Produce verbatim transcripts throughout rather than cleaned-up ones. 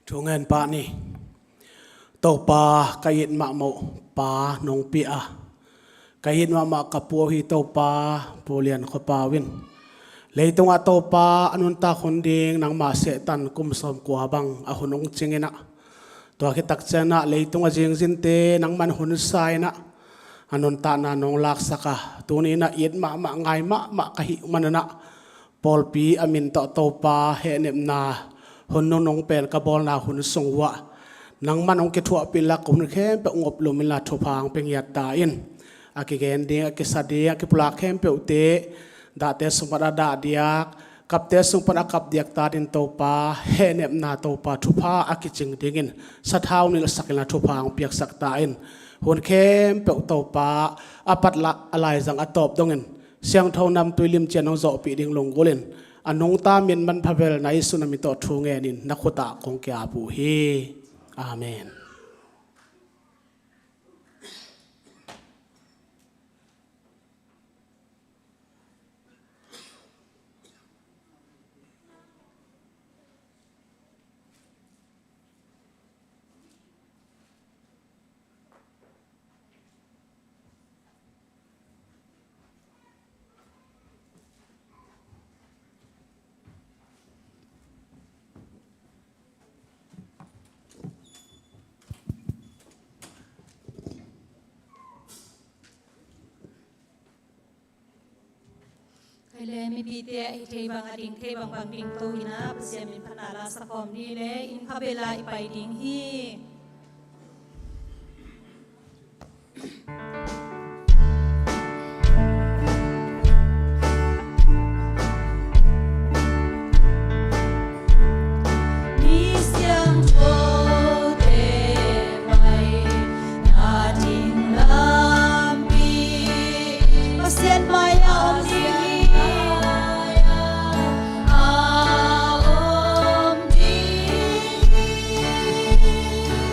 Thungen pah ni. Topa, ka it mahmah uh pa nong pia a, ka it mahmah ka pu ahi Topa, Pu Lian Khua Pau in, leitungah Topa a nuntak hun ding nangmah sehtan kum sawmkua bang a hun hong cing in ah, tua khit tak ciangin ah leitung a zingzinte nangman hun sa in ah, a nuntakna nong laksak a, tuni in ah it mahmah ngai mahmah ka hih manin ah, pawlpi a min tawh Topa hehnepna hun nunung pen ka bawlna hun sung uh ah, nangman hong kithuahpih lak hun khempeuh ngop lum inla thupha hong pia ngiat ta in. A kigen ding, a kisa ding, a kipulak khempeuhte, dahte sung pan a dah diak, kapte sung pan a kap diak ta dingin Topa hehnepna, Topa thupha a kicing dingin sathau nilhsak inla thupha hong piaksak ta in. Hun khempeuh Topa a pat la, a laizang a tawp dongin siangtho namtui limci-in hong zawhpih ding lunggulhin, a nungta min manpha bel na Jesu na min tawh thu ngenin na khutah kong ki-ap uh hi. Amen. Kei le mipite a hi thei bang a ding thei bangbang ding to in ah Pasian min phatna la sa khawm ni le inn pha bela i pai ding hi. Mi siangthote mai na ding lampi Pasian mai a om ding hi. A om ding hi.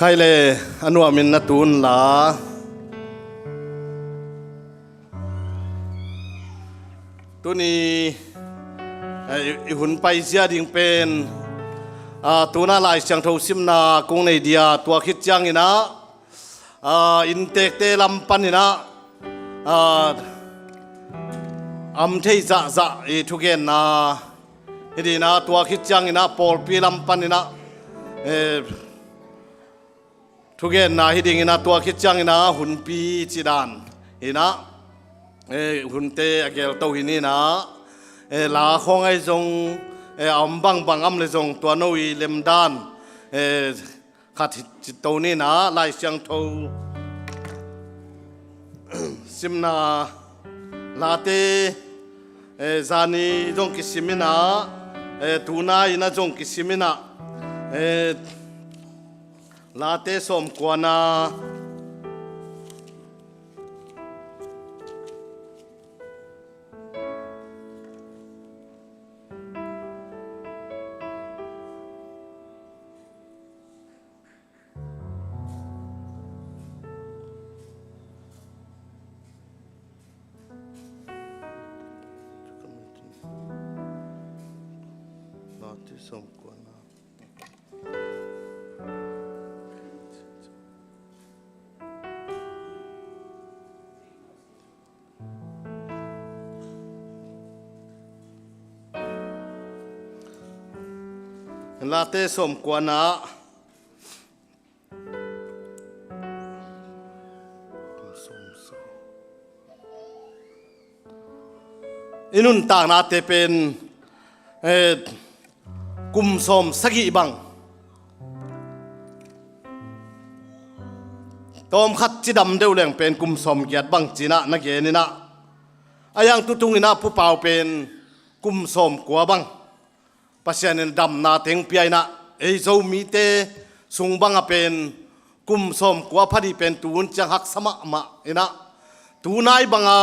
Hai le, a nuamin na tun la. Tuni, eh, i, i hun paizia ding pen, ah, tuna Lai Siangtho simna kong nei dia, tua khit ciangin ah, ah, inntekte lam panin ah, ah, am thei zahzah i thugenna hi ding ah, tua khit ciangin ah pawlpi lam panin ah, eh, thugenna hi dingin ah, tua khit ciangin ah hunpi cih dan in ah, eh, hunte a gelto hi ni in ah, eh, la khawng ahi zong, eh, a om bangbang om leh zong tua no i lemdan, eh, khat hi cih to ni in ah, Lai Siangtho simna Late, eh, zani zong kisim in ah, eh, tuna in ah zong kisim in ah, eh, Late sawmkuana. Late sawmkuana. Late sawmkuana. I nuntaknate pen, eh, kum sawm sagih bang. Tawmkhat cidam deuh leng pen kum sawm giat bang ci in ah na gen in ah. A yang tutung in ah Pu Pau pen kum sawm kua bang Pasian in damna teng pia in ah, ei Zomite sung bang a pen kum sawm kua pha ding pen tu hun ciang haksa mahmah in ah, tu nai bang a,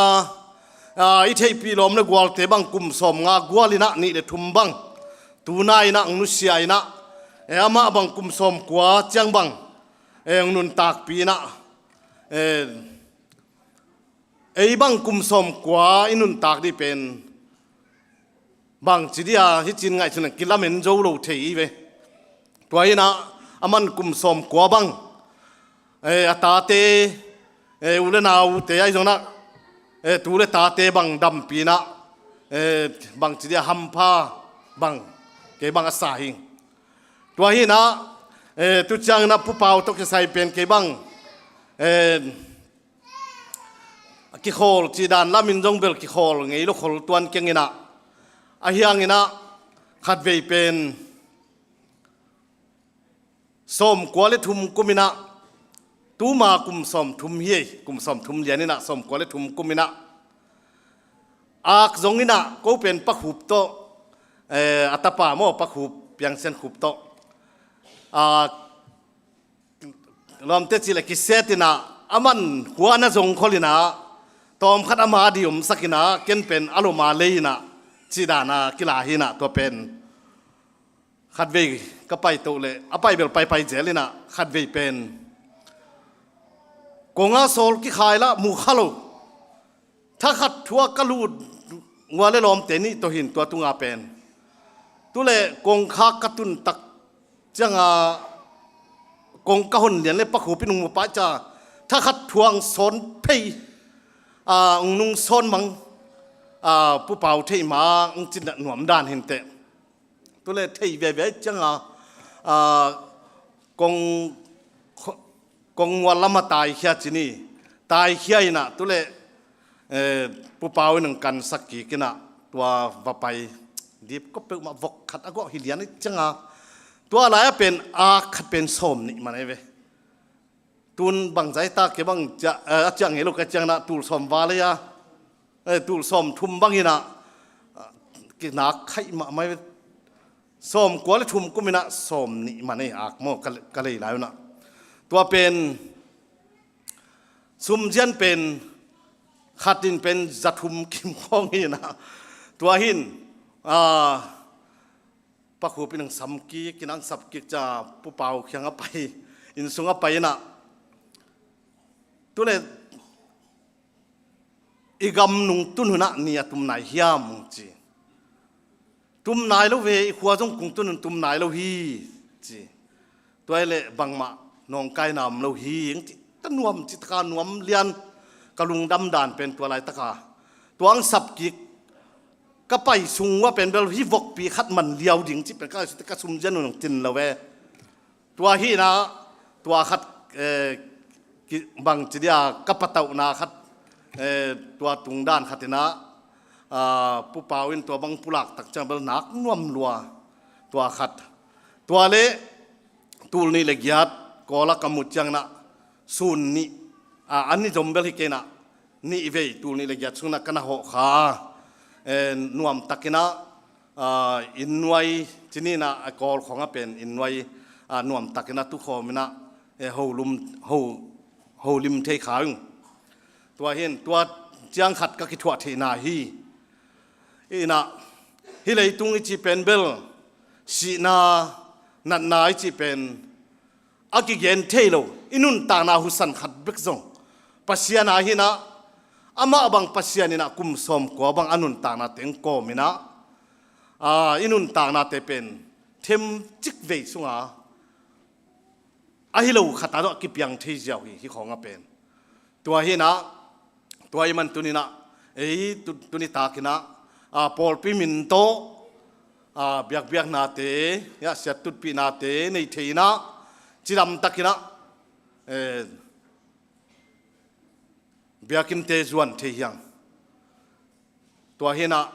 a, i theihpih lawm le gualte bang kum sawm nga gual in ah nih le thum bang tu nai in ah hong nusia in ah, e, amah bang kum sawm kua ciang bang, e, hong nuntakpih in ah, e, ei bang kum sawm kua i nuntak ding pen bangci ding a, hih ci-in ngaihsun leng kilamen zo lo thei hi ve. Tua hi in ah, aman kum sawm kua bang, eh, a tate, eh, u le naute ahi zong in ah, eh, tu le tate bang dampih in ah, eh, bangci ding a hampha bang, kei bang a sa hi. Tua hi in ah, eh, tu ciangin ah Pu Pau tawh kisai pen kei bang, eh, a kikhawl cih dan lamin zong bel kikhawl ngei lo, khol tuan keng in ah, ahi hangin ah khatvei pen sawm kua le thum kum in ah, tuma kum sawm thum hi, kum sawm thum lian in ah sawm kua le thum kum in ah, ak zong in ah ko pen Pa Khup tawh, eh, a tapa maw, Pa Khup, Piang Sian Khup tawh, ah, lawmte cih leh kiset in ah, aman khua na zong khol in ah, tawmkhat ama ding omsak in ah, ken pen a lom a lei in ah, cih dan a kila hi in ah, tua pen khatvei ka paito leh, a pai bel paipai zel in ah, khatvei pen kong a sawl kikhai lah mu kha lo. Thakhat thuak ka lut, ngua le lawmte nih tawh hi in tua tunga pen. Tu leh kongkhak ka tun tak ciang a, kong ka hon lian leh Pa Khup in hong mu pah ciang, thakhat thuak sawn phei, a, hong nung sawn mang, a, Pu Pau theih ma hong cin nuam dan hi inteh. Tu leh thei viaviai ciang a, a, kong, kong mual lam a taikhia ci ni. Taikhia in ah tu leh, eh, Pu Pau in hong kansak kik in ah, tua va pai dipkop peuhmah, vok khat a guah hi lian ciang a, tua lai a pen ak khat pen sawm nih man ahi ve. Tun bangzah ta, kei bang ciah, eh, a ciah ngei lo ka ciang in ah tul sawm val a, eh, tul sawm thum bang in ah, ah, kinak khaih mahmah hi. Sawm kua le thum kum in ah sawm nih man ei ak maw, ka, ka lei lai un ah. Tua pen sumzian pen khat in pen za thum kim khawng hi in ah. Tua hi in, ah, Pa Khup in hong sam kik in ah, hong sap kik ciang Pu Pau kiang a pai. Inn sungah pai inah, tule i gam nung tun hunah ni a tum nai hiam, ci. Tum nai lo ve, i khua zong kung tun hun tum nai lo hi, ci. Tua hi leh bangmah nawngkaina om lo hi, ci. Ka nuam, ci taka nuam lian, ka lungdam dan pen tua laitaka. Tua ang sap kik, ka pai sung uah pen bel hih vokpi khat man liau ding, ci pen ka ngaihsut, ka sumzian un hong tin lo ve. Tua hi inah, tua khat, eh, ki-, bang ci dia, ka patauhna khat, eh, tua tungdan khat inah, ah, Pu Pau in tua bang pulak tak ciang bel nak nuam lua, tua khat. Tua le tul nih le giat Kawl ah ka mu ciang inah sun nih, ah, an ni zom bel hi kei inah, nih vei tul nih le giat sung inah ka na hawh kha, eh, nuam tak inah, ah, inn nuai, ci ni inah, a Kawl khawng ah pen inn nuai, ah, nuam tak inah tukhawm inah, eh, ho lum, ho, ho lim thei kha ung. Tua hi in, tua ciang khat ka kithuah theihna hi. Inah, hih leitung i cih pen bel, sihna, natna i cih pen, a kigen thei lo, i nuntakna husan khat bek zong Pasian a hi inah, amah bang Pasian inah kum sawmkua bang a nuntakna teng kawm inah, aa, i nuntaknate pen themcik vei sunga a hi lo khat ah tawh a kipiang thei ziau hi, hih khawng ah pen. Tua hi inah, tua ahih man tuni inah, ei tu-, tuni tak inah, aa, pawlpi min tawh, aa, biakbiaknate, ya, siat tutpihnate nei thei inah, cidam tak inah, eh, biakinnte zuan thei hi hang. Tua hi inah,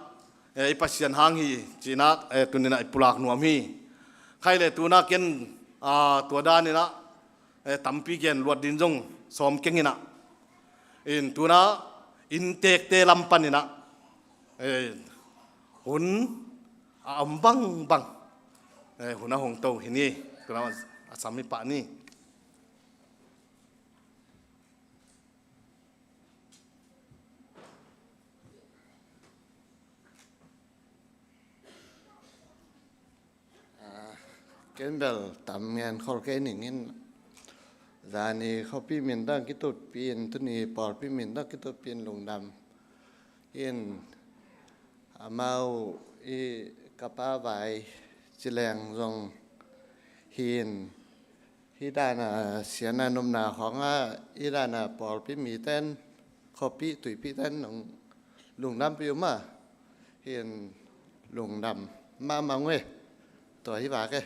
eh, i Pasian hang hi, ci inah, eh, tuni inah i pulak nuam hi. Khai le tu inah ken, ah, tua dan inah, eh, tampi gen luat ding zong sawm keng inah. In tu inah, inntekte lam pan inah, eh, hun a om bangbang, eh, hun a hong to hi ni, tu inah a sam hi pah ni. Ah, ken bel tam ngen khol kei ning in, zani khuapi min tawh kitutpih in, tuni pawlpi min tawh kitutpih in lungdam. In, amau i ka pa Vai Ci Leng zong hi in, hih dan a siatna nopna khawng ah, hih dan a pawlpi mite in, khuapi tuipihte in nong lungdampih uh mah, hi in lungdam mahmah ung e. Tua hi vak e.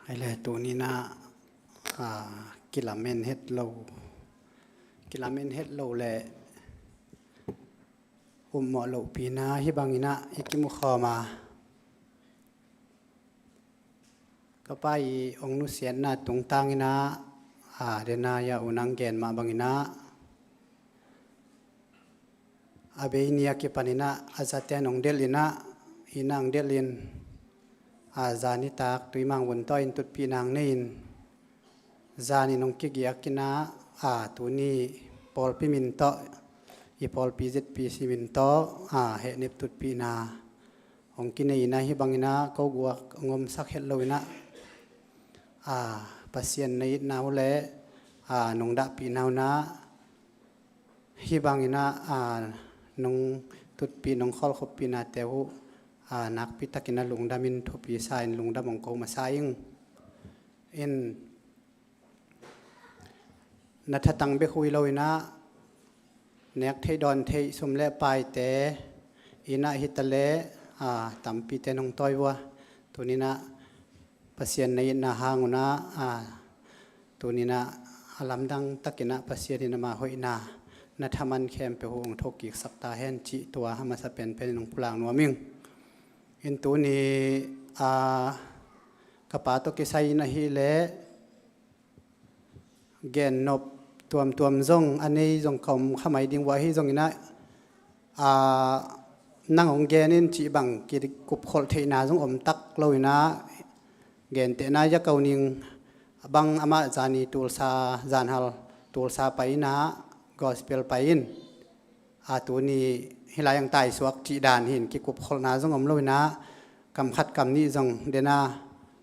Hai le, tuni inah, ah, kilamen het lo, kilamen het lo le upmawh lohpi inah hih bang inah i kimu khawm a, ka pa i hong nusiatna tungtang inah, a, dena ya unang gen mah bang inah, a bei ni a kipan inah a zate in hong delh inah, inah hong delh in, a, zani tak Tuimang vun tawh in tutpih nang nei in, zan in hong kigiak inah, a, tuni pawlpi min tawh, i pawlpi Z P C min tawh, a, hehnep tutpihna hong kinei inah hih bang inah ko guak hong omsak het lo inah, a, Pasian na itna uh le, a, nong dahpihna uh inah, hih bang inah, a, nong tutpih nong khawlkhoppih nate uh, a, nakpi tak inah lungdam in thupi sa in lungdam hong ko masa ing. In na thatang bek hi lo inah, nek theih dawn theih sum le paite inah hi ta le, a, tampite in hong tawi uh a, tuni inah Pasian na itna hang un ah, a, tuni inah a lamdang tak inah Pasian in ama hoihna na thaman khempeuh uh hong thokiksak ta hen cih tua a masa penpen in hong pulak nuam ing. In tuni, a, ka pa tawh kisai in ahih leh gennop tuamtuam zong a nei zong ka om kha mai ding uh a, ahi zongin ah, a, nang hong gen in cih bang kikupkholh theihna zong om tak lo in ah, gentehna Za Ko Ning bang amah zani Tulsa, zanhal Tulsa pai in ah gospel pai in, a tuni hih lai ang taisuak cih dan hi in kikupkholhna zong om lo in ah, kam khat kam nih zong den a,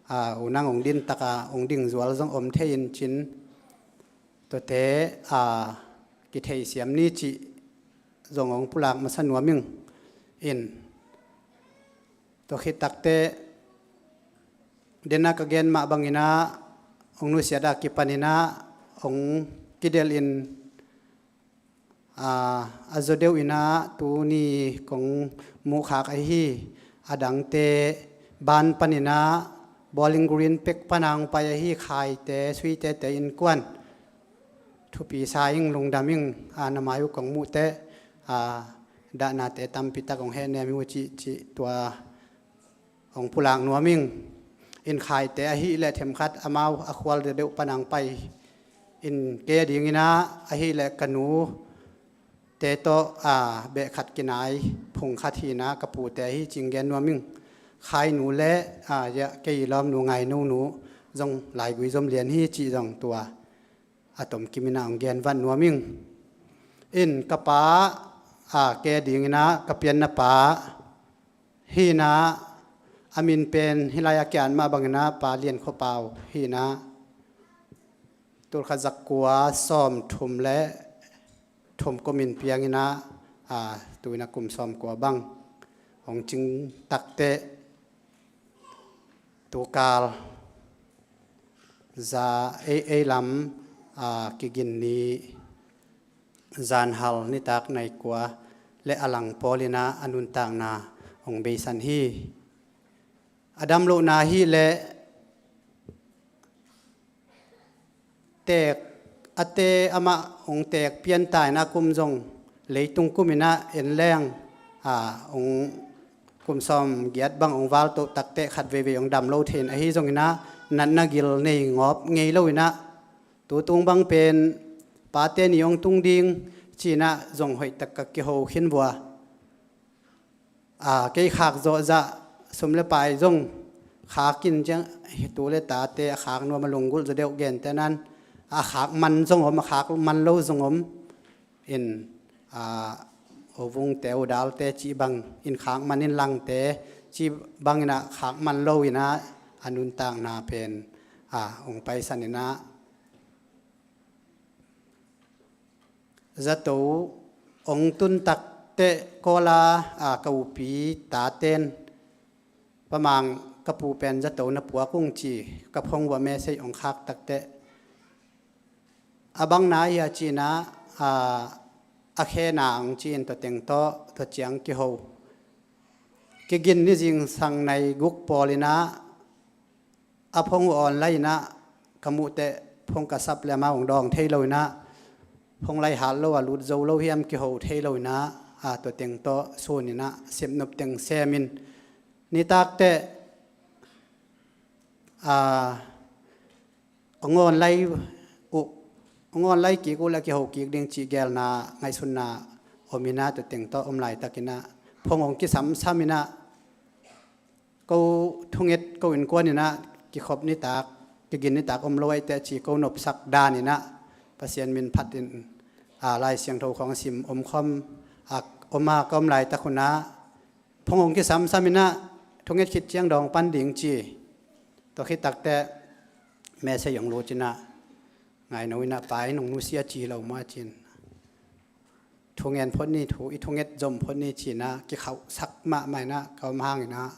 a, u nang hong din tak a hong ding zual zong om thei in cin, tuate, a, kitheisiam ni cih zong hong pulak masa nuam ing in. Tua khit takteh, den a ka gen mah bang in ah, hong nusiat a kipan in ah, hong kidelh in, a, a zaw deuh in ah tuni kong muhkhak ahi a dangte ban pan in ah, Bowling Green pek pan a hong pai ahi Khaite, Suite te innkuan, thupi sa ing, lungdam ing, a, na mai uh kong muh teh, a, dahnate tampi tak hong hehnem hi uh cih, cih tua hong pulak nuam ing. In Khaite ahih leh themkhat amau a khual deuh pan a hong pai in, kei a ding in ah ahih leh ka nute tawh, a, beh khat kinai phung khat hi in ah, ka pute ahi cih gen nuam ing. Khai nu le, a, ya, kei lawmnu Ngaino nu zong laigui zom lian hi cih zong tua a tomkim in ah hong gen vat nuam ing. In ka pa, a, kei a ding in ah ka pianna pa hi in ah, a min pen hih lai a kiat mah bang in ah Pa Lian Khua Pau hi in ah, tulkhat zakua sawmthum le thum kum in piang in ah, a, tu in ah kum sawmkua bang hong cing takteh, tukal za ei, ei lam, a, kigin ni, zanhal nitak nai kua le a lang pawl in ah a nuntakna hong beisan hi. A dam lohna ahih leh teek, a te amah hong teek pian ta in ah, kum zong leitung kum in ah en leng, a, hong kum sawmgiat bang hong val toh takteh khat veivei hong dam lo thei in, ahi zong in ah natna gil nei ngawp ngei lo in ah, tu tung bang pen Pate Ni hong tung ding ci in ah zong hoih tak ka kiho khin vua. A, kei khak zawh zah sum le pai zong khak in ciang, tu le tate a khak nuam a lunggulh zaw deuh, gentehna in a khak man zong om, a khak man lo zong om. In, a, u vungte, u dalte cih bang in khak man in, langte cih bang in ah khak man lo in ah a nuntakna pen, a, hong paisan in ah, zato hong tun takteh Kawl a, a, ka upi taten, Pa Mang, ka pu pen zato na puak ung ci, ka phone uah message hong khak takteh, a bang na hia ci in ah, a, a khe na hong ci in, tua teng tawh tua ciang kiho. Kigin ni zingsang nai guk pawl in ah a phone uh online in ah ka muh teh, phone ka sap le amau hong dawng thei lo in ah, phone lai hat lo a lut zo lo hiam, kiho thei lo in ah, a, tua teng tawh sun in ah sepnop teng sem in, nitak teh, a, hong online uh, hong online kik uh le kiho kik ding cih geelna, ngaihsutna om in ah, tua teng tawh om laitak in ah phone hong kisamsam in ah, ko thunget, ko innkuan in ah kikhop nitak, kigin nitak om lo ahih teh ci, ko nopsak dan in ah Pasian min phat in, a, Lai Siangtho khawng sim om khawm, a, om a, ka om laitak hun ah phone hong kisamsam in ah, thunget khit ciang dawng pan ding ci. Tua khit takteh message hong lut in ah, Ngaino in ah, Pa in hong nusia ci lo maw, a ci in. Thungen phot ni, thu, i thunget zom phot ni ci in ah kikhauhsak mahmah in ah, ka om hang in ah,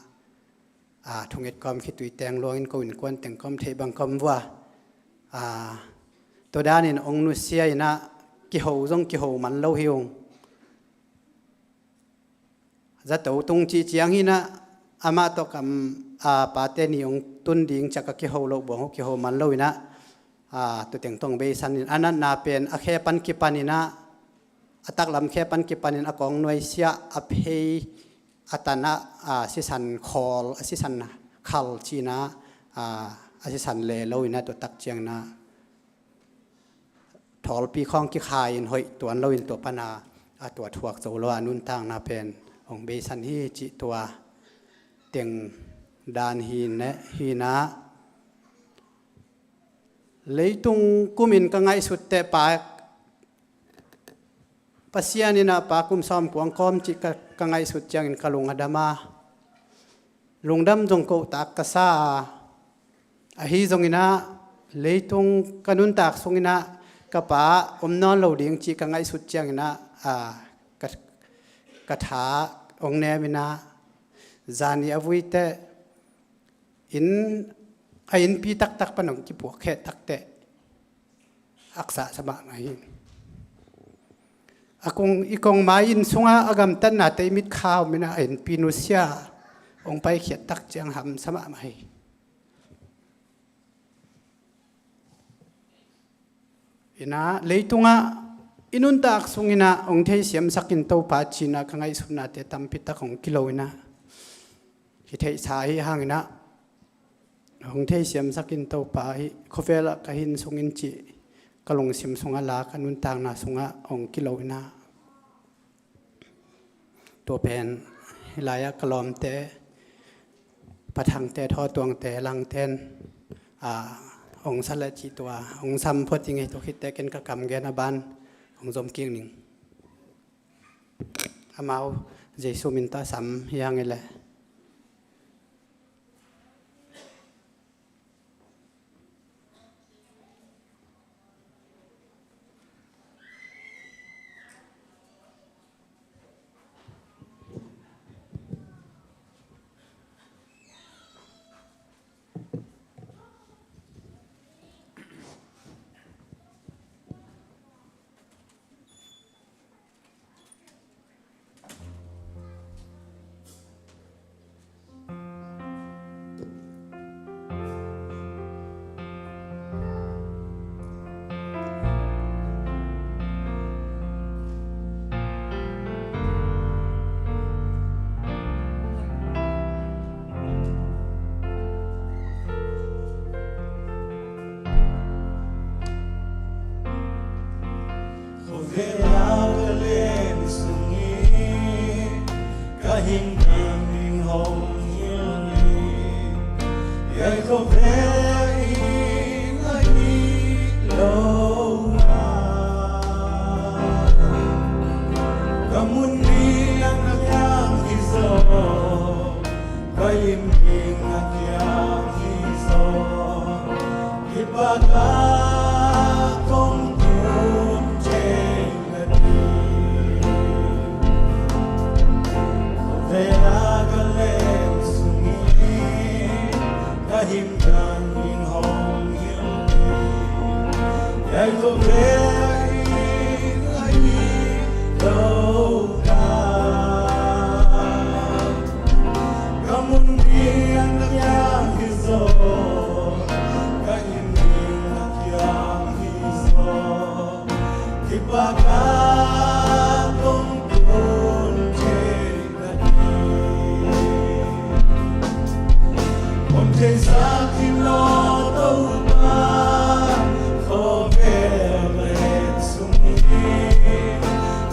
a, thunget kawm khitui teng luang in ko innkuan teng ka om theih bang ka om vua. A, tua dan in hong nusia in ah kiho zong kiho man lo hi ung. Zato tung cih ciang hi in ah, amah tawh kam, a, Pate Ni hong tun ding ciang ka kiho loh buang uh, kiho man lo in ah, a, tua teng tawh hong beisan in, a natna pen a khe pan kipan in ah, a taklam khe pan kipan in a kawng nuaisiah, a phei, a tan ah, a, sisan khawl, a sisan khal ci in ah, a, a sisan le lo in ah, tua tak ciang in ah thawlpi khawng kikhai in hoih tuan lo in, tua pan a, a, tua thuak zo lo a nuntakna pen hong beisan hi cih tua teng dan hi ne, hi na. Leitung kumin ka ngaihsut teh pa, Pasian in ah pa kum sawm kuang kawm cih ka, ka ngaihsut ciangin ka lung a dam a, lungdam zong kotak ka sa a, ahi zongin ah leitung ka nuntak sungin ah ka pa om nawn lo ding cih ka ngaihsut ciangin ah, a, ka, ka tha hong nem in ah, zani a vui teh inn, a innpi taktak pan hong kipuak kheh tak teh haksa sa mahmah hi. A kong, i kong mai inn sungah a gamtatnate i mitkha om in ah a innpi nusia hong paikhiat tak ciang hamsa mahmah hi. In ah leitungah i nuntak sungin ah hong theisiamsak in Topa ci-in ah ka ngaihsutnate tampi tak hong kilo in ah, hi theihsa hi hangin ah, hong theisiamsak in Topa hi, khuavel ah ka hin sungin cih ka lungsim sungah la, ka nuntakna sungah hong kilo in ah, tua pen hih lai-ah ka lawmte, Pa Thangte, Thaw Tuangte, Langten, a, hong sa le cih tua hong sam phot ding hi. Tua khit teh ken ka kam gen a ban hong zom kik ning. Amau Jesu min tawh sam hi hang ei leh. Khawvel a ka len sung hi, ka hing ding hong hilh hi. Hiai khawvel inn ahi lo a, ka mun ding a kiang hi zaw, ka inn ding a kiang hi zaw. Kipakna kong tun thei na ding. Khawvel a ka len sung hi, ka hing ding hong hilh hi. Hiai khawvel inn ahi lo a, ka mun ding a kiang hi zaw, ka inn ding a kiang hi zaw. Kipakna kong tun thei na ding. Hong theihsak in aw Topa, khawvel len sung hi,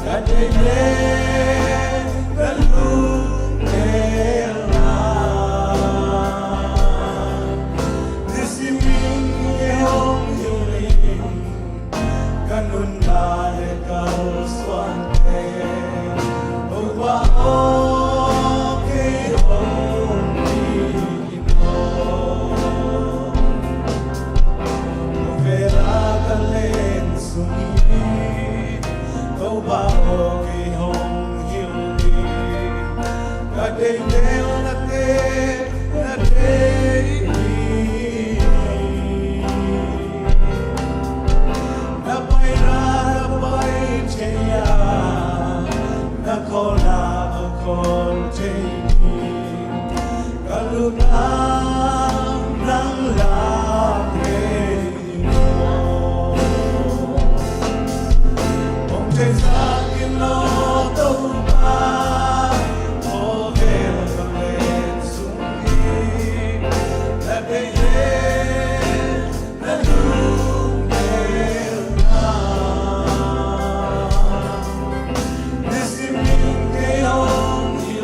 ka deih leh ka lungdam a, nisimin kei hong hilh in, ka nuntak leh kalsuante, Topa aw, kei hong hilh in aw. Khawvel a ka len sung hi, Topa aw, kei hong hilh in, ka deih leh na deih, na deih hi. Na paina na pai thei a, na khawlna ka khawl thei hi. Ka lungtang nang lam hi. Hong theihsak in aw Topa, khawvel ka len sung hi, na deih leh na lungdam a, nisimin kei hong hilh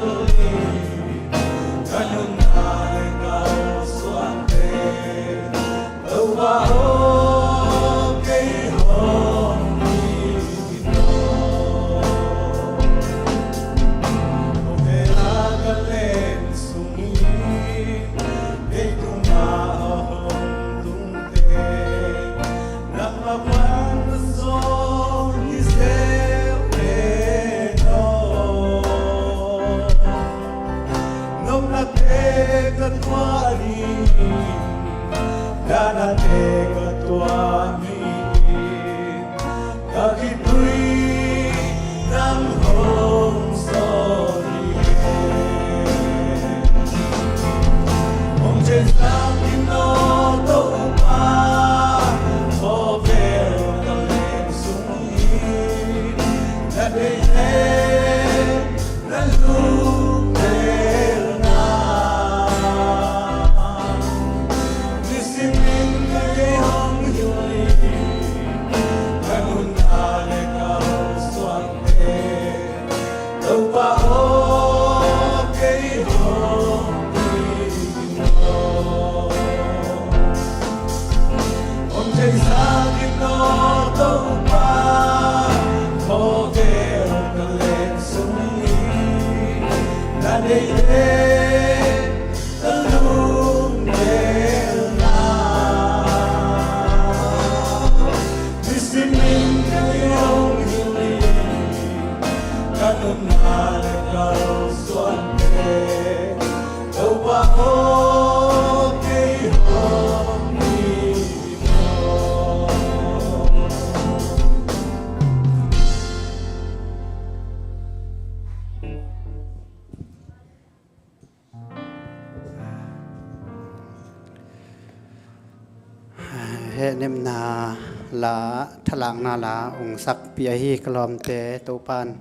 Hehnemna la, thalakna la ong sakpih ahi ka lawmte, Topan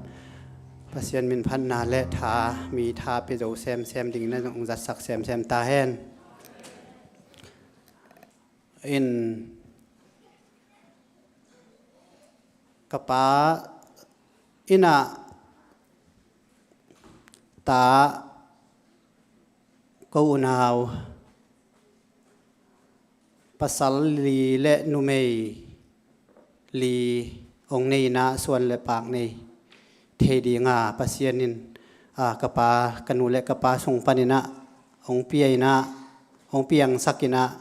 Pasian minphatna le tha, mi tha pia zo semsem dingin ong zatsak semsem ta hen. In ka pa inn ah ta, ko unau pasal li le numei li ong nei in ah suan le pak nei thei ding a Pasian in, a, ka pa, ka nu le ka pa sung panin ah ong pia in ah, ong piangsak in ah,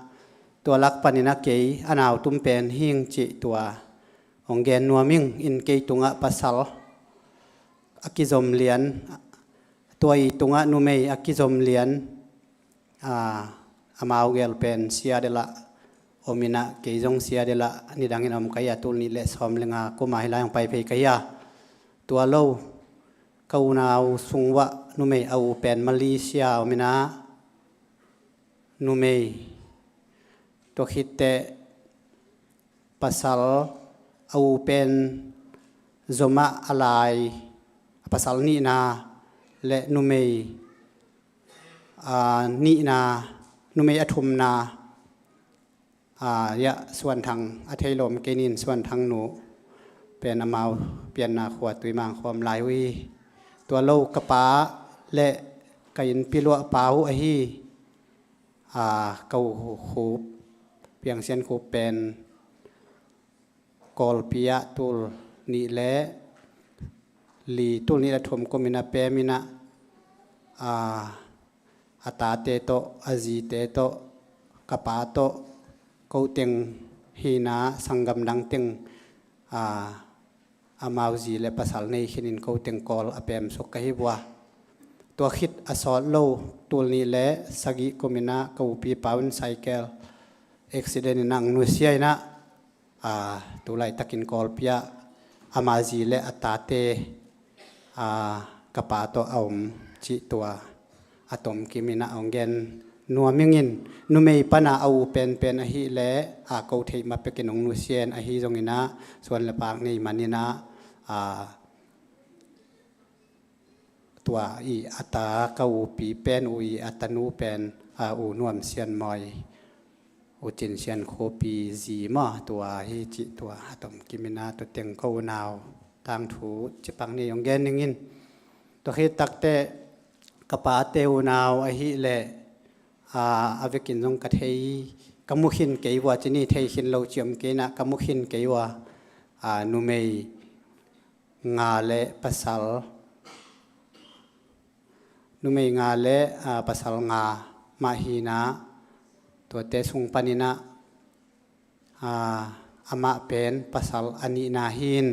tua lak panin ah kei a nau tum pen hing cih tua ong gen nuam ing. In kei tungah pasal a kizom lian, tua i tungah numei a kizom lian, a, amau gel pen Seattle ah om in ah, kei zong Seattle ah nidangin om ka hi a, tul nih le sawm le nga kum a hih lai ong pai phei ka hi a. Tua lo, ka unau sung uah numei a u pen Malaysia om in ah, numei, tua khit teh pasal a u pen zomah a lai, pasal nihna le numei, a, nihna, numei a thumna, a, ya, Suanthang a thei lawm kei nin, Suanthang nu pen amau pianna khua Tuimang khua om lai uh hi. Tua lo ka pa le ka innpi luah pa uh ahi, a, ka u Khup, Piang Sian Khup pen Kawlpi ah tul nih le li, tul nih le thum kum in a pem in ah, a, a tate tawh, a zite tawh, ka pa tawh, ko teng hi in ah sanggam dang teng, a, amau zi le pasal nei khin in ko teng Kawl a pem suk ka hi uh a. Tua khit a sawt lo, tul nih le sagih kum in ah ka upi pa un cycle accident in ah ong nusia in ah, a, tu laitakin Kawlpi ah ama zi le a tate, a, ka pa tawh a om cih tua a tomkim in ah ong gen nuam ing. In numei pan a a u penpen ahih leh, a, ko theih ma pekin ong nusia in, ahi zongin ah suan le pak nei man in ah, a, tua i a ta, ka upi pen, u i a tanu pen, a, U Nuam Sian Mawi, U Cin Sian Khup i zi maw, tua hi cih tua a tomkim in ah, tua teng ko unau tangthu cipak nei ong gen ning in. Tua khit tak teh ka pate unau ahih leh, a, a vekin zong ka thei, ka mu khin kei uh a, ci ni, thei khin lo ci om kei in ah, ka mu khin kei uh a, a, numei nga le pasal, numei nga le, a, pasal nga mah hi in ah, tuate sung panin ah, a, amah pen pasal a nihna hi in,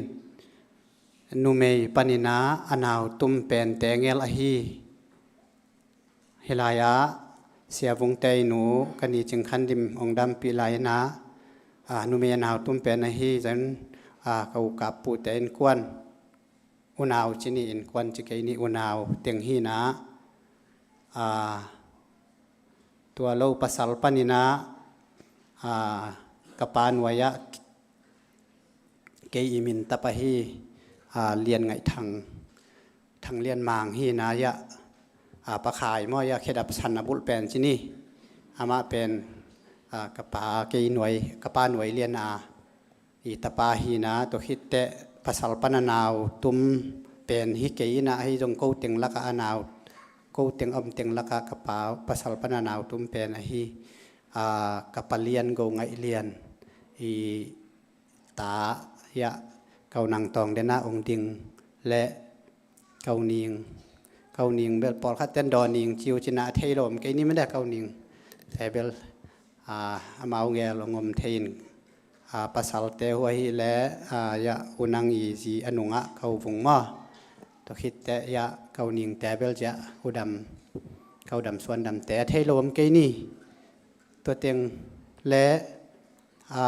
numei panin ah a nau tum pen Tengel ahi. Hih lai-ah Sia Vung Tei nu, ka ni Cing Khan Dim ong dampih lai in ah, a, numei a nau tum pen ahi zong, a, ka ukap pute innkuan, unau ci ni, innkuan ci kei ni, unau teng hi na, a, tua lo pasal panin ah, a, ka pa nuai-ah kei i min tapa hi, a, Lian Ngaih Thang, Thang Lian Mang hi na, ya, a, Pa Khai maw, ya, Khedap San a bulh pen ci ni. Amah pen, a, ka pa kei nuai, ka pa nuai lian a i tapa hi na, tua khit teh pasal pan a nau tum pen hi kei na, ahi zong ko teng lakah a nau, ko teng om teng lakah ka pa pasal pan a nau tum pen ahi, a, ka pa Lian Go Ngaih Lian i ta, ya, Kau Nang Tawng den a ong ding le Kau Ning, Kau Ning bel pawlkhat ten Daw Ning ci uh ci na, a thei lo om kei ni mah de, Kau Ning te bel, a, amau gel ong om thei in, a, pasalte uh ahi le, a, ya, U Nang i zi a nungah Kau Vung maw. Tua khit teh, ya, Kau Ning te bel, ya, U Dam, Kau Dam Suan Dam te a thei lo om kei ni. Tua teng le, a,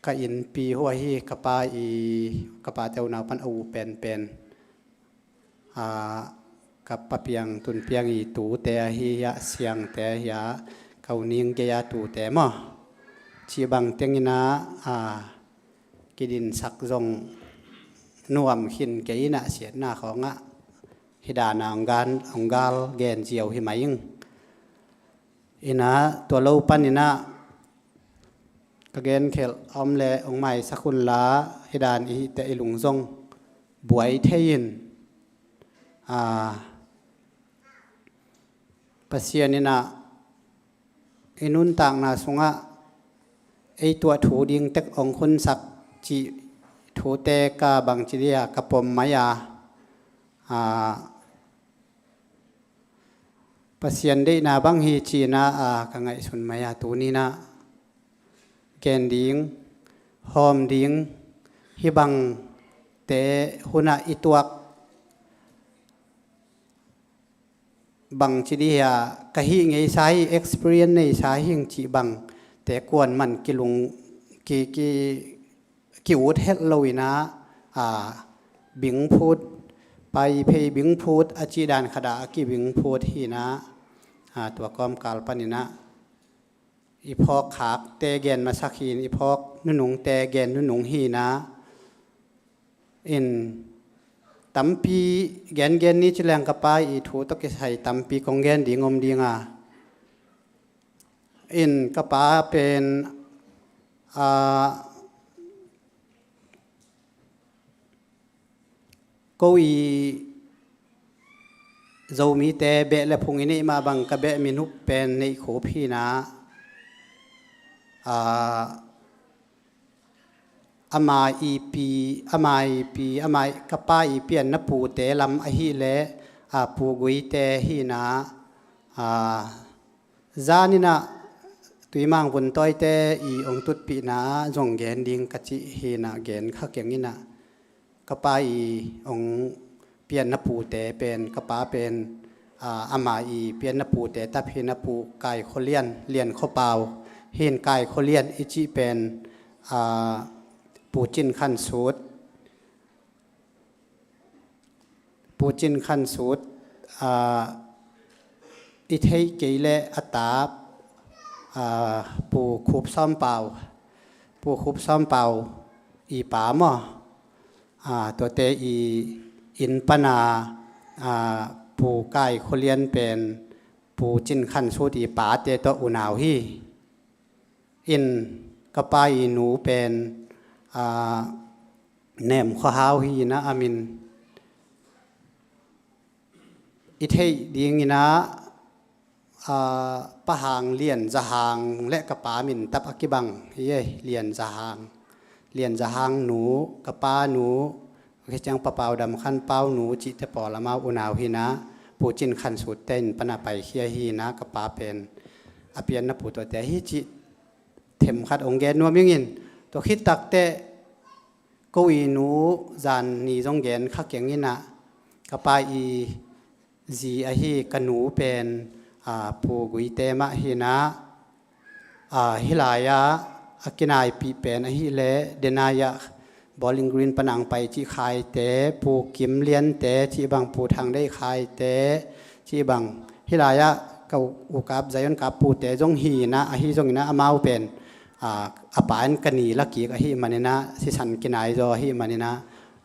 ka innpi uh ahi, ka pa i, ka pa te unau pan a u penpen, a, ka Pa Piang, Tun Piang i tute ahi, ya, Siangte, ya, Kau Ning gei a tute maw, cih bang teng in ah, a, kidinsak zong nuam khin kei in ah, siatna khawng ah hi dan a ong gal, ong gal gen ziau hi mai ing. In ah tua lo panin ah ka genkhelh a om le ong maisak un la, hi dan i hih teh i lung zong buai thei in, a, Pasian in ah i nuntakna sungah ei tuah thu ding tek ong khunsak cih thute ka bangci dia ka pom mai a, a, Pasian deihna bang hi cihna, a, ka ngaihsun mai a, tuni in ah gen ding, hawm ding, hih bangte hun ah i tuak bangci dih hia, ka hih ngeisa hi, experience neisa hing cih bangte kuaman kilung, ki, ki, ki-ut het lo in ah, a, bingphut, paiphei bingphut a cih dan khat ah a kibingphut hi in ah, a, tua kawmkal panin ah i phawk khakte gen masak hi in, i phawk nunungte gen nunung hi in ah, in tampi gengen ni ci leng ka pa i thu tawh kisai tampi kong gen ding om ding a, in ka pa pen, a, ko i Zomite beh le phung i neih mah bang ka beh minhup pen Neih Khup hi in ah, a, ama i pi, ama i pi, ama i, ka pa i pianna pute lam ahih leh, a, Pu Guite hi in ah, a, zan in ah Tuimang Vun Tawite i ong tutpihna zong gen ding ka cih hi in ah, gen kha keng in ah, ka pa i ong pianna pute pen, ka pa pen, a, ama i pianna pute tap hi in ah, Pu Kai Khua Lian, Lian Khua Pau hi in, Kai Khua Lian i cih pen, a, Pu Cin Khan Sut, Pu Cin Khan Sut, a, i theih kei leh a ta, a, Pu Khup Sawm Pau, Pu Khup Sawm Pau i pa maw, a, tuate i inn pan a, a, Pu Kai Khua Lian pen Pu Cin Khan Sut i pate tawh unau hi. In ka pa i nu pen, a, Nem Khua Hau hi in ah, a min i theih ding in ah, a, Pa Hang Lian Za Hang le ka pa min tap a kibang hi e, Lian Za Hang, Lian Za Hang nu, ka pa nu, khi ciang Pa Pau Dam Khan Pau nu cihte pawl amau unau hi in ah, Pu Cin Khan Sut te inn pan a paikhia hi in ah, ka pa pen a pianna pu tuate hi cih themkhat ong gen nuam ing in, tua khit tak teh ko i nu zan ni zong gen kha keng in ah, ka pa i zi ahi ka nu pen, a, Pu Guite mah hi in ah, a, hih lai-ah, a kinaipih pen ahih leh, denai ah Bowling Green pan ang pai cih Khaite, Pu Kim Liante cih bang, Pu Thang Deih Khaite cih bang, hih lai-ah ka u-, ukap Zion kap pute zong hi inah, ahi zong inah amau pen, aa, a pa in ka ni la kik ahih man inah, sisan kinai zaw ahih man inah,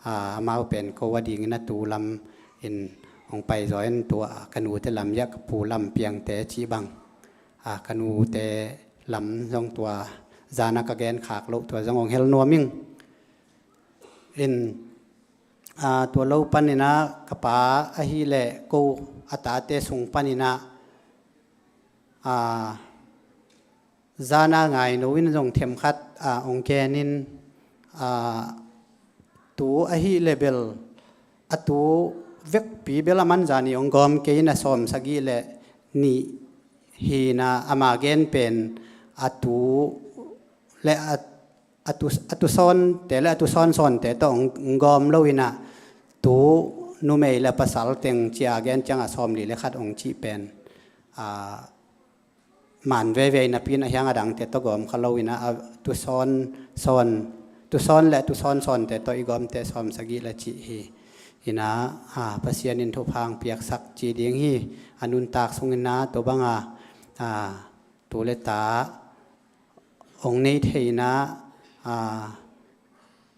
aa, amau pen ko a ding inah tu lam in hong pai zaw in, tua ka nute lam ah ka pu lam piangte cih bang, aa, ka nute lam zong tua zan ah ka gen khak loh, tua zong hong hel nuam ing. In, aa, tua lo pan inah ka pa ahih leh ko a tate sung pan inah, aa, zan ah Ngaino in zong themkhat, aa, hong gen in, aa, tu ahih leh bel, a tu vekpi bel a man zan in hong gawm kei in, a sawm sagih leh nih hi inah, ama gen pen a tu leh a, a tu, a tu sawnte leh a tu sawnsawnte tawh hong, hong gawm lo inah, tu numei leh pasal teng ci-a gen ciang a sawmli leh khat hong cih pen, aa, man veve napi in, a hiang a dangte tawh gawm kha lo inah, a tu sawn sawn, tu sawn leh tu sawnsawnte tawh i gawmte sawm sagih leh cih hi inah, aa, Pasian in thupha hong piaksak cih ding hi. A nuntak sung inah tua bang a, aa, tu leh ta hong nei thei inah, aa,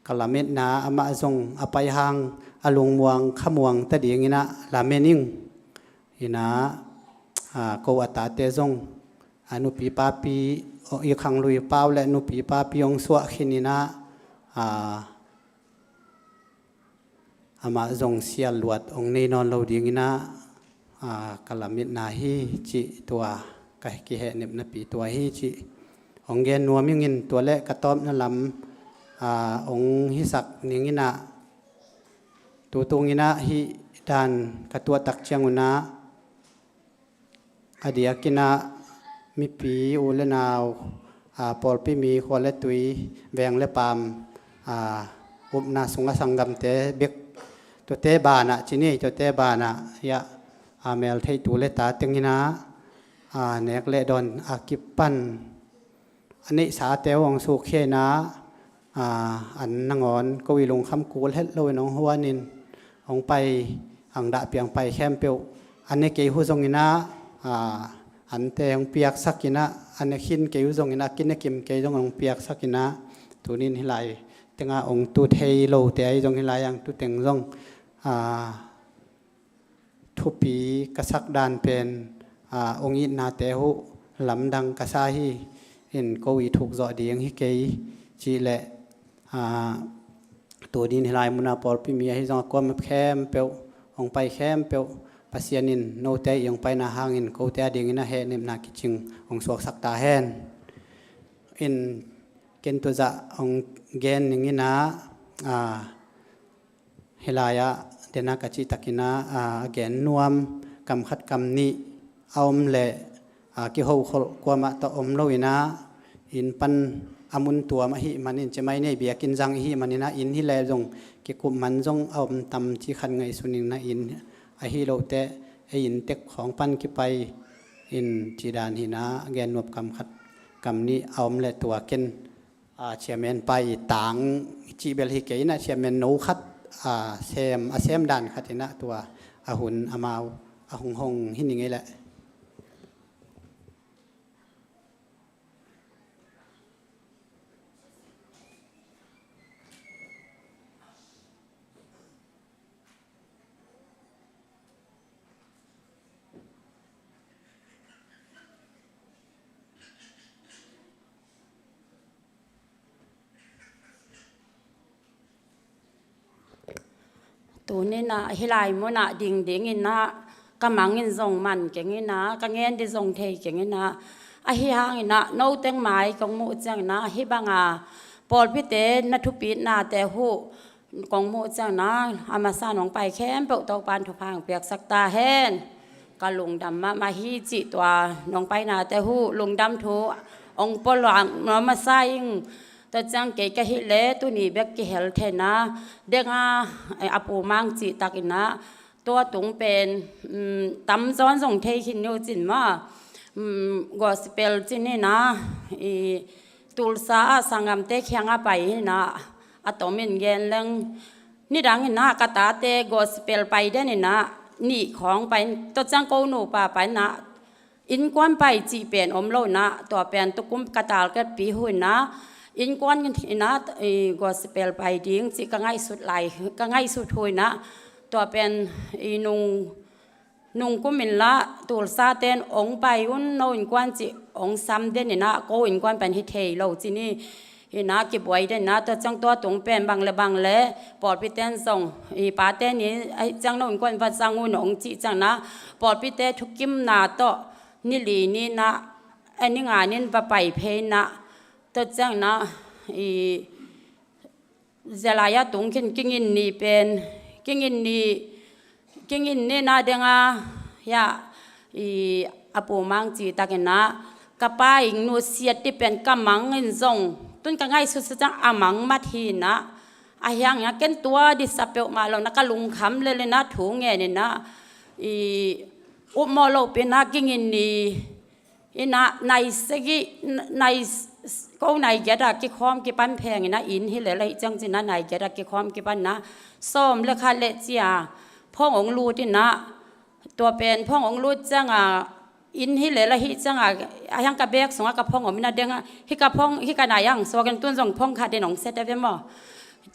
ka lametna, amah zong a pai hang a lungmuang khamuang ta ding inah lamen ing. Inah, aa, ko a tate zong, aa, nupi papi, i khanglui pau leh nupi papi hong suah khin inah, aa, amah zong sial luat hong nei nawn lo ding inah, aa, ka lametna hi cih, tua ka kihehnep napi tua hi cih hong gen nuam ing. In tua leh ka tawpna lam, aa, hong hisak ning inah, tu tung inah hih dan ka tuah tak ciang un ah, a diak inah mipi, u leh nau, aa, pawlpi mi, khua leh tui, veng leh paam, aa, upna sung a sanggamte bek, tuate banah ci ni, tuate banah, aa, meltheih tu leh ta teng inah, aa, nek leh dawn a kipan a neihsate uh hong sukkhia inah, aa, an nangawn ko i lungkham kul het lo in hong huan in, hong pai, ang dah piang pai khempeuh, a ne kei uh zong inah, aa, ante hong piaksak inah, a ne khin kei uh zong inah, a kine kim kei zong hong piaksak inah, tuni in hih lai teng ah hong tu thei lote ahi zong, hih lai ah hong tu teng zong, aa, thupi ka sak dan pen, aa, hong itnate uh lamdang ka sa hi. In ko i thuk zawh ding hi kei cih leh, aa, tuni in hih lai mun ah pawlpi mi ahi zong a kuamah khempeuh, hong pai khempeuh, Pasian in note i hong paina hangin kote a ding inah hehnepna kicing hong suaksak ta hen. In ken tu zah hong gen ning inah, aa, hih lai-ah, den a ka cih tak inah, aa, a gen nuam kam khat kam nih a om leh, aa, kiho kholh kuamah tawh om lo inah, inn pan a mun tuam ahih manin, ci mai ni, biakinn zang ahih man inah, inn hi leh zong kikup man zong a om tam cih khat ngaihsun inah, inn ahi loh teh ei inn tek khawng pan kipai in, cih dan hi inah, a gen nuam kam khat kam nih a om leh tua ken, aa, chairman pa i tang cih bel hi kei inah, chairman no khat, aa, sem, a sem dan khat inah, tua a hun amau a hong hong hi ning ei leh. Tuni inah hih lai mun ah ding ding inah, ka mang in zong man keng inah, ka ngen ding zong thei keng inah, ahi hang inah no teng mai kong muh ciang inah, hih bang a pawlpite na thupitnate uh kong muh ciang inah, a masa in hong pai khempeuh Topa'n thupha hong piaksak ta hen. Ka lungdam mahmah hi cih, tua nong painate uh lungdam thu hong pua luang nuam masa ing. Tua ciang kei ka hih leh tuni bek kihel thei inah, deng a, eh, a pu mang cih tak inah, tua tung pen, um, tam zawn zong thei khin ni uh cin maw. Um, gospel cin inah, i, Tulsa ah sanggamte kiangah pai hi-in ah, a tomin gen leng, nidang in ah ka tate gospel pai den in ah, nih khawng pai, tua ciang ko nupa pai in ah, innkuan pai cih pen om lo in ah, tua pen tukum ka target pi hu in ah, innkuan in ah, i, gospel pai ding cih ka ngaihsut lai, ka ngaihsut hu in ah, tua pen i nung, nung kum in la, Tulsa ten ong pai un, no innkuan cih ong sam den in ah, ko innkuan pen hi thei lo ci ni. Hi-in ah kibuai den in ah, tua ciang tua tung pen bang le bang le, pawlpi ten zong, i pa ten in, ahi ciang no innkuan va zang un ong cih ciang in ah, pawlpi te thukimna tawh, ni li ni in ah, a ni nga ni in va pai phei in ah, tua ciang in ah, i, zia lai-ah tung khin Kingin ni pen, Kingin ni, Kingin ni in ah deng a, hiah, i, a Pu Mang ci tak in ah, ka pa ing nusiat ding pen ka mang in zong, tun ka ngaihsut sa ciang a mang mat hi in ah, a hiang in ah ken tua ding sa peuhmah lo in ah ka lungkham lel in ah thu ngen in ah, i, upmawh loh pi in ah Kingin ni, in ah, nai sagih, nai, ko nai giat ah kikhawm kipan pheng in ah, inn hi lel ahi ciang ci in ah nai giat ah kikhawm kipan in ah, sawm le khat le ci a, phone ong lut in ah, tua pen phone ong lut ciang a, inn hi lel ahi ciang a, a hiang ka bag sungah ka phone om in ah deng a, hih ka phone, hih ka nai ang suak in tun zong phone khat in ong sia ta ve maw.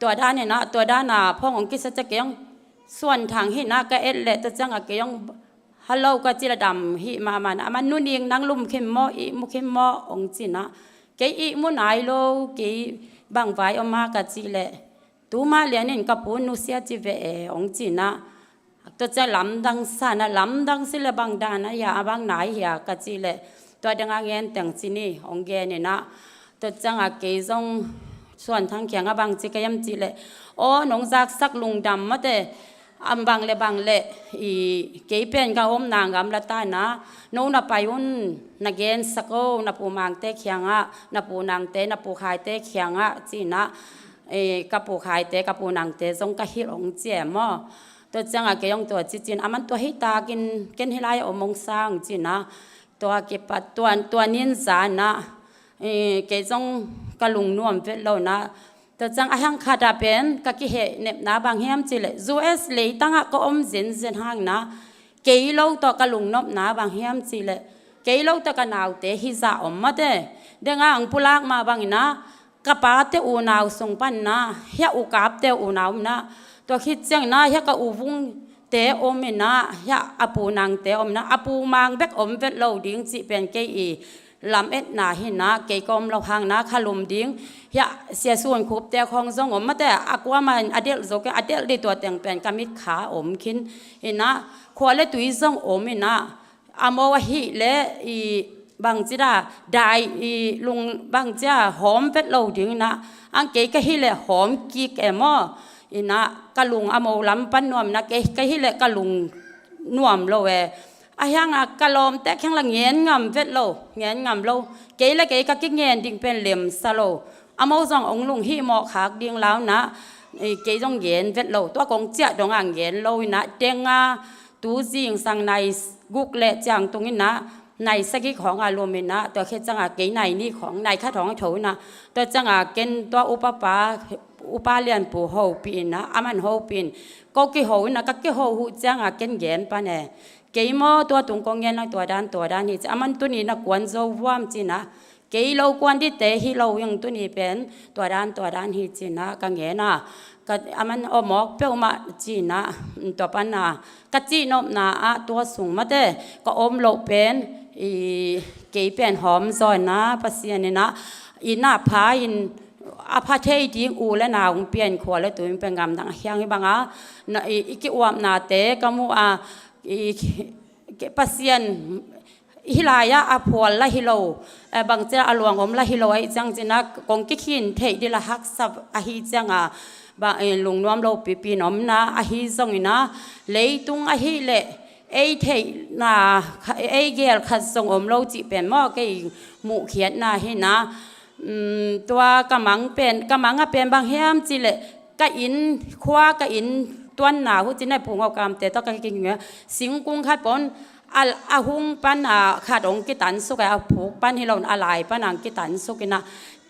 Tua dan in ah, tua dan a phone ong kisia ciang kei ong Suan Thang hi in ah ka et leh tua ciang a kei ong Hello ka cih leh dam hih mahmah in ah, aman, Nu Ning, nang lum khin maw, ihmu khin maw, ong ci in ah, kei ihmu nai lo, kei bang vai om a ka cih leh, tu mah lian in ka pu nusia ci ve e, ong ci in ah, tua ciang lamdang sa in ah, lamdang ci leh bang dan a hia, a bang nai hia ka cih leh, tua deng a ngen teng ci ni, ong gen in ah, tua ciang a kei zong Suan Thang kiangah bang ci ka hiam cih leh, aw, nong zaksak lungdam mate, a bang le bang le, i, kei pen ka omna gamla ta in ah, no na pai un, na gensak o, na Pu Mangte kiangah, na Pu Nangte, na Pu Khaite kiangah ci in ah, i, ka Pu Khaite, ka Pu Nangte zong ka hilh ong ci e maw. Tua ciang a kei ong tua ci ci in, aman tua hi takin, ken hih lai-ah om ong sa ong ci in ah, tua kipat, tua, tua ni in zan ah, i, kei zong ka lungnuam vet lo in ah, tua ciang a hiang khat ah pen ka kihehnepna bang hiam cih leh, U S leitang ah ka om zenzen hang in ah, kei lo tawh ka lungnopna bang hiam cih leh, kei lo tawh ka naute hizah om mate, deng a ang pulak mah bang in ah, ka pate unau sung pan in ah, hiah ukapte unau in ah, tua khit ciang in ah, hiah ka u Vungte om in ah, hiah a Pu Nangte om in ah, a Pu Mang bek om vet lo ding cih pen kei i lametna hi in ah, kei ka om loh hang in ah, kha lum ding, hiah Sia Sun Khupte khawng zong om mate, a kuamah in a delh zo kei, a delh ding tua teng pen ka mitkha om khin in ah, khua le tui zong om in ah, a mo ahih leh i bangci a dai, i lung bangci a hawm vet lo ding in ah, ang kei ka hih leh hawm kik e maw, in ah ka lung a mo lam pan nuam in ah, kei ka hih leh ka lung nuam lo e. A hiang a ka lawmte kiang la ngen ngam vet lo, ngen ngam lo. Kei le kei ka kingen ding pen lemsa lo. A mo zong ong lunghimawh khak ding lau in ah, i, kei zong ngen vet lo. Tua kong ciah dong a ngen lo in ah, deng a, tu zingsang nai guk le ciang tung in ah, nai sagih khawng a lum in ah, tua khit ciang a kei nai nih khawng, nai khat khawng a tho in ah, tua ciang a ken tua upapa, Upa Lianpu hopih in ah, aman hopih in, ko kiho in ah, ka kiho huh ciang a ken gen pan e. Kei maw tua tung kong gen a, tua dan, tua dan hi ci, aman tuni na kuan zo vuam ci in ah, kei lo kuan dite hi lo ing, tuni pen tua dan, tua dan hi ci in ah ka ngen a, ka, aman aw mawk peuhmah ci in ah, tua pan a ka cihnopna ah tua sung mate ka om loh pen, i, kei pen hawm zaw in ah, Pasian in ah, i, na pha in, a pha thei ding u le nau hong pia in, khua le tui hong pia in, gamdang a hiang hi bang a, na, i, i kiuapnate ka mu a, i, Pasian hih lai-ah a phual la hi lo, eh, bangci a luang om la hi lo, ahi ciang ci in ah kong kikhin theih ding la haksa ahi ciang a, bang, eh, lungnuam lo pipi in om in ah, ahi zong in ah, leitung ahih leh ei theihna, ei gel khat zong om lo cih pen maw, kei muhkhiatna hi in ah, um, tua ka mang pen, ka mang a pen bang hiam cih leh, ka inn, khua ka inn tuanna uh ci in ah, Pu Ngau Kamte tawh ka kikhin a, singkung khat pawn a, a hung pan a khat hong kitansuk a, a phuk pan hi lo in a lai pan a hong kitansuk in ah,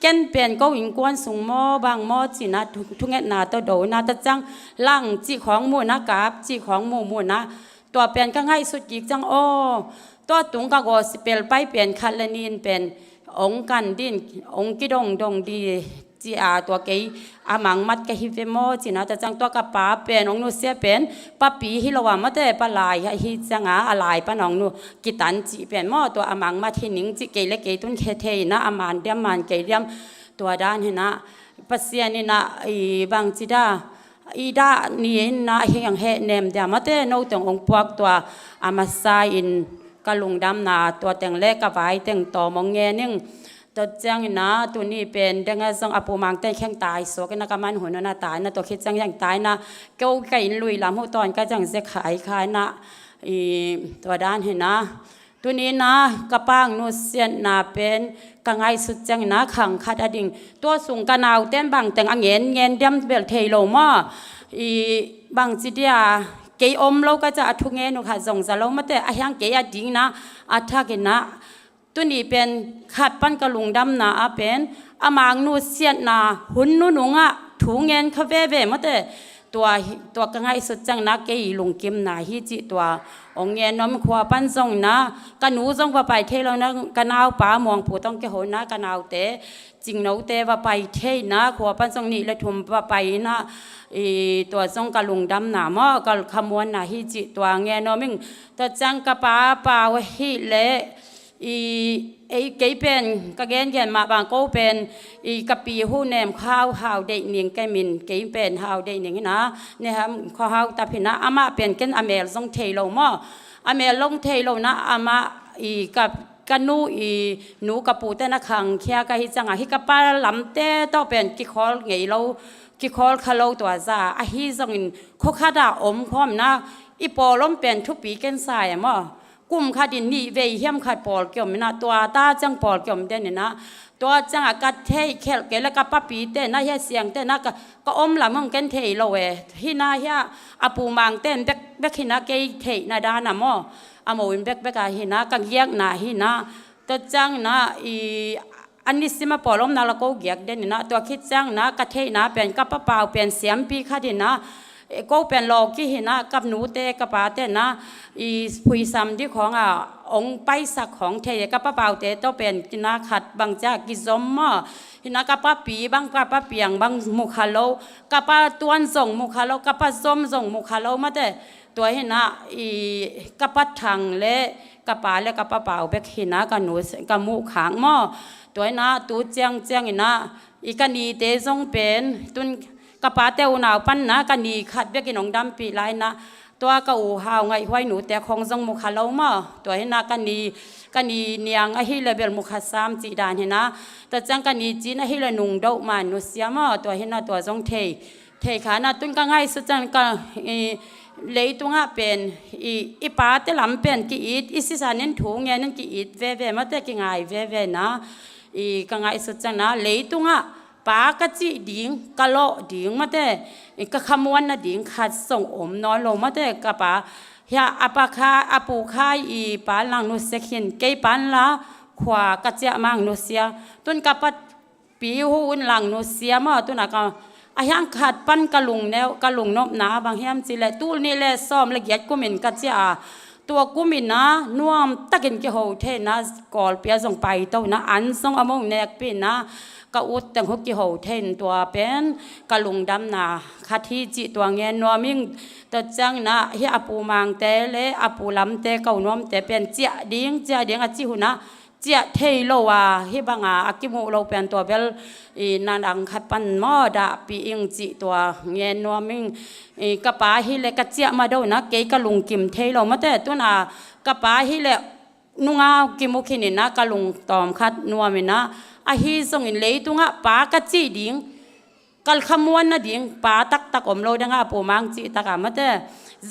ken pen ko innkuan sung maw bang maw ci-in ah thu, thungetna tawh do-in ah, tua ciang lang cih khawng muh-in ah, kap cih khawng muh muh-in ah, tua pen ka ngaihsut kik ciang aw, tua tung ka gospel pai pen khat le nih in pen ong kan ding, ong kidongdong ding ci-a, tua kei a mangmat ka hi ve maw ci-in ah, tua ciang tua ka pa pen ong nusia pen papi hi lo a, mate, palai ahi ciang a, a lai pan ong nu kitan cih pen maw, tua a mangmat hi ning cih, kei le kei tun khe thei-in ah, a man diam man kei diam, tua dan hi-in ah, Pasian in ah i bangci dia, i dah ni in ah hiang heh nem dia, mate, no teng ong puak tua a masa in ka lungdamna tua teng le ka vai teng tawm ong ngen ing. Tua ciangin ah tuni pen deng ah zong a pu Mangte kheng tai suak in ah, ka man hun un ah tai in ah, tua khit ciang hiang tai in ah, keu ka inn lui lam huh tawn ka zang zek hai kha in ah, i tua dan hi-in ah, tuni in ah ka pa nusiatna pen ka ngaihsut ciangin ah khang khat a ding, tua sung ka naute in bang teng a ngen ngen diam bel thei lo maw. I bangci dia, kei om lo ka ciah a thu ngen uh khat zong za lo, mate, a hiang kei a ding in ah, a thak in ah, tuni pen khat pan ka lungdamna ah pen a mang nusiatna hun nunung ah thu ngen kha veve, mate. Tua hi, tua ka ngaihsut ciangin ah kei lungkimna hi cih tua ong ngen nuam. Khua pan zong in ah ka nu zong va pai thei lo in ah, ka naupa Muangpu tawh ong kiho in ah, ka naute Cingnote va pai thei in ah, khua pan zong nih le thum va pai in ah, i tua zong ka lungdamna maw, ka khamuanna hi cih tua ngen nuam ing. Tua ciang ka pa Pau ahih leh, i, ei, kei pen ka gengen mah bang, ko pen i ka pi huh nem khau hau deih ning, kei min kei pen hau deih ning hi-in ah, ne ham kho hau tap hi-in ah, amah pen ken a mel zong thei lo maw. A mel zong thei lo in ah, amah i ka, ka nu i nu ka pute in ah khangkhia ka hi ciang a, hih ka pa lamte tawh pen kikhawl ngei lo, kikhawl kha lo, tua za ahi zongin khua khat ah om khawm in ah, i pawl om pen thupi ken sa e maw. Kum khat in nih vei hiam khat pawl kiom in ah, tua ta ciang pawl kiom den in ah, tua ciang a ka theih khelh kei le ka papite in ah, hia siangte in ah, ka, ka om lam hong ken thei lo e. Hi-in ah hia a pu Mangte in bek bek hi-in ah kei theihna dan ah maw, a mo in bek bek ah hi-in ah ka giakna hi-in ah, tua ciang in ah i a nisim a pawl omna la ko giak den in ah, tua khit ciang in ah ka theihna pen ka pa Pau pen siampi khat in ah, e, ko pen lawki hi-in ah, ka nute ka pate in ah i phuisam ding khawng ah ong paisak khawng thei e. Ka pa Paute tawh pen in ah khat bang ciah kizom maw, hi-in ah ka papi bang, ka pa Piang bang mu kha lo, ka pa Tuan zong mu kha lo, ka pa Zom zong mu kha lo, mate. Tua hi-in ah i ka pa Thang le ka pa le ka pa Pau bek hi-in ah ka nu, ka muh khak maw. Tua hi-in ah tu ciang ciang in ah i ka nite zong pen tun ka pate unau pan in ah ka ni khat bek in ong dampih lai in ah, tua ka u Hau Ngaih Huai nute khawng zong mu kha lo maw. Tua hi-in ah ka ni, ka ni Niang ahih leh bel mu kha sam cih dan hi-in ah, tua ciang ka ni Cin ahih leh nungdoh man nusia maw. Tua hi-in ah tua zong thei thei kha in ah, tun ka ngaihsut ciang ka, i, leitungah pen i, i pate lam pen ki-it, i sisan in thu ngen in ki-it veve, mate, kingai veve in ah, i, ka ngaihsut ciang in ah leitungah pa ka cih ding, ka lawh ding, mate, i, ka khamuan nading khat zong om nawn lo, mate. Ka pa, hia, a pa Khai, a pu Khai i pa in lang nusia khin, kei pa in la khua ka ciah mang nusia. Tun ka pa Pi Hu in lang nusia maw, tun ah ka, a hiang khat pan ka lungneu, ka lungnopna bang hiam cih leh tul nih le sawm le giat kum in ka ciah a, tua kum in ah nuam takin kiho thei in ah, Kawlpi ah zong paito in ah, an zong a mong nekpih in ah, ka ut teng huh kiho thei in, tua pen ka lungdamna khat hi cih tua ngen nuam ing. Tua ciang in ah hih a pu Mangte le a pu Lamte, ko nuamte pen ciah ding, ciah ding a cih hun ah ciah thei lo a, hih bang a a kimuh lo pen tua bel, i, na dang khat pan maw dahpih ing cih tua ngen nuam ing. I, ka pa hi leh ka ciah mah do in ah kei ka lungkim thei lo, mate. Tun ah ka pa hi leh nunga kimu khin in ah ka lungtawm khat nuam in ah, ahi zongin leitungah pa ka cih ding, ka khamuan nading pa taktak om lo ding a, a pu Mang cih tak a, mate.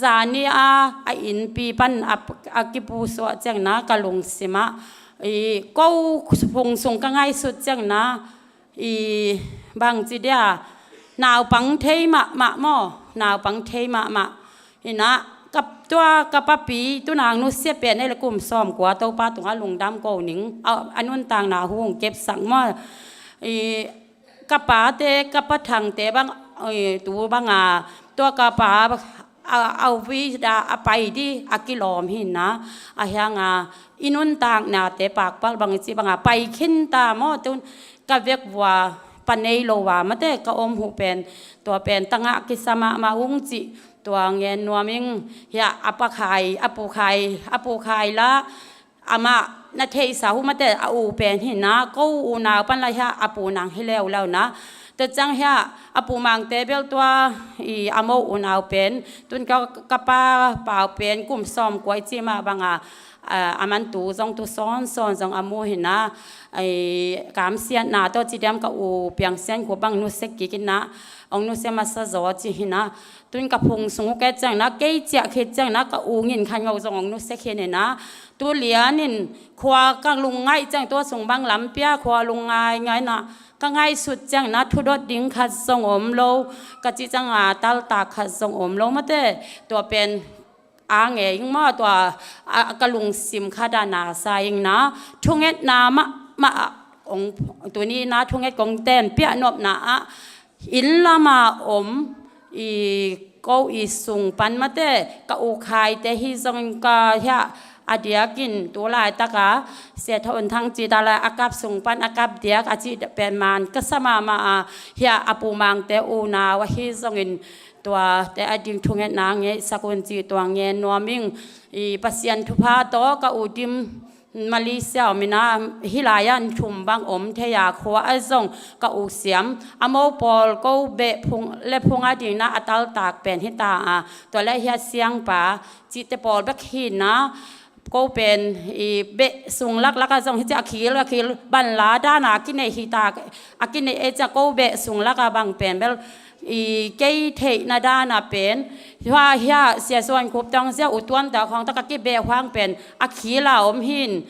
Zani a, a innpi pan a, a kipusuah ciang in ah ka lungsim ah, i, ko phung sung ka ngaihsut ciang in ah, i, bangci dia, naupang thei mahmah maw, naupang thei mahmah. Hi in ah, ka, tua ka papi, tun ah nusia pen ei le kum sawmkua Topa tungah lungdam ko ning, a, a nuntakna hong kepsak maw. I, ka pate, ka pa Thangte bang, i, tu banga, tua ka pa a, a uvi da a pai di a kilawm hi na, a hianga i nuntaknate pakpal bang i ci banga pai khin ta maw, tun ka vek vua pa nei lo a mate ka om huh pen, tua pen tangah kisa mahmah ung ci, tua ngen nuam ing. Hia a pa Khai, a pu Khai, a pu Khai la, amah na theihsa huh mate a u pen hi na, ko unau pan la hia a pu nang hi leuleu na. Tua ciang hia a pu Mangte bel tua i a mo unau pen, tun ka, ka pa Pau pen kum sawm kua i ci mah banga, a, a man tu zong tu sawnsawn zong a mu hi na, i, kamsiatna tawh ci diam ka u Piang Sian Khup bang nusia kik hi na, ong nusia masa zaw ci hi na. Tun ka phung sung uh ka et ciang na, kei ciah khit ciang na, ka u Ngin Khan Ngo zong ong nusia khin hi na. Tu lianin khua ka lungngaih ciang tua sung bang lam pia khua lungngai ngai na, ka ngaihsut ciang na, thudot ding khat zong om lo, ka ci ciang a taltak khat zong om lo mate, tua pen a nge ing maw, tua a, ka lungsim khat a na sa ing na, thungetna mahmah ah ong, tuni na thunget kong ten piah nopna ah, inn lama om i ko i sung pan mate, ka u Khaite hi zong ka hia a diakin tu laitaka Sia Tho Un Thang ci ta lai a kap sung pan a kap diak a ci pen man ka sa mahmah a, hia a pu Mangte unau ahi zongin tuate a ding thungetna ngeihsak un ci, tua ngen nuam ing. I Pasian thupha tawh ka u Dim Malaysia om hi na, hih lai-ah thum bang om thei a, khua ah zong ka u Siam, a mo pawl ko beh phung le phung a ding na a taltak pen hi ta a, tua le hia siangpa cihte pawl bek hi na, ko pen i beh sung laklak ah zong hi ci a, khil a khil ban la dan a a kineih hi ta, a kineih e ci a, ko beh sung lak a bang pen bel i kei theihna dan a pen, hua hia Sia Suan Khup tawng zia u tuamta khawng tak a kibeh huang pen a khil a om hin,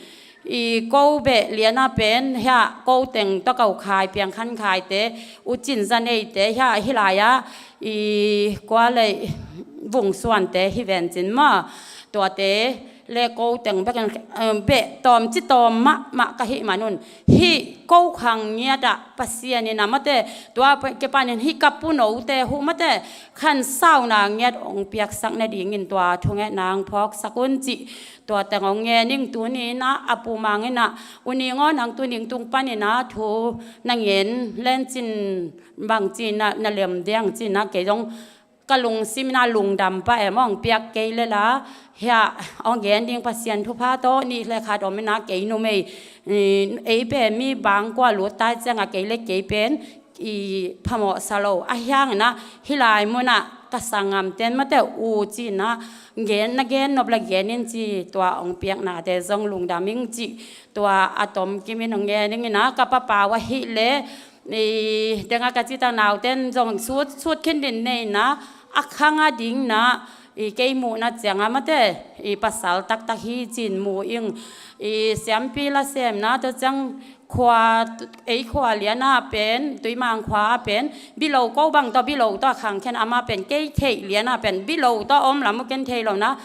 i ko beh lian a pen hia ko teng tawh ka u Khai, Piang Khan Khaite, u Cin Za Neite, hia hih lai-ah i kua lei Vung Suante hi ven cin maw, tuate le ko teng bekin, eh, beh tawm ci tawm mahmah ka hih manun, hih ko khang ngiat ah Pasian in a mate, tua pa, ke panin hih ka punote huh mate, khansauna ngiat ong piaksak nadingin tua thungetna ong phawksak un cih, tua teng ong ngen ing. Tuni in a, a pu Mang in a, u Ning aw, nang tuni tung panin a thu na ngen len cin bang ci na, na lem diang ci na, kei zong ka lungsim in a lungdam pah e maw, ong piak kei le la, hia ong gen ding Pasian thupha tawh nih le khat om in a, kei numei, eh, ei pen mi bang kua lut tai ciang a kei le kei pen i phamawh sa lo. A hiang in a hih lai mun ah ka sanggamten mate u ci in a, gen na gen nop la gen in ci, tua ong piaknate zong lungdam ing ci, tua a tom kim in ong ngen ing in a, ka pa Pau ahih le i deng a ka cih tak nauten zong sut, sut khin din nei in a, a khang a ding in a, i kei muhna ciang a mate i pasal taktak hi cin mu ing. I Siampi La Sem in a, tua ciang khua, ei khua lian a pen, Tuimang khua a pen, Bilo ko bang tawh, Bilo tawh a khang khen, amah pen kei theih lian a pen Bilo tawh om lam uh ken thei lo in a,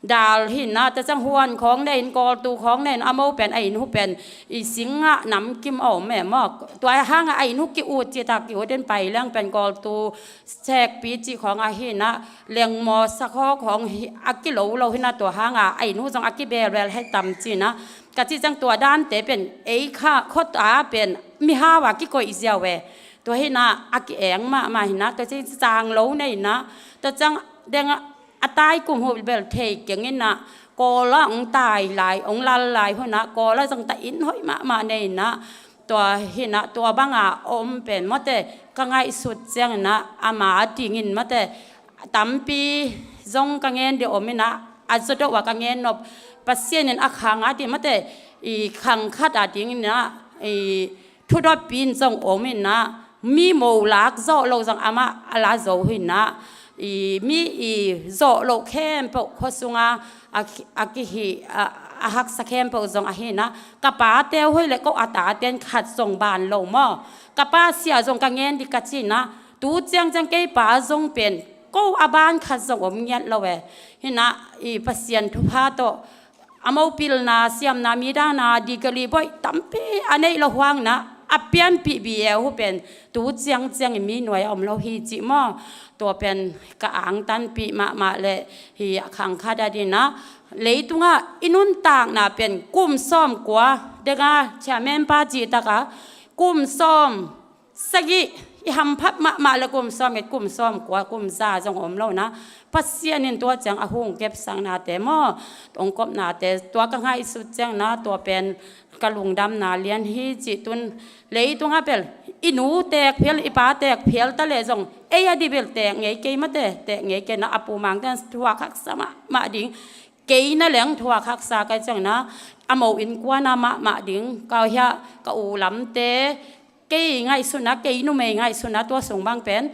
dal hi in a, tua ciang huan khawng nei in, kawltu khawng nei in, a mo pen a inn huh pen i sing ah namkim a om e maw. Tua hang a a inn huh ki-ut ci tak, ki-ut in pai leng pen kawltu sekpi cih khawng ahi in a, lengmaw sakhaw khawng hi a, kilo lo hi in a, tua hang a a inn huh zong a kibelbel hi tam ci in a, ka cih ciang tua dante pen ei kha khuata pen mihau a kikoih ziau e. Tua hi in a, a ki-eng mahmah hi in a, tua ci cang lo nei in a, tua ciang deng a a tai kum huh bel thei keng in a, Kawl ah ong tai lai, ong lal lai hun a, Kawl ah zong ta inn hoih mahmah nei in a, tua hi in a, tua bang a om pen mate ka ngaihsut ciang in a, ama a ding in mate tampi zong ka ngen ding om in a, a zaw deuh a ka ngen nop, Pasian in a khang a ding mate, i khang khat a ding in a, i thudotpi in zong om in a, mi mo lak zawh loh zong amah a la zo hi in a, i mi i zawh loh khempeuh khua sung a, a ki, a kihi, a, a haksa khempeuh zong ahi in a, ka pate uh hoih le ko a taten khat zong ban lo maw. Ka pa sia zong ka ngen ding ka ci in a, tu ciangciang kei pa zong pen ko a ban khat zong om ngiat lo e. Hi in a, i Pasian thupha tawh a mo pilna, siamna, mi dana, degree bawi tampi a neih loh huang in a, a pianpih B A hu pen tu ciangciang in mi nuai a om lo hi cih maw? Tua pen ka angtanpih mahmah leh hi a khang khat a ding ah, leitungah i nuntakna pen kum sawmkua, deng a chairman pa cih tak a kum sawm sagih i hamphat mahmah leh kum sawm et, kum sawmkua, kum za zong om lo na. Pasian in tua ciang a hong kepsaknate maw, hong kopnate, tua ka ngaihsut ciang na, tua pen ka lungdamna lian hi cih tun. Leitungah bel i nu teek phial, i pa teek phial ta leh zong ei a dih bel teek ngei kei mate, teek ngei kei na. A pu Mang ten thuak haksa mahmah ding, kei na leng thuak haksa ka hih ciang na, a mo innkuan ah mahmah ding. Ka hiah ka u lamte, kei ngaihsutna, kei numei ngaihsutna tua sung bang pen,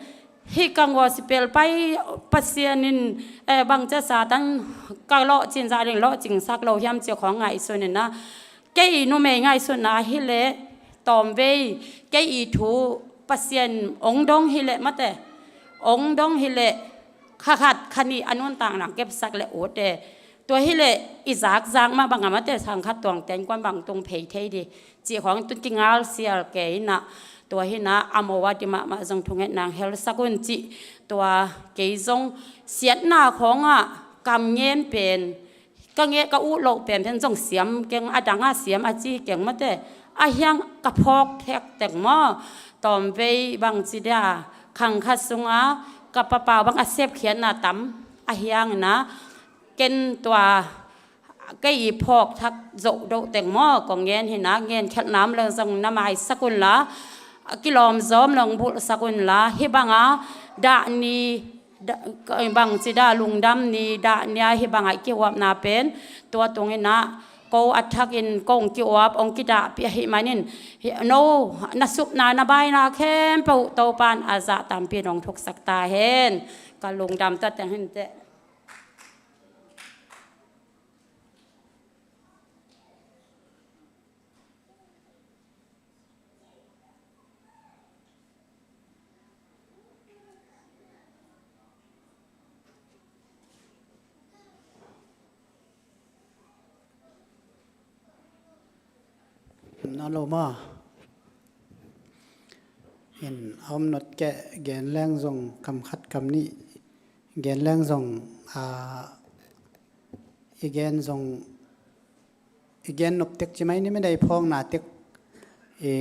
hih ka gospel pai, Pasian in, eh, bangci a Satan ka lawhcin zah ding lawhcingsak lo hiam cih khawng ngaihsun in na. Kei numei ngaihsutna hi leh, tawmvei, kei i thu Pasian hong dong hi leh mate, hong dong hi leh, kha khat kha nih a nuntakna kepsak leh ut e. Tua hi leh i zakzak mah bang a mate, sang khat tuang ten kuan bang tung phei thei dih cih khawng tun kingalsial kei na. Tua hi na, a mo a dih mahmah zong thungetna hong helsak un cih. Tua kei zong siatna khawngah kam ngen pen, ka ngen, ka ut loh penpen zong siam keng, a dang a siam a ci keng mate, a hiang ka phawk thek teng maw? Tawmvei bangci dia, khang khat sungah ka papa bang a sepkhiatna tam a hiang na, ken tua kei i phawk thak zoh doh teng maw, kong ngen hi na, ngen khelh nam leng zong na maisak un la, a kilawm zawm leng bulhsak un la, hih bang a dah ni, da-, bangci dah, lungdam ni, dah ni a hih bang a i kihuapna pen, tua tung in na, ko a thak in kong kihuap, hong kidahpih ahih manin, hi, no, na supna, na baina khempeuh Topa'n a zah tampi in hong thuksak ta hen. Ka lungdam ta teng hi inteh. Na lo ma. In a om not keh, gen leng zong kam khat kam nih gen leng zong, a, i gen zong, i gen nop tek ci mai ni, mi dei phawkna tek, i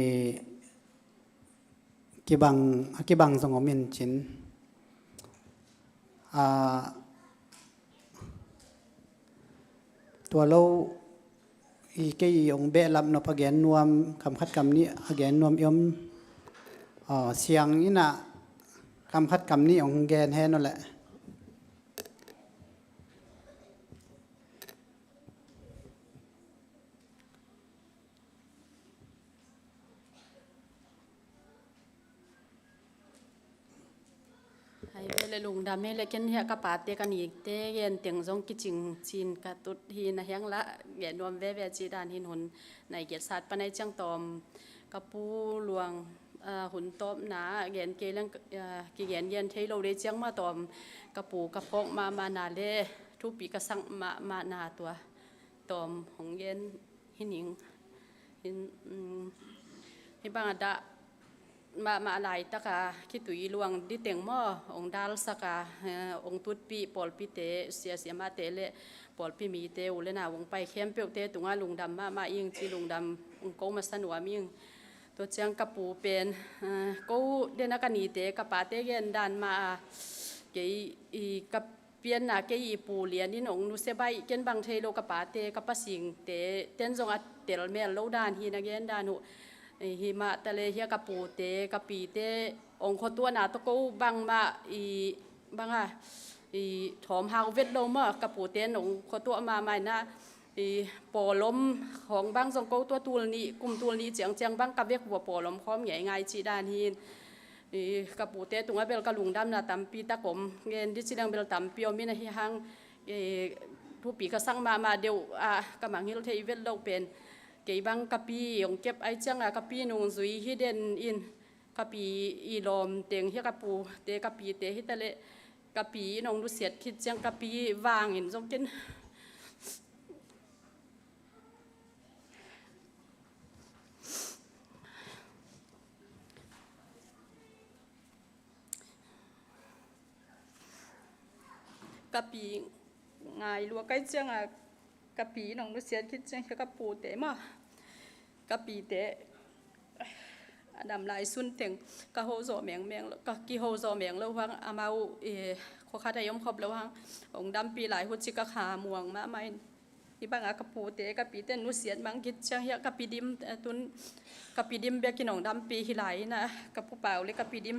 kibang, a kibang zong om in cin. A, tua lo, i kei i hong behlap nop a gen nuam, kam khat kam nih a gen nuam i om, a, siang in a kam khat kam nih hong gen hen aw leh. Hai ve le lungdam hi le, ken hiah ka pate ka nite gen teng zong kicing cin ka tut hi na hiang la, gen nuam veve cih dan hin hun nai giat sat pan ai ciang tawm ka pu luang, ah, hun tawpna gen kei leng, ah, kigen gen thei lo dei ciang mah tawm ka pu ka phawk mahmahna le thupi ka sak mahmahna tua tawm hong gen hi ning. Hin, um, hih bang a dah mahmah laitaka khitui luang diteng maw, hong dalsaka, eh, hong tutpih pawlpite, siasia mahte le pawlpi mite, u le nau hong pai khempeuhte tungah lungdam mahmah ing ci, lungdam hong ko masa nuam ing. Tua ciang ka pu pen, eh, ko dena ka nite, ka pate gen dan mah a, kei i ka pianna kei i pu lian in hong nusia baih, ken bang thei lo ka pate, ka pasingte ten zong a tel mel lo dan hi na gen dan uh. Hi mah ta le hia ka pute, ka pite hong khuatuahna tawh ko bangmah i bang a, i thawm hau vet lo mah, ka pute in hong khuatuah mahmah in a, i pawlom khawng bang zong ko tua tul nih, kum tul nih ciangciang bang ka vek vua pawlom khawm ngeingai cih dan hi in. I ka pute tungah bel ka lungdamna tampi tak om, gen di ci dang bel tampi om in ahi hang, i thupi ka sak mahmah deuh a ka mangngilh thei vet loh pen, kei bang ka pi hong kep ai cianga ka pi nungzui hi den in, ka pi i lawm teng hi ka pute, ka pite hi ta leh, ka pi in hong nusiat khit ciang ka pi vangin zong ken. Ka pi ngai lua kai cianga, ka pi nong nusiat khit ciang ka pute mah, ka pite a dam lai sun teng ka ho zawh mengmeng lo, ka kiho zawh meng lo hang, amau, eh, khuakhat a i om khop lo hang, hong dampi lai huci ka kha muang mahmah in. Hih banga ka pute ka pite nusiat mang khit ciang hiah ka pidim, eh, tun ka pidim bekin hong dampi hi lai ina, ka pupau le ka pidim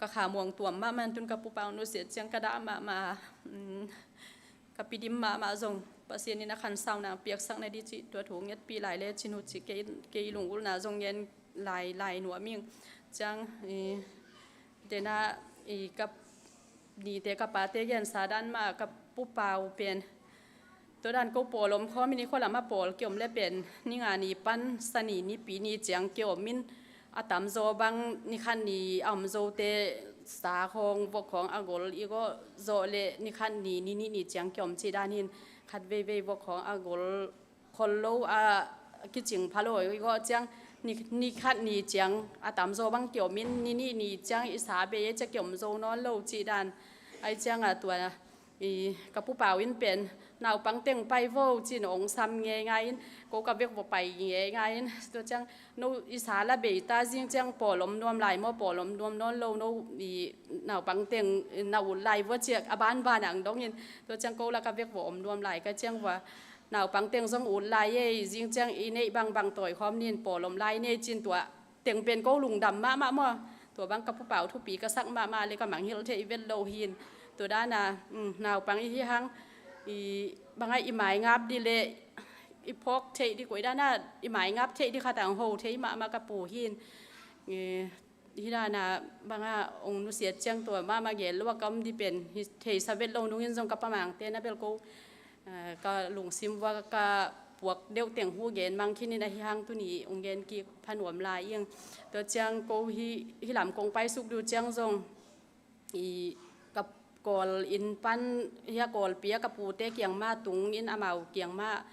ka kha muang tuam mahmah in, tun ka pupau nusiat ciang ka dah mahmah, mm, ka pidim mahmah zong Pasian in a khansau nang piaksak na di cih tua thu ngetpi lai le cin uh cih kei, kei lungulna zong ngen lai, lai nuam ing. Ciang, eh, dena, eh, ka nite ka pate gensa dan mah ka pupau pen tua dan ko pawl om khawm in i khualam a pawl kiom le pen ni nga ni pan sa ni nipi ni ciang kiom in a tamzaw bang ni khat ni a om zote sa khawng vok khawng a gol i gawh zawh le ni khat ni ni nih ni ciang kiom cih dan hin khat veivei vok khawng a gol khol lo a kicing pha lo i gawh ciang ni, ni khat ni ciang a tamzaw bang kiom in ni nih ni ciang i sa bei e cia kiom zo nawn lo cih dan. Ai cianga tua i ka pupau in pen naupang teng pai vo cin ong sam ngeingai in, ko ka vek vo pai ngeingai in, tua ciang no i sa la bei ta zing ciang pawl om nuam lai maw, pawl om nuam nawn lo no i naupang teng na ut lai vo ciak a banban ang dongin, tua ciang ko la ka vek vo om nuam lai ka ciang vo naupang teng zong ut lai ei, zing ciang i neih bangbang tawi khawm nin pawl om lai nei cin tua teng pen ko lungdam mahmah maw. Tua bang ka pupau thupi ka sak mahmah le ka mangngilh theih vet lo hin. Tua dana, um, naupang i hi hang, i banga i maingap di le i phawk theih di koi dana i maingap theih di khat ang ho thei mahmah ka pu hin. Eh, hi dana banga ong nusiat ciang tua mahmah gel lo a ka om di pen hi theisa vet lo nungin zong ka pamangte na bel ko, ah, ka lungsim vua ka puak deuh teng hu gen mang khinin ahi hang tuni ong gen kik phanuam lai ing. Tua ciang ko hi, hi lam kong paisuk du ciang zong i ka kawl in pan hia kawlpi a ka pute kiang mah tung in amau kiang mah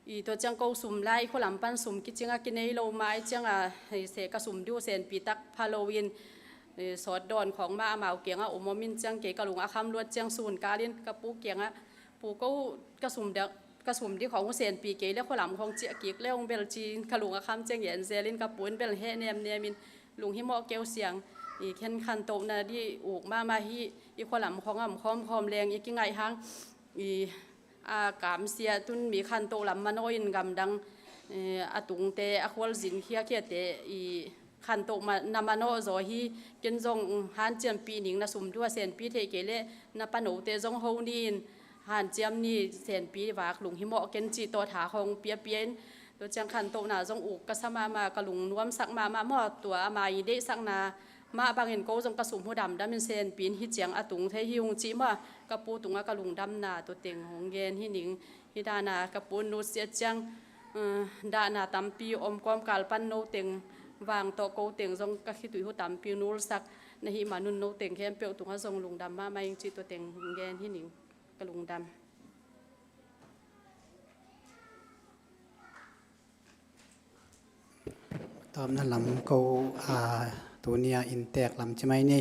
i tua ciang ko sum lai i khualam pan sum kicing a kinei lo mah i cianga, i se ka sum diu senpi tak pha lo in, i sawt dawn khawng mah amau kiang a om om in ciang kei ka lung a kham luat ciang sun kal in ka pu kiang a, pu ko ka sum dek, ka sum di khawng uh senpi kei le khualam khawng ciah kik le ong bel ci in ka lung a kham ciang en zel in ka pu in bel heh nem nem in lunghimawh keu siang i khen khantohna di uk mahmah hi i khualam khawng a om khawm khawm leng i kingaih hang i a kamsia tun mi khantoh lam manawh in gamdang, eh, a tungte a khualzin khiakhiate i khantoh ma-, na manawh zaw hi. Ken zong hanciampih ning na sum dua senpi theih kei le na panote zong ho ni in hanciam ni senpi vak lunghimawh ken cih tawh tha khawng piapia in tua ciang khantohna zong uk ka sa mahmah ka lungnuamsak mahmah maw tua ama i deihsakna mah bangin ko zong ka sum hu damdam in senpi in hi ciang a tung thei hi ung cih maw ka pu tungah ka lungdamna tua teng hong gen hi ning. Hi dana ka pu nusiat ciang, eh, dahna tampi om kawmkal pan no teng vang tawh ko teng zong ka khitui hu tampi nulsak na hi manun no teng khempeuh tungah zong lungdam mahmah ing cih tua teng hong gen hi ning. Ka lungdam. Tawpna lam ko, ah, tunia inntek lam ci mai ni.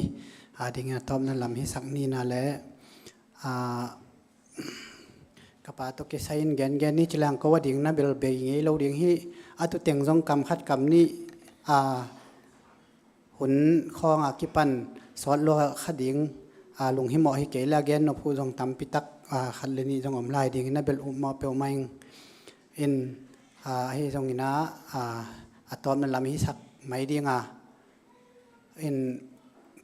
Ah, dingin a tawpna lam hisak nina le, ah, ka pa tawh kisai in gengen ni ci leng ko a ding na bel bei ngei lo ding hi. A tu teng zong kam khat kam nih, ah, hun khawng a kipan sawt lua kha ding, ah, lunghimawh hi kei le a gen nop hu zong tampi tak, ah, khat le nih zong om lai dingin a bel upmawh peuhmah ing. In, ah, ahi zongin ah, ah, a tawpna lam hisak mai ding a. In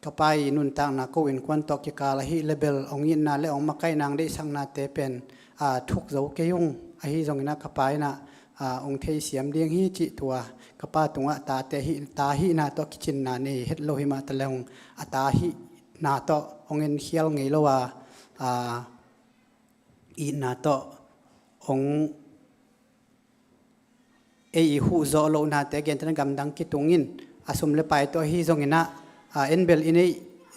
ka pa i nuntakna ko innkuan tawh kikal ahi le bel ong itna le ong makaihna ong deihsaknate pen, ah, thuk zo kei ung. Ahi zongin ah ka pa in ah, ah, ong theisiam ding hi cih tua ka pa tungah tate hi, ta hihna tawh kicinna nei het lo hi mah ta le ong a ta hihna tawh ong enkhial ngei lo a, ah, itna tawh ong ei i huh zawh lohnate gentehna gamdang kitung in a sum le pai tawh ahi zongin ah, ah, en bel i neih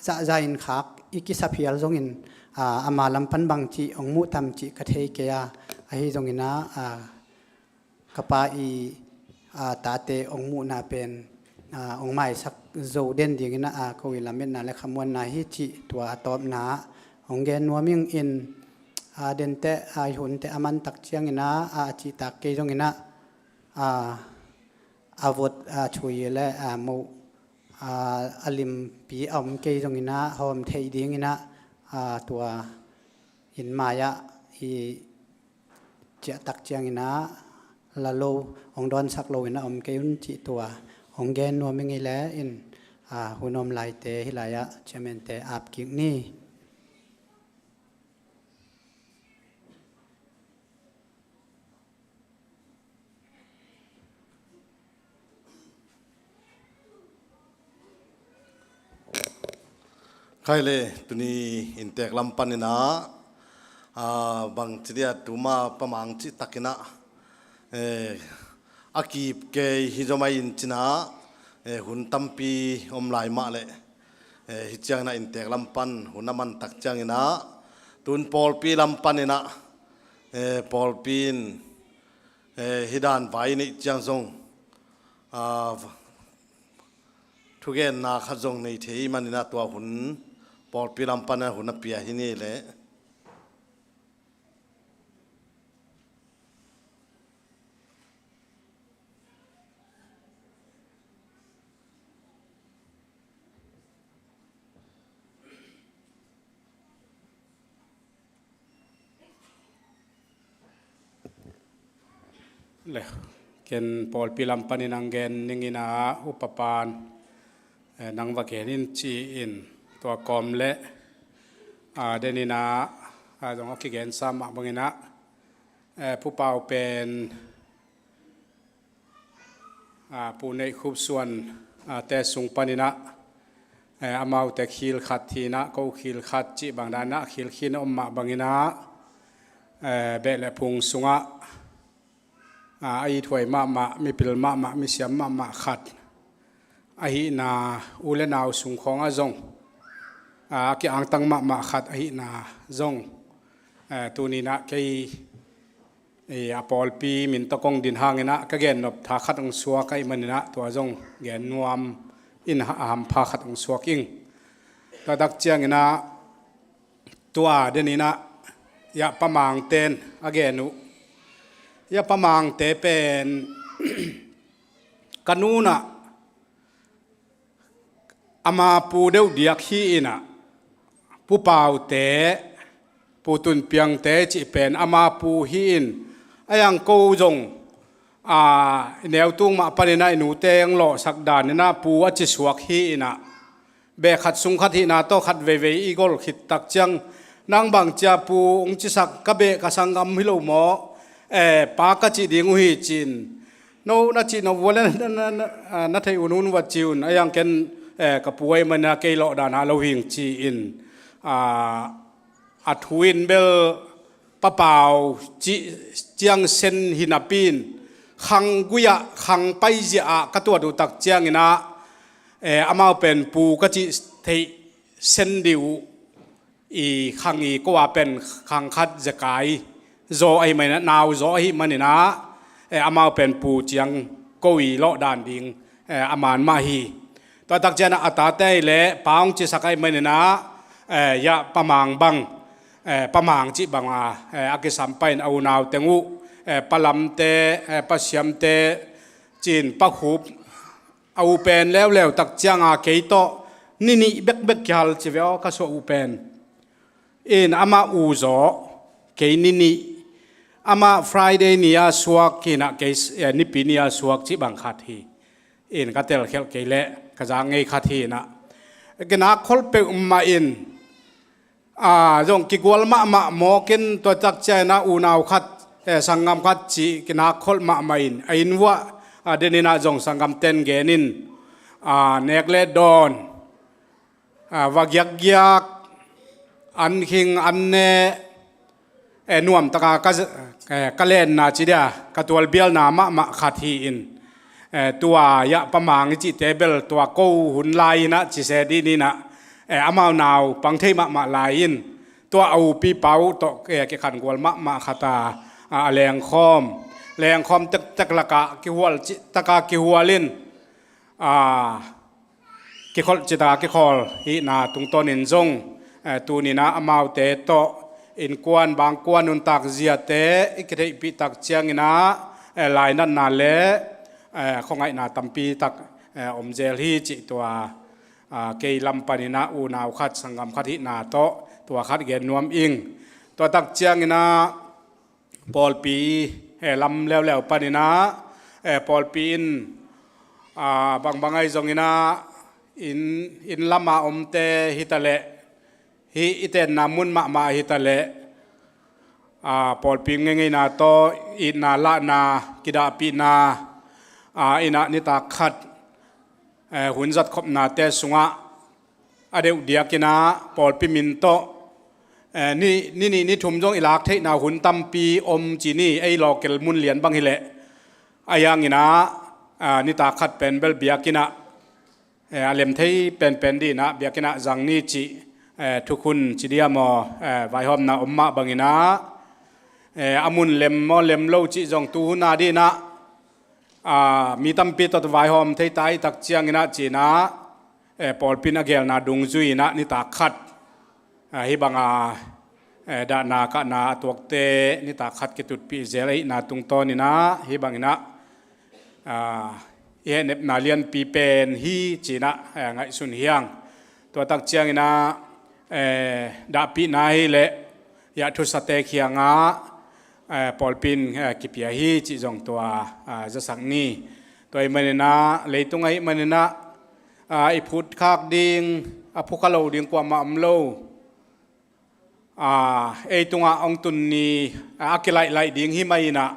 zahzah in khak i kisa phial zongin, ah, ama lam pan bang cih ong muh tam cih ka thei kei a, ahi zongin ah, ah, ka pa i, ah, tate ong muhna pen, ah, ong maisak zo den dingin ah, ah, ko i lametna le khamuanna hi cih tua a tawpna ah, Hong gen nuam ing in, a, denteh, a, i hunteh a man tak ciangin ah, a, a cihtak kei zongin ah, a, a vot, a, chui le, a, moh, a, a limpi a om kei zongin ah, hawm theih dingin ah, a, tua inn mai-ah i ciahtak ciangin ah, la lo, hong dawnsak lo in a om kei un cih tua hong gen nuam ing ei leh in, a, hun om laite hih lai-ah chairman-te ap kik ni. Khai le, tuni inntek lam panin ah, a, bangci dia tuma pamang cih takin ah, eh, a kip kei hi zaw mai in cin ah, eh, hun tampi om lai mah leh, eh, hih ciangin ah inntek lam pan hun a man tak ciangin ah, tun pawlpi lam panin ah, eh, pawlpi in, eh, hih dan vai neih ciang zong, a, thugenna khat zong nei thei manin ah tua hun pawlpi lam pan a hun a pia hi ni leh. Le, ken pawlpi lam panin hong gen ning in ah, upapan, eh, nang va gen in ci-in tua kawm le, a, den in ah, a, zong a kigensa mah bangin ah, eh, Pu Pau pen, a, Pu Neih Khup Suan, a, te sung panin ah, eh, amaute khil khat hi in ah, ko khil khat cih bang dan ah khil khin a om mah bangin ah, eh, beh le phung sungah, a, a ithuai mahmah, mipil mahmah, misiam mahmah khat ahihna, u le nau sung khawngah zong, a, a ki-angtang mahmah khat ahihna zong, eh, tuni in ah kei, eh, a pawlpi min tawh kong din hangin ah ka gennop tha khat hong suak ahih manin ah tua zong gen nuam in ha-, a hampha khat hong suak ing. Tua tak ciangin ah tua den in ah, Yah Pa Mangte in a gen uh. Yah Pa Mangte pen ka nu in ah ama pu deuh diak hi in ah, Pu Paute, Pu Tun Piangte cih pen ama pu hi in, a iang ko zong, a, i neu tung mah panin ah i nute hong lawhsak dan in ah pu a ci suak hi in ah, beh khat sung khat hihna tawh khat veivei i gol khit tak ciang, nang bang cia pu hong cisak, ka beh ka sanggam hi lo maw, eh, pa ka cih ding uh hi ci-in, no na cih nop uh leh na, na, na, ah, na theih un un va ci un, a iang ken, eh, ka pu ahih manin ah kei lawh dan ah lo hing ci-in, ah, a thu in bel Pa Pau cih ciang sen hi napi in, khang gui-ah, khang paizia-ah ka tuat uh tak ciangin ah, eh, amau pen pu ka cih theih sen dih uh, i khang i ko-a pen khang khat zekai zaw ahih manin ah, nau zaw ahih manin ah, eh, amau pen pu ciang ko i lawh dan ding, eh, a man mah hi. Tua tak ciangin ah a tate ahih leh Pa hong cisak ahih manin ah, eh, Yah Pa Mang bang, eh, Pa Mang cih bang a, eh, a kisam pah in a unau teng uh, eh, Pa Lamte, eh, Pa Siamte ci-in Pa Khup, a u pen leuleu tak ciang a kei tawh ni nih bekbek kihal ci ve aw, ka suah uh pen. In amah u zaw, kei ni nih, amah Friday ni-a suak hi in ah kei, eh, Nipi ni-a suak cih bang khat hi. In ka telkhialh kei leh ka zak ngei khat hi in ah, kinak kholh peuhmah in, a, zong kigual mahmah mawk in, tua tak ciangin ah unau khat, eh, sanggam khat cih kinak kholh mahmah in, a inn vuah, a, den in ah zong sanggamte in gen in, a, nek le dawn, a, va giakgiak, an khing an ne, eh, nuamtaka ka, eh, ka lenna ci dia, ka tualbialna mahmah khat hi in, eh, tua Yah Pa Mang i cihte bel tua ko hun lai in ah ci se dih ni in ah, eh, amau naupang thei mahmah lai in, tua a upi pa uh tawh, eh, kikhangual mahmah khat a, a, a lengkhawm, lengkhawm tektek lakah kihual cih taka kihual in, a, kikholh cih taka kikholh hihna tungtawnin zong, Eh, tuninah amaute tawh innkuan bangkuan nuntak ziate i kitheihpih tak cianginah, eh, lainatna le, eh, khuangaihna tampi tak, eh, om zel hi cih tua, ah, kei lam paninah unau khat sanggam khat hihna tawh tua khat gen nuam ing. Tua tak cianginah pawlpi, eh, lam leuleu paninah, eh, pawlpi in, ah, bangbang ahi zonginah inn, inn lama omte hitaleh, hih i tenna mun mahmah hitaleh, ah, pawlpi ngeingeina tawh itna lahna, kidahpihna, ah, innah nitak khat, eh, hun zatkhopnate sungah a deuh diakinah pawlpi min tawh, eh, ni, ni nih ni thum zong i lak theihna hun tampi om ci ni, ei local mun lian bang hileh. A hianginah, ah, nitak khat pen bel biakinnah, eh, a lem thei penpen dinah biakinnah zang ni cih, eh, thukhun ci dia maw, eh, vaihawmna om mah banginah, eh, a mun lem maw lem lo cih zong tuhuna dinah, ah, mi tampi tawh vaihawm thei ta i tak cianginah cinah, eh, pawlpi in a gelna dungzui inah nitak khat, ah, hih banga, eh, dahna kahna a tuakte nitak khat kitutpih zel ahihna tungtawninah hih banginah, ah, i hehnepna lianpi pen hi cinah, eh, ngaihsun hiang. Tua tak cianginah, eh, dahpihna hileh hiah thusate khiangah, eh, pawlpi in, eh, kipia hi cih zong tua, ah, zasak ni. Tua ahih maninah leitung ahih maninah, ah, i phutkhak ding, a phukha lo ding kuamah om lo. Ah, ei tungah hong tun ni, ah, a kilaihlah ding hi mah inah,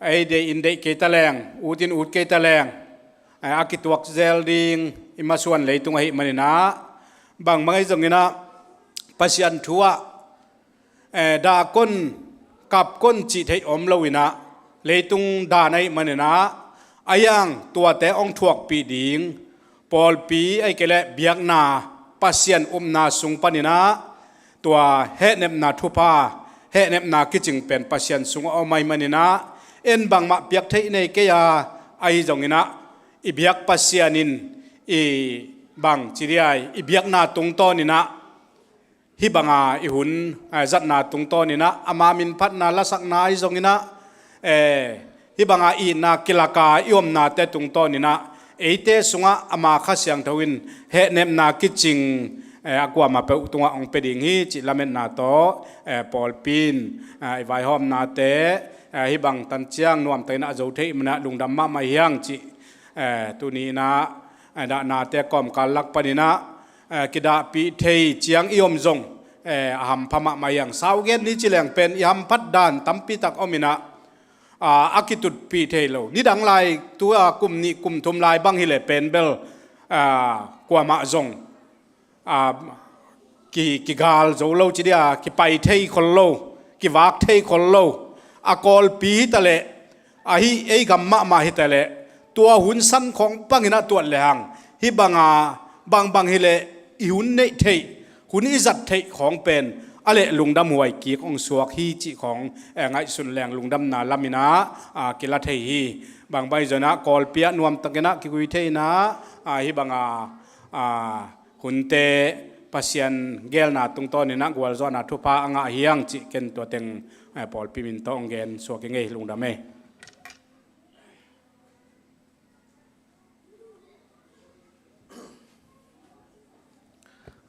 ei deih in deih kei ta leng, ut in ut kei ta leng, ah, a kituak zel ding i masuan leitung ahih maninah, bangbang ahi zonginah Pasian thu ah, eh, dah kon, kap kon cih theih om loinah, leitung dan ahih maninah, a hiang tuate hong thuakpih ding, pawlpi ahih kei leh biakna, Pasian upna sung paninah, tua hehnepna thupha, hehnepna kicing pen Pasian sungah om ahih maninah, en bangmah piak theih nei kei a, ahi zonginah, i biak Pasian in, i bang ci dia, i biakna tungtawninah, hih banga i hun, eh, zatna tungtawninah, ama min phatna lasakna ahi zonginah, eh, hih banga itna kilaka i omnate tungtawninah, eite sungah ama Kha Siangtho in hehnepna kicing, eh, a kuamah peuh tungah hong pia ding hi cih lametna tawh, eh, pawlpi in, eh, i vaihawmnate, eh, hih bang tanciang nuamtakinah a zo theih manah lungdam mahmah hiang cih, eh, tuni inah, eh, dahnate kawmkal lak paninah, eh, kidahpih thei ciang i om zong, eh, a hampha mahmah hiang. Saugen ni ci leng pen i hamphat dan tampitak om inah, ah, a kitutpih thei lo. Nidang lai tua kum nih kum thum lai bang hileh pen bel, ah, kuamah zong, ah, ki, kigal zo lo ci dia, kipai thei khol lo, kivak thei khol lo. A Kawlpi hitaleh, ahi ei gam mahmah hitaleh, tua hun san khawng bangin a tuat lehang, hih banga bangbang hileh i hun neih theih, hun i zat theih khawng pen a leh lungdam huai kik hong suak hi cih khawng, eh, ngaihsun leng lungdamna laminah, ah, kila thei hi. Bangbang hi zonah Kawlpi ah nuamtakinah kigui theinah, ah, hih banga, ah, hunte Pasian gelna tungtawninah gualzawhna thupha a ngah hiang cih ken tua teng, eh, pawlpi min tawh hong gen suak i ngei, lungdam ei.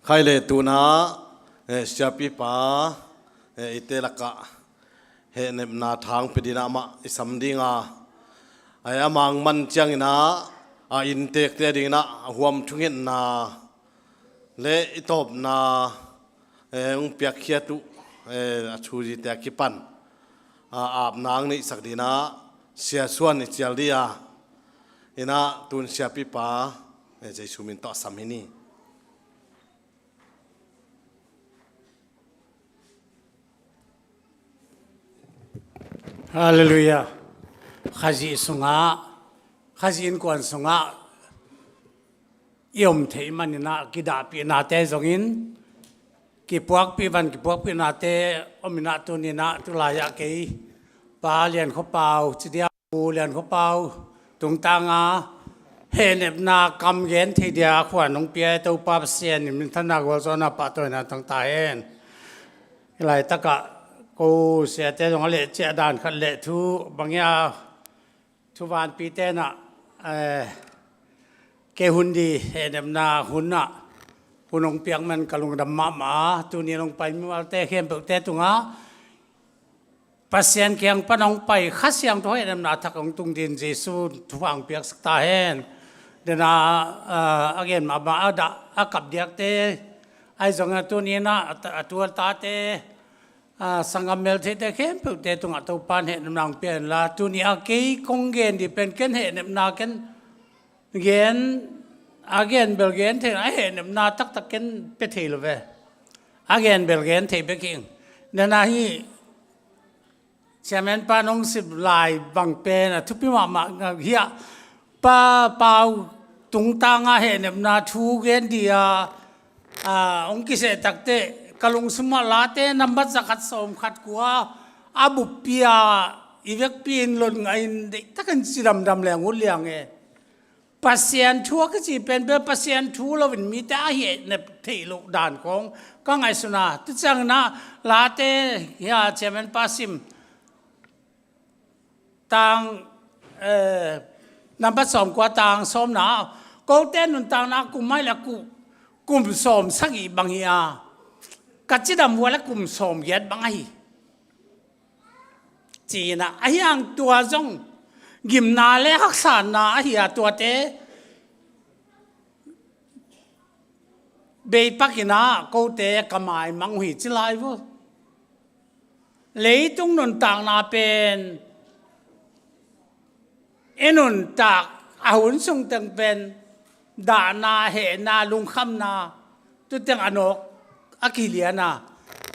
Khai le tuna, eh, siapipa, eh, eite lakah hehnepna thang pia dinah amah i sam dinga, eh, a mang man cianginah a inntekte dinginah a huam thungetna le i tawpna, eh, hong piakkhiat uh, eh, a thuzite a kipan, ah, apna hong neihsak dinah siasuan i cial dia, inah tun siapipa, eh, Jesu min tawh a sam hi ni. Halleluiah. Khazih sungah, Khazih innkuan sungah i om theih maninah kidahpihnate zongin, kipuakpih van kipuakpihnate ominah tuninah tulai-ah kei Pa Lian Khua Pau ci dia, Pu Lian Khua Pau tungtanga Hehnepna kam gen thei dia khuan hong pia Topa Pasian in minthanna gualzawhna pahtawina tang ta hen. Hih laitakah ko siate zong a leh ciah dan khat leh thu bang hia, thuvanpi tenah, eh, kei hun di hehnepna hunah hun hong piak man ka lungdam mahmah a, tuni hong pai mimalte khempeuhte tungah Pasian kiang pan hong pai Kha Siangtho hehnepna thak hong tung din Jesu thupha hong piaksak ta hen. Dena, ah, a gen mahmah a dah a kap diakte ahi zongin a tuni inah a, a tu a tate, ah, sanggam meltheihte khempeuhte tungah Topa in hehnepna hong pia inla, tuni a kei kong gen di pen ken hehnepna ken gen, a gen bel gen thei, a hehnepna taktak ken pia thei lo ve. A gen bel gen thei bek hi. Dena hih Chairman pa nong sim lai bang pen a thupi mahmah hi a, Pa Pau tungtanga hehnepna thu gen di a, a, hong kiseh takteh ka lungsung ah Late nambat zakhat sawmkhat kua a buppi a i vekpi in lon ngahin deihtakin cidamdam leng ut liang e. Pasian thu a kici pen bel Pasian thu loin mite a hehnep theih loh dan khawng ka ngaihsun a, tu ciangin ah Late hia Chairman pa sim tang, eh, nambat sawmkua tang sawmna, kote nuntakna kum ahi le ku, kum sawmsagih bang hi a, ka cidam uh a le kum sawmgiat bang ahi. Ci-in ah, ahi hang tua zong gimna le haksatna ahi a, tuate bei pakin ah kote ka maimang uh hi ci lai vo. Leitung nuntakna pen i nuntak a hun sung teng pen dahna, hehna, lungkhamna, tu teng a nawk a kilian a,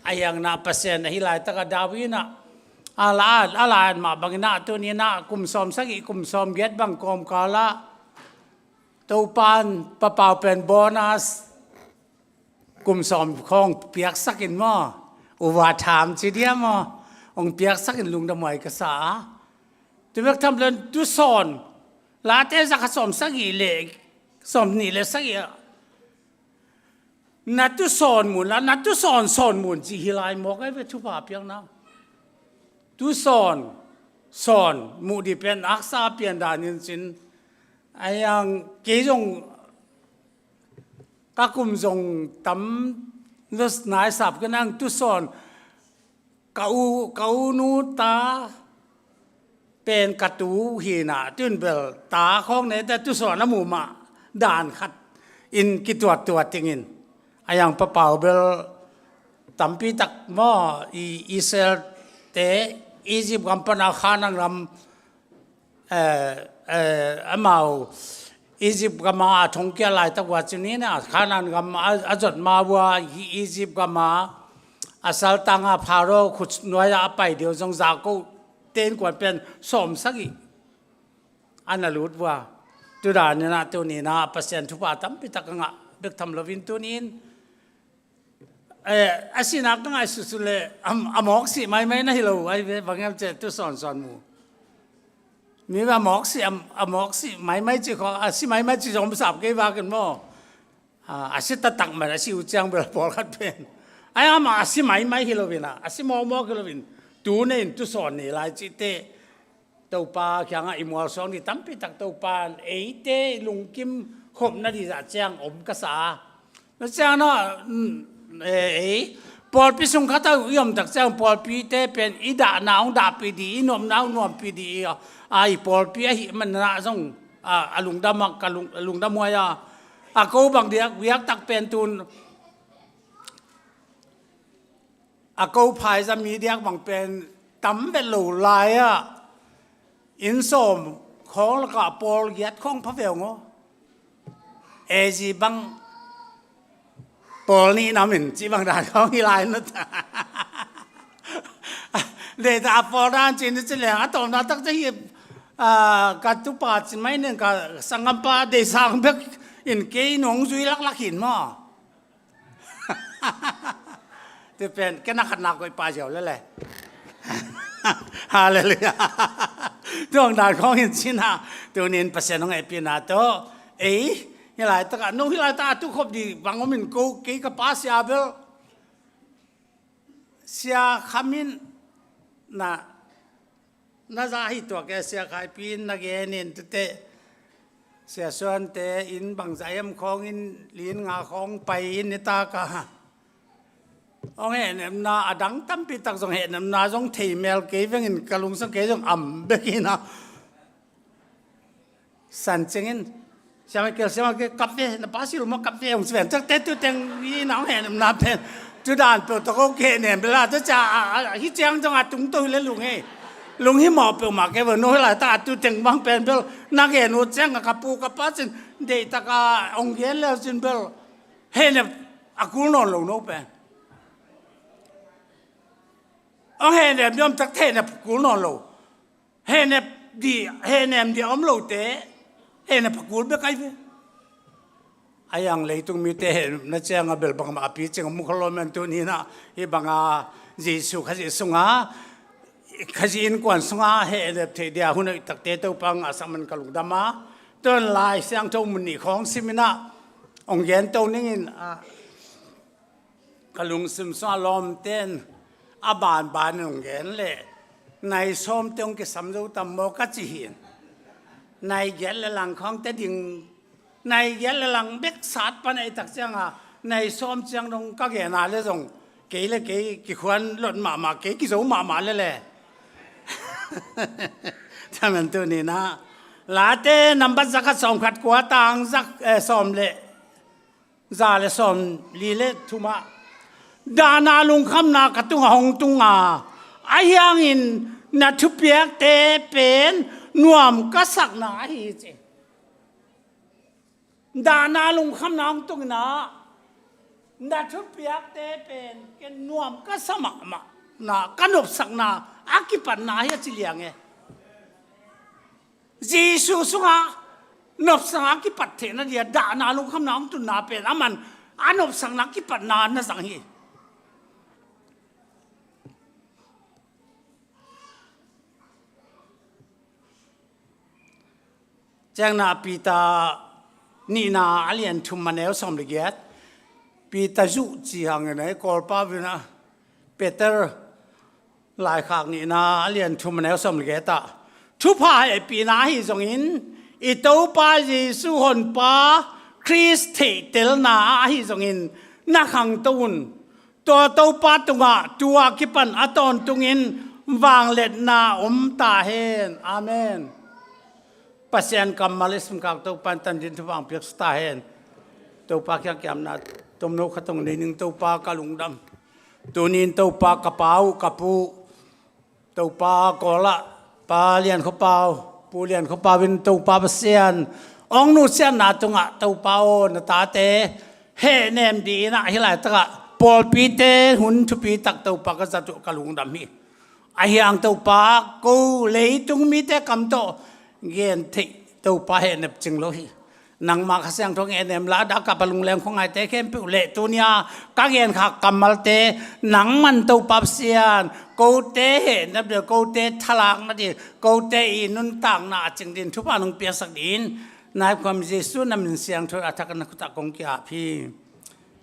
a hiangna Pasian ahi laitak a David in ah a la, a la mah bangin ah tuni in ah kum sawmsagih, kum sawmgiat bang kawmkal ah Topa in Pa Pau pen bonus kum sawm khawng piaksak in maw, uva tham ci dia maw, hong piaksak in lungdam huai ka sa a. Tu bek tham lo in tusawn, Late zakhat sawmsagih le sawmnih le sagih ah na tusawn mun la, na tusawn sawn mun ci hi lai mawk ahi ve thupha piakna. Tusawn sawn muh di pen haksa pian dan in cin, a hiang kei zong ka kum zong tam nai sap kei nang tusawn ka u, ka u nu ta pen ka tu hi na, tun bel ta khawng nei ta tusawn a muh mah dan khat in kituattuat dingin. A hiang Pa Pau bel tampi tak maw, i Israel te Egypt gam pana Khanaan gam, eh, eh, amau Egypt gama a thongkia laitak ua cin hi na, Khanaan gam a, a zot ma ua hi Egypt gama a saltanga Pharaoh khut nuai a pai deuh zong Jakob ten kuan pen sawmsagih a na lut ua. Tu dan in ah tuni in ah Pasian thupha tampi tak a ngah bek tham lo in tuni in, eh, a sihna ka ngaihsutsuh le a, a mawk sih maimai na hi lo ahi ve, bang hiam cih leh tusawn sawn mu. Mi va a mawk sih, a, a mawk sih maimai ci khaw, a si maimai ci zong sap kei va ken maw. A, a si taktak man a si uh ciang bel pawlkhat pen. A hiang amah a si maimai hi lo in ah, a si mawkmawk hi lo in, tu nei in tusawn nei lai cihte Topa kiangah i mualsuang di tampi tak Topa in eite i lungkim khopna di zah ciang om ka sa a. Na ciang no, mm, eh, ei pawlpi sung khat ah i om tak ciang pawlpite pen i dahna hong dahpih di, i nuamna hong nuampih di, a, a i pawlpi ahih man na zong, a, a lungdam a, ka lung, a lungdam huai a. A ko bang diak, biak tak pen tun a ko phaizam mi diak bang pen tam vet lo lai ah, inn sawm khawng lakah pawl giat khawng pha veu ngaw. A G bang pawl nih nam in ci bang dan khawng hi lai nut. Deita a pawl dan ci ni ci leng a tawmna tak ci hi, ah, ka tupa ci mai nen ka sanggampa deisang bek in kei nong zui laklak hin maw. Ti pen kei na khatna koih pa ziau lele. Halleluiah. Tuang dan khawng in cina, tunin Pasian hong hehpihna tawh ei, hih laitakah no hih laitakah a tukhop dih bang om in ko, kei ka pa sia bel Sia Kham in na, na za hi tuak e, Sia Khaipi in na gen in tute, Sia Suante in bangzah hiam khawng in lin nga khawng pai in nitak a hong hehnepna a dang tampi tak zong hehnepna zong thei mel kei vengin ka lungsim kei zong am bek in a. San cingin, Sia Michael, Sia Michael, kap ve, na pa silma kap ve, hong ci ven. Cakte tu teng i nang hehnepna pen tu dan peuh tawh ko kehnem bel a, tu ca a, a, hi ciang zong a tung to hi le lung e. Lung hi mawh peuhmah kei ve, no hi laitak a tu teng bang pen bel na gen uh ciang a ka pu ka pa cin deihtak a hong gen le cin bel hehnep a kul nawn lo no pen. Hong hehnep ni om tak hehnep kul nawn lo. Hehnep dih, hehnem dih a om lote hehnep a kul bek ai ve. A yang leitung mite hehnepna ciang a bel bangmah a picing a mu kha lo men tuninah hih banga Jesu Khazih sunga, Khazih innkuan sunga hehnep theih dia hun hoih takte Topa ngahsak man ka lungdam a. Tuan Lai Siangtho mun nih khawng siminah hong gen to ningin a, ka lungsim sungah lawmten a banban in hong gen leh nai sawmte hong kisam zo tam maw ka ci hi. Nai giat le lang khawngte ding, nai giat le lang bek sat pan a i tak cianga nai sawm ciang dong ka gen a le zong kei le kei kikhuan lot mahmah, kei kizo mahmah le le. Tamen tuninah Late nambat zakhat sawmkhat kua tang zak, eh, sawm le za le sawm li le thumah dahna lungkhamna ka tungah hong tunga, ahi hangin na thupiakte pen nuam ka sakna ahi ci. Dahna lungkhamna hong tunginah na thupiakte pen ken nuam ka sa mahmahna, ka nopsakna a kipatna ahi a ci liang e. Jesu sungah nopsakna a kipat theihna dia dahna lungkhamna hong tunna pen aman a nopsakna a kipatna na zang hi. Ciangna Peter nihna a lian thum a neu sawm le giat. Peter zuh ci hangin a i Kawlpa vinah Peter Laikhak nihna a lian thum a neu sawm le giat ah thupha hehpihna ahi zongin i Topa Jesu Honpa Khrist theihtelna ahi zongin na khangto un. Tua Topa tungah tua kipan a tawntungin vangliatna om ta hen. Amen. Pasian kammal i simkak Topa in tandin thupha hong piaksa ta hen. Topa kiangkiamna tomno khat hong nei ning Topa ka lungdam. Tunin Topa ka pa uh ka pu Topa Kawlah Pa Lian Khua Pau, Pu Lian Khua Pau in Topa Pasian hong nusiatna tungah Topa aw na tate hehnem dih inah hih laitakah pawlpite hun thupi tak Topa ka zat uh ka lungdam hi. Ahi hang Topa ko leitung mite kam tawh gen theih Topa hehnep cing lo hi. Nangmah Kha Siangtho hehnem la dah ka palungleng khuangaite khempeuh le tunia ka genkhak kammalte nangman Topa Pasian kote hehnep dih, kote thalakna dih, kote i nuntakna a cing din thupha nong piaksak din naipkhuam Jesu na min siangtho a thak na khutah kong ki-ap hi.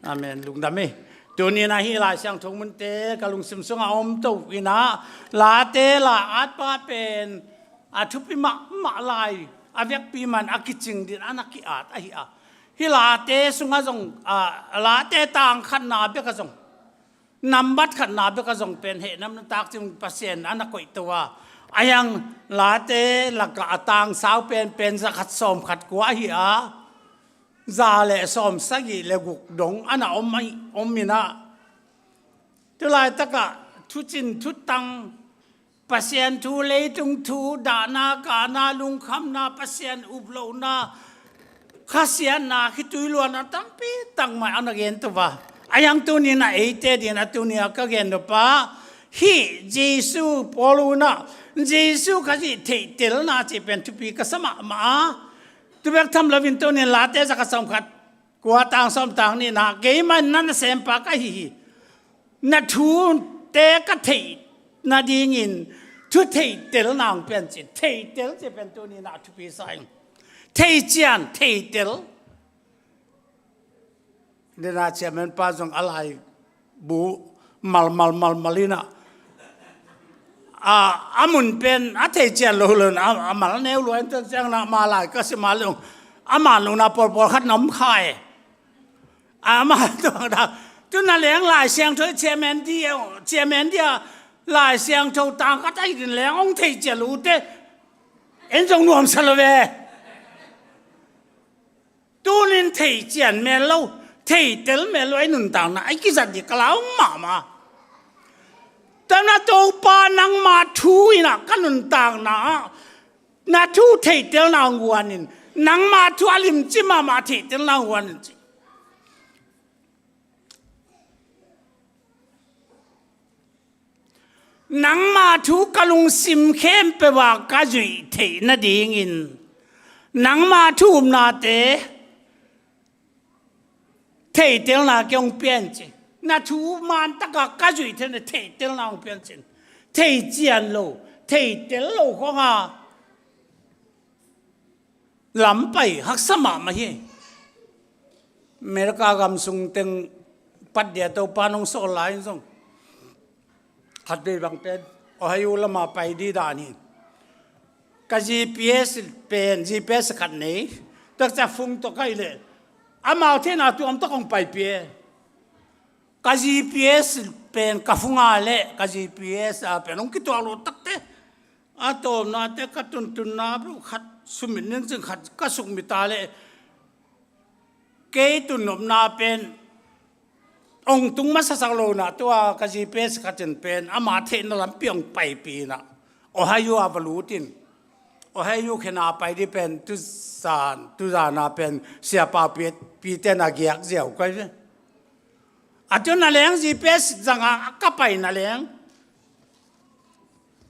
Amen. Lungdam hi. Tunin ahi Lai Siangtho munte ka lungsim sungah a om to inah Late la atpa pen a thupi mahmah lai a vekpi man a kicing din a na ki-at ahi a. Hih Late sungah zong a, Late tang khatna bek a zong nambat khatna bek a zong pen hehnamna takcing Pasian a na koih to a. A yang Late lakah a tang sau pen pen zakhat sawmkhat kua ahi a. Za le sawm sagih le guk dong a na om ahi, om inah tu laitakah thucin thutang Pasian thu, leitung thu, dahna kahna, lungkhamna, Pasian uplohna, khasiatna, khitui luanna tampi takmah a na gen to va. A yang tunin a eite din a tunia ka gen to pa hih Jesu Paul unah Jesu Khazih theihtelna cih pen thupi ka sa mahmah a. Tu bek tham loin tunin Late zakhat sawmkhat kua tang sawm tang nihna keimah na nasempa ka hi hi. Na thute ka theih nadingin Thu theihtelna hong piancin, theihtel ci pen tuni-in ah thupi sa ing. Theician, theihtel. Nina chairman pa zong a laibu malmal malmal in ah, a, a mun pen a theician lo lo in ah, a mal neu lua in, tua ciangin ah ama lai ka sim a leh zong a man lo in ah pawlpawl khat na om kha e. Ama tua da, tu na leng Lai Siangtho, chairman di, chairman di a, Lai Siangtho tangkhat a hi din leng hong theician lo te, en zong nuamsa lo ve. Tunin theician mel lo, theitel mel lo, ei nuntakna ei kizat ding ka lau mahmah. Tua na Topa nangma thu in ah ka nuntakna ah na thu theihtelna hong guan in, nangma thu a limci mahmah theihtelna hong guan in ci. Nangma thu ka lungsim khempeuh ah ka zuih theih nadingin nangma thu upnate theihtelna kei hong pia in ci. Na thu mantak a ka zuih theihna theihtelna hong pia in ci. Theician lo, theitel lo khong a lam pai haksa mahmah hi. America gam sung teng pat dia Topa nong sawl lai in zong, khatvei bang pen Ohio lama pai ding dan hi. Ka G P S pen, G P S khat nei, tua ciang phone tawh ka hih leh amau theihna tuamtuam hong paipih e. Ka G P S pen ka phone a leh, ka G P S a pen hong kituak lo takte, a tawpnate ka tuntunna bel khat sumit ning cin, khat ka sukmit a leh, kei tunnopna pen hong tung masasak lo in ah, tua ka G P S khat in pen ama theihna lampi hong paipih in ah, Ohio a va lut in, Ohio khen a pai ding pen tuzan, tuzan a pen Sia Pau Pi, Pi ten a giak ziau kei ve. A tu na leng G P S zang a ka pai na leng,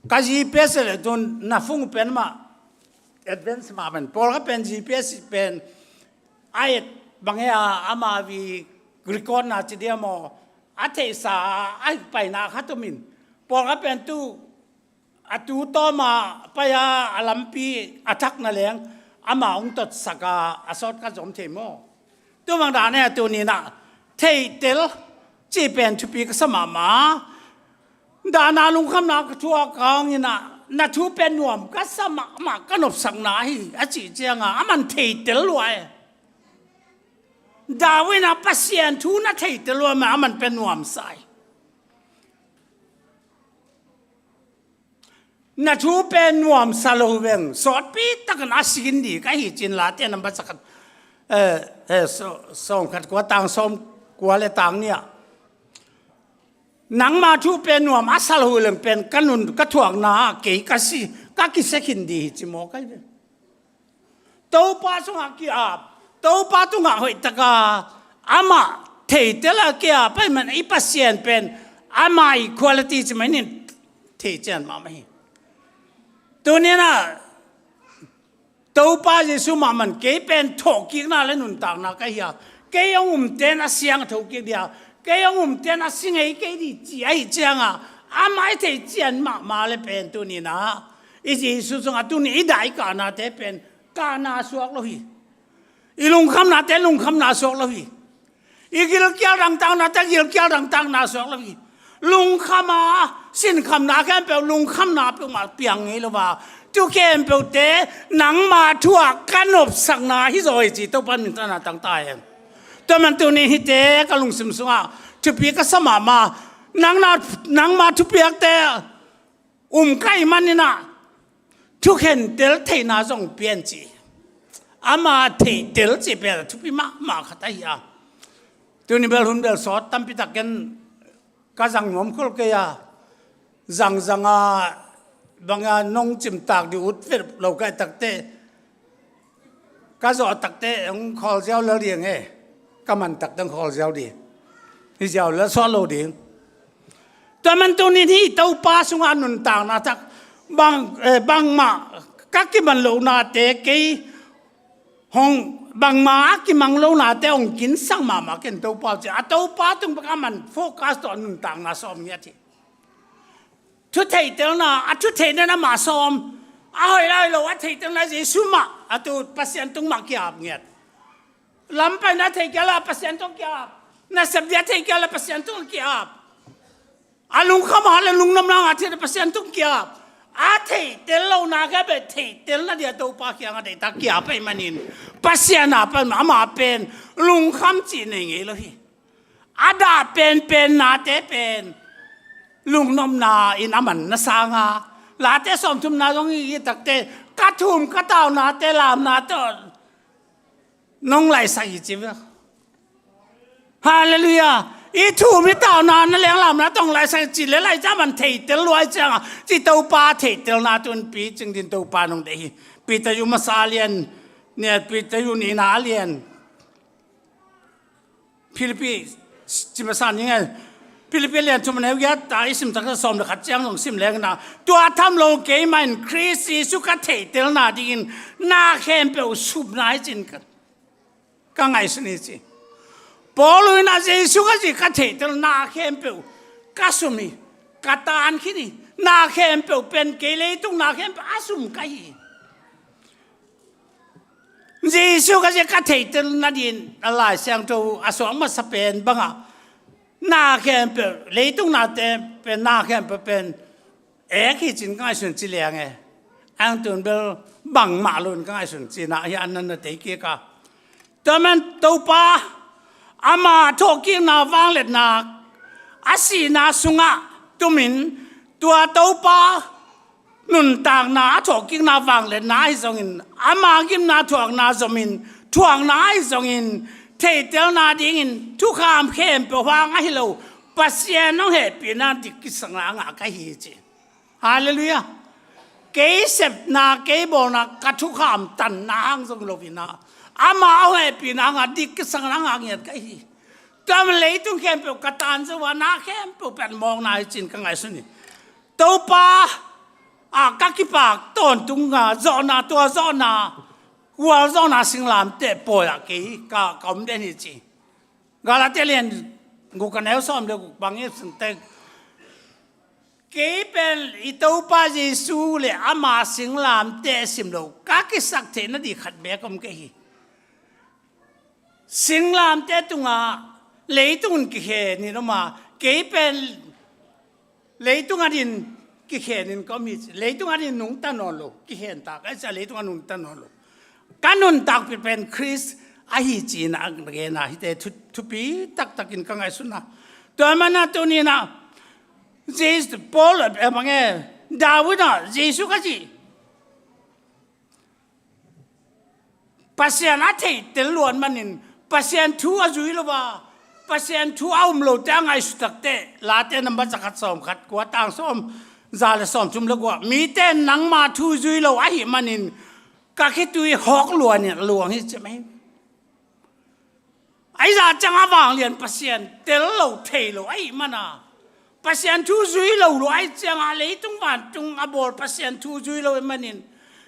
ka G P S leh tun na phone pen mah advance mah pen, pawlkhat pen G P S pen a et bang e a, ama vi record na ci dia maw, a theihsa a paina khat om in, pawlkhat pen tu a tu tawm a pai a, a lampi a thak na leng ama hong totsak a, a sawt ka zom thei maw? Tu bang dan e, tuni-in ah theitel cih pen thupi ka sa mahmah. Dana lungkhamna ka thuak hangin ah, na thu pen nuam ka sa mahmah, ka nopsakna hi a cih ciangin a man theitel lua e. David in ah Pasian thu na theitel lua mah, a man pen nuamsa hi. Na thu pen nuamsa lo veng, sawtpi takin a si khin ding ka hi ci-in Late nambat zakhat, eh, eh, so, sawmkhat kua, tang sawmkua le tang nih ah, nangma thu pen nuam a sa lo leng pen ka nun, ka thuakna ah kei ka si, ka kisia khin ding hi ci maw ka hi ve. Topa sungah ki-ap, Topa tungah hoihtaka amah theitel a ki-ap ahih man i Pasian pen ama i quality ci mai ning, theician mahmah hi. Tuni-in ah Topa Jesu mah man kei pen thawhkikna le nuntakna ka hi a, kei hong umte in a siang a thokik ding a, kei hong umte in a si ngei kei ding ci ahih ciangin amah i theician mahmah le pen tuni-in ah i Jesu sungah tuni i dah i kahnate pen kahna suak lo hi. I lungkhamnate lungkhamna suak lo hi. I gilkial dangtaknate gilkial dangtakna suak lo hi. Lungkham a sinkhamna khempeuh lungkhamna peuhmah piang ngei lo a, tu khempeuhte nangma thu ah ka nopsakna hi zaw hi ci Topa min tawh na tang ta hen. Tua man tuni hihte ka lungsim sungah thupi ka sa mahmah. Nangna, nangma thupiakte um ka hih manin ah thukhentel theihna zong pia in ci. Ama theitel cih pen a thupi mahmah khat ahi a. Tuni bel hun bel sawt tampi tak ken ka zang nuam khol kei a. Zangzang a bang a nong cimtak ding ut vet lo ka hih takte, ka zawh takte hong khawl ziau lel ding e. Ka man takte hong khawl ziau ding. Hi ziau lel suak lo ding. Tua man tuni-in hih Topa sungah nuntakna tak bang, eh, bangmah ka kiman lohnate kei hong, bangmah a kimang lohnate hong kinsak mahmah ken Topa uh ci a, Topa tung bek a man focus tawh nuntakna sawm ngiat hi. Thu theihtelna, a thu theihna amah sawm. A hoih lai lo a theihtelna Jesu mah, a tu Pasian tung mah ki-ap ngiat. Lampai na thei kei la Pasian tung ki-ap. Na sep dia thei kei la Pasian tung ki-ap. A lungkham a le lungnopna ngah thei na Pasian tung ki-ap. A theihtel lo na ka be theihtelna dia Topa kiang a deihtak ki-ap ahih manin Pasian a pan amah pen lungkham cih nei ngei lo hi. A dah penpen nate pen lungnopna in a man na sang a, Late sawmthumna zong i takte ka thum ka tau nate lamna tawh nong laisak hi ci ve. Halleluiah. I thum i tau na na leng lamna tawh nong laisak hi ci le lai ca man theitel luai cianga ci Topa theihtelna tun pi cing din Topa nong deih hi. Peter yu masa lian, nia Peter yu nihna lian. Philippi ci masa ning e. Philippi lian thum neu giat a i sim taksa sawm le khat ciang zong sim leng na. Tua tham lo keimah in Khrist Jesu ka theihtelna dingin na khempeuh supna hi cin ka, ka ngaihsun hi ci. Paul in a Jesu ka ci ka theihtel na khempeuh ka sum hi. Ka tan khin hi. Na khempeuh pen kei leitung na khempeuh a sum ka hi. Jesu ka ci ka theihtel nadin a Lai Siangtho a suak masa pen bangah na khempeuh leitung nate pen na khempeuh pen ek hi cin ka ngaihsun ci liang e. Ang tun bel bangmah lo in ka ngaihsun cina hi an nan na tei kik a. Tua man Topa ama thawhkikna vangliatna a sihna sungah tumin tua Topa nuntakna a thawhkikna vangliatna ahi zongin ama gimna thuakna zomin thuakna ahi zongin theihtelna dingin thukham khempeuh hang ahi lo Pasian hong hehpihna dik kisakna ngah ka hi ci. Halleluiah. Kei sepna kei bawlna ka thukham tanna hang zong loina ama hong hehpihna ngah dik kisakna ngah ngiat ka hi. Tua man leitung khempeuh ka tan zo a na khempeuh pen mawkna hi cin ka ngaihsun hi. Topa a ka kipak tawntung a zawhna tua zawhna kual zawhna singlamteh pawi ah kei ka ka om den hi ci. Galatia lian guk a neu sawm le guk bang i sinte. Kei pen i Topa Jesu le ama singlamteh sim lo ka kisak theihna di khat bek om kei hi. Singlamteh tungah leitung in kikhen in om a kei pen leitung a din kikhen in ka om hi ci. Leitung a din nungta nawn lo kikhen ta ka hi ci a leitung a nungta nawn lo. Ka nuntakpih pen Khrist ahi ci-in a gen a hite thu, thupi taktakin ka ngaihsun a. Tua mana tuninah Jesu, Paul, eh, mange, David ah Jesu ka ci. Pasian a theihtel luat manin Pasian thu a zui lo a, Pasian thu a um lote a ngaihsut takte Late nambat zakhat sawm khat kua tang sawm za le sawm thum le kua mite nangma thu zui lo ahih manin ka khitui hawk luan in a luang hi ci mai. Ahi zah ciang a vanglian Pasian tel lo thei lo ahih mana Pasian thu zui lo lo ahi cianga leitung vantung a bawl Pasian thu zui lo ahih manin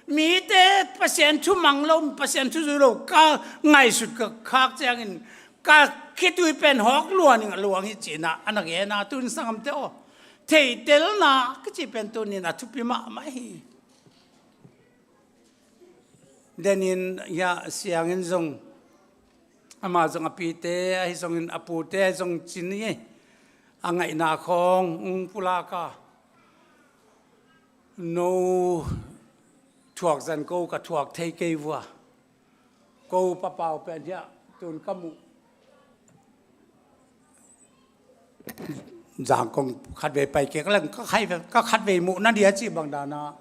mite Pasian thu mang lo Pasian thu zui lo ka ngaihsut ka khak ciangin ka khitui pen hawk luan in a luang hi cina a na gena tun sangamte aw theihtelna kici pen tunin a thupi mahmah hi. Denin hia siangin zong ama zong a pite ahi zongin a pute ahi zong cin hi a ngaihna khawng ung pulaka no thuak zan ko ka thuak thei kei vua ko papau pen hia tun ka muh Zangkong khatvei pai kik leng ka khai ka khatvei muh na dia ci bang dana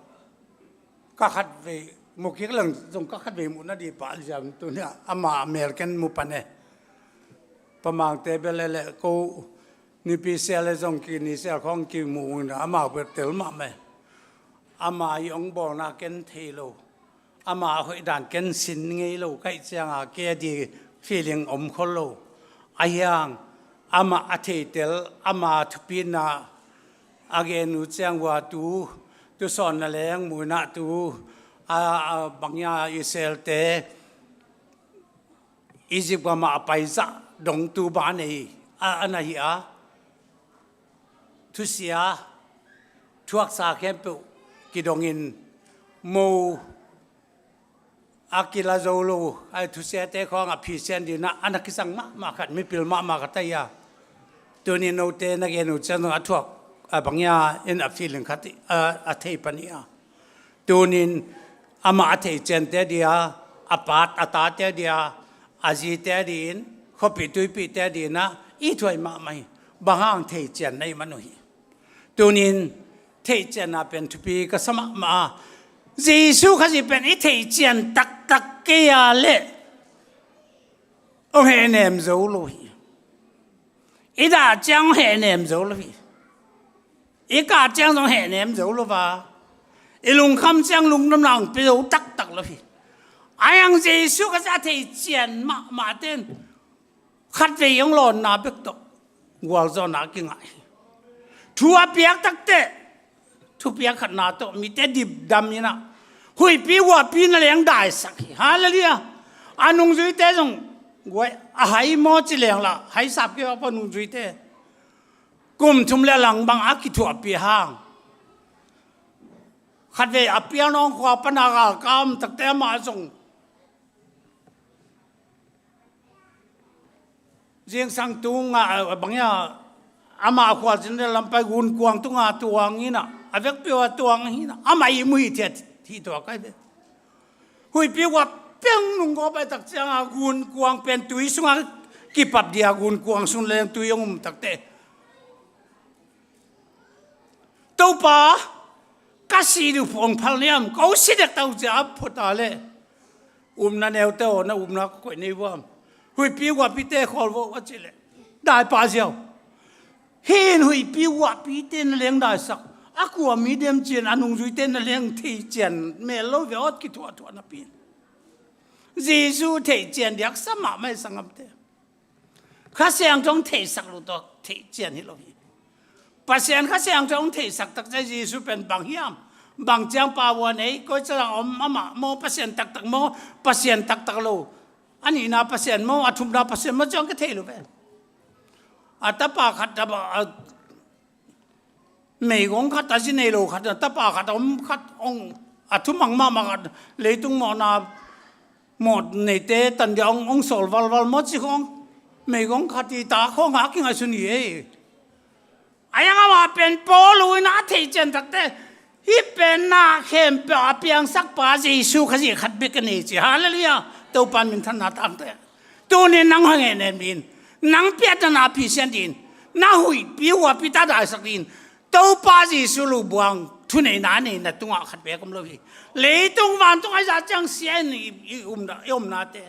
ka khatvei muh kik leng zong ka khatvei muh na di pa ziam tunia ama mel ken mu pane pamangte bele le ko nipi sial le zong ki ni sial khong ki muh na ama bel tel mah me ama i ong bawlna ken thei lo. Ama a hoih dan ken sin ngei lo kaih cianga kei a di feeling om khol lo. A hiang ama a theitel ama thupina a gen uh ciang ua tu tu sawn na leng muina tu a bangya Israelte Egypt gama a paizah dong tu ba nei a na hi a thusia thuaksa khempeuh kidongin mo a kila zo lo a thusiate khawngah phisian dinah a na kisang mahmah khat, mipil mahmah khat ahi a. Tunin note na gen uh ciang a thuak a bang ia in a feeling khat a, a thei pan hi a. Tunin amah a thei ciante dia, a pa a tate dia, a zite din, khuapih tuipihte dinah i thuai mahmah hi. Bang hang thei cian na i man uh hi. Tunin theihcianna pen thupi ka sa mahmah a, Jesu Khazih pen i theihcian taktak kei a leh hong hehnem zo lo hi. I dah ciang hong hehnem zo lo hi. I kah ciang zong hehnem zo lo va. I lungkham ciang lungdamna hong pia zo taktak lo hi. A hiang Jesu Khazih a theihcian mahmah ten khatvei hong lawnna bek tawh gualzawhna a kingah hi. Thu a piak takteh, thupiak khatna tawh mite dipdam inah huihpi huahpi na leng daisak hi. Halleluiah. A nungzuite zong guai a hai maw ci leng lah hai sap kei a pa nungzuite kum thum le lang bang a kithuahpih hang. Khatvei a pianawng khua pana galkap takte amah zong zingsang tunga, a, bang ia, amah khualzin le lampai gunkuang tunga tuang inah, a vekpi uh a tuang hinah, amah i muhi thiat hi tua kai ve. Huihpi huahpi nung gawp ai tak cianga gunkuang pen tui sunga kipap dia gunkuang sung leng tui hong um takte. Topa, ka si ding phung phal niam, ko si dek tau cia a phut a leh umna neute aw, na umna ka koih nei vuam. Huihpi huahpite khawl vo a ci leh dai pah ziau. Hin huihpi huahpite na leng daisak, a kua mi dem cian a nungzuite na leng thei cian mel lo ve awt kithuahthuah napi in Jesu thei cian diak sa mahmah i sangamte. Kha Siangtho hong theihsak lo tawh theih cian hi lo hi. Pasian Kha Siangtho hong theihsak takte Jesu pen bang hiam? Bang ciang pa vua nei, koi calang om amah maw, Pasian taktak maw, Pasian taktak lo, a nihna Pasian maw, a thumna Pasian maw ciang ka thei lo ve. A tapa khat a, a, meigong khat a zi nei lo khat, a tapa khat a om khat hong a thumang mahmah khat, leitung mawhna mawh neite tan dia hong, hong sawl valval maw ci khong. Meigong khat i ta khong a kingaihsun hi ei. A hiang amah pen Paul uh in a theih cian takte hih pen na khempeuh a piangsak pa Jesu Khazih khat bek a nei ci. Halleluiah. Topa minthanna tangte. Tunin nang hong hehnem din, nang piatna na phisian din, na huihpi huahpi ta daisak din, Topa Jesu lu buang thuneihna nei na tungah khat beek om lo hi. Leitung vantung a i zah ciang sia in i, i umna, i omnate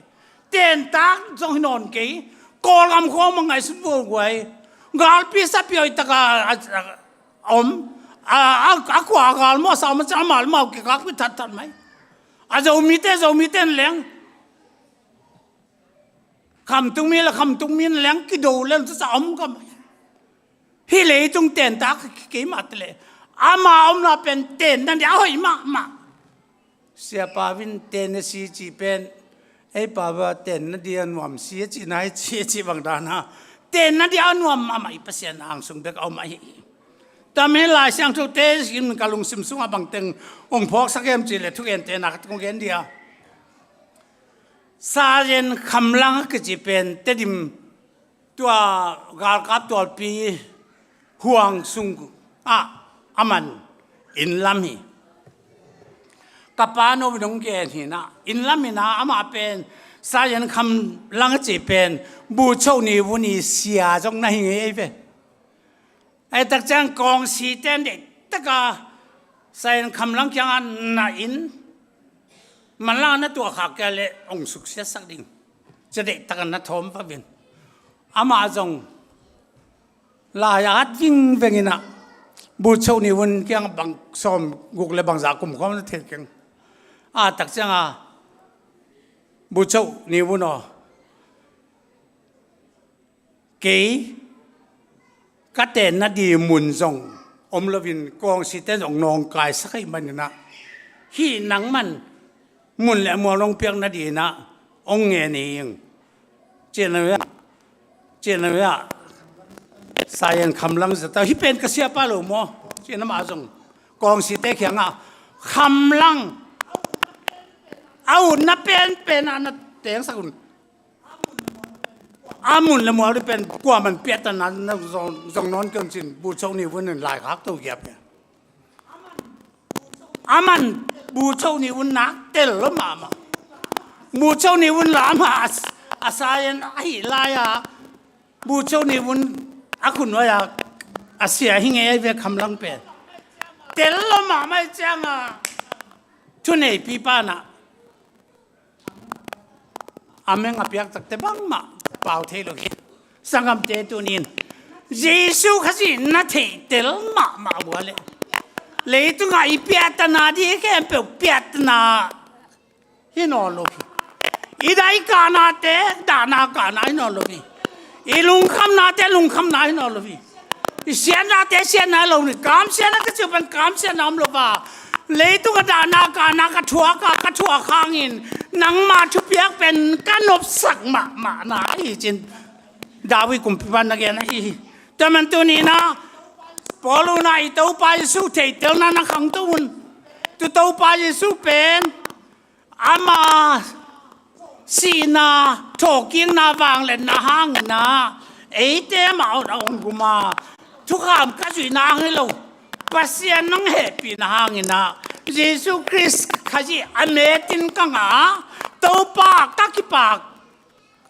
tentak zong hi nawn kei. Kawlgam khawng mah ngaihsut bual guai. Galpi sapi hoih taka a, a, a om. A, a, a kua a gal maw, a sau maw, a mal mau kikakpi thatthat mai. A Zomite, Zomite in leng, khamtung mi le khamtung mi in leng kido leng sa om ka mai. Hih leitung tentak kei mah te le ama omna pen tenna dia a hoih mahmah. Siapa vin tenna si cih pen, ei pa va tenna dia nuam si a cih nai ci a cih bang dana tenna dia a nuam mahmah i Pasian angsung bek a om ahi. Tami Lai Siangthote in ka lungsim sungah bangteng hong phawksak em cih le thugente nak kong gen dia. Sayen Khamlang a kici pen Tedim tua galkap tualpi huang sung ah a man inn lam hi. Ka pa no nong gen hi na, inn lam hi na, amah pen Sayen Khamlang a ci pen Bucho Ni Vun i sia zong na hi ngei ei ve. Ai tak ciang kawngsite in deihtaka Sayen Khamlang kiangah na inn manlang na tuahkhak kei leh hong suksiatsak ding cia deihtaka na thawm vavin. Amah zong lai a at vingveng inah Bucho Ni Vun kiangah bang sawm guk le bang za kum khawm na thei keng. A tak cianga Bucho Ni Vun aw, kei ka tenna di mun zong om loin kawngsite zong nawngkaisak ahih maninah hih nangman mun le mual nong piakna dinah hong ngen hi ing. Cianawia, cianawia Sayen Khamlang zata hih pen ka siapa lo maw? Cianamah zong kawngsite kiangah khamlang a utna penpen ah na tengsak un. A mun le mual dih pen kuaman piahtana na zong, zong nawn kei un cin, buhcho ni vun in laikhak to giap hi. Aman buhcho ni vun nak tel lo mahmah. Buhcho ni vun la ama a, a sayan ahi lai-a buhcho ni vun a khun nuai-a a sia hi ngei ahi ve khamlang pen. Tel lo mahmah ih cianga thuneipi panah a meng a piak takte bangmah pau thei lo hi. Sanggamte tunin Jesu Khazih na theihtel mahmah vua le leitungah i piahtana dih khempeuh piahtana hi nawn lo hi. I dah i kahnate dahna kahna hi nawn lo hi. I lungkhamnate lungkhamna hi nawn lo hi. I siatnate siatna hi lo hi. Kamsiatna ka ciu pen kamsiatna om lo va. Leitung a dahna kahna ka thuak a ka thuak hangin nangma thupiak pen ka nopsak mahmahna ahi cin David kumpipa na gen ahi hi. Tua man tuninah Paul unah i Topa Jesu theihtelna na khangto un. Tu Topa Jesu pen ama sihna thawhkikna vangliatna hanginah eite amah a hong guma thukham ka zuihna hang hi lo. Pasian nong hehpihna hanginah Jesu Khrist Khazih a metin ka ngah Topa ka kipak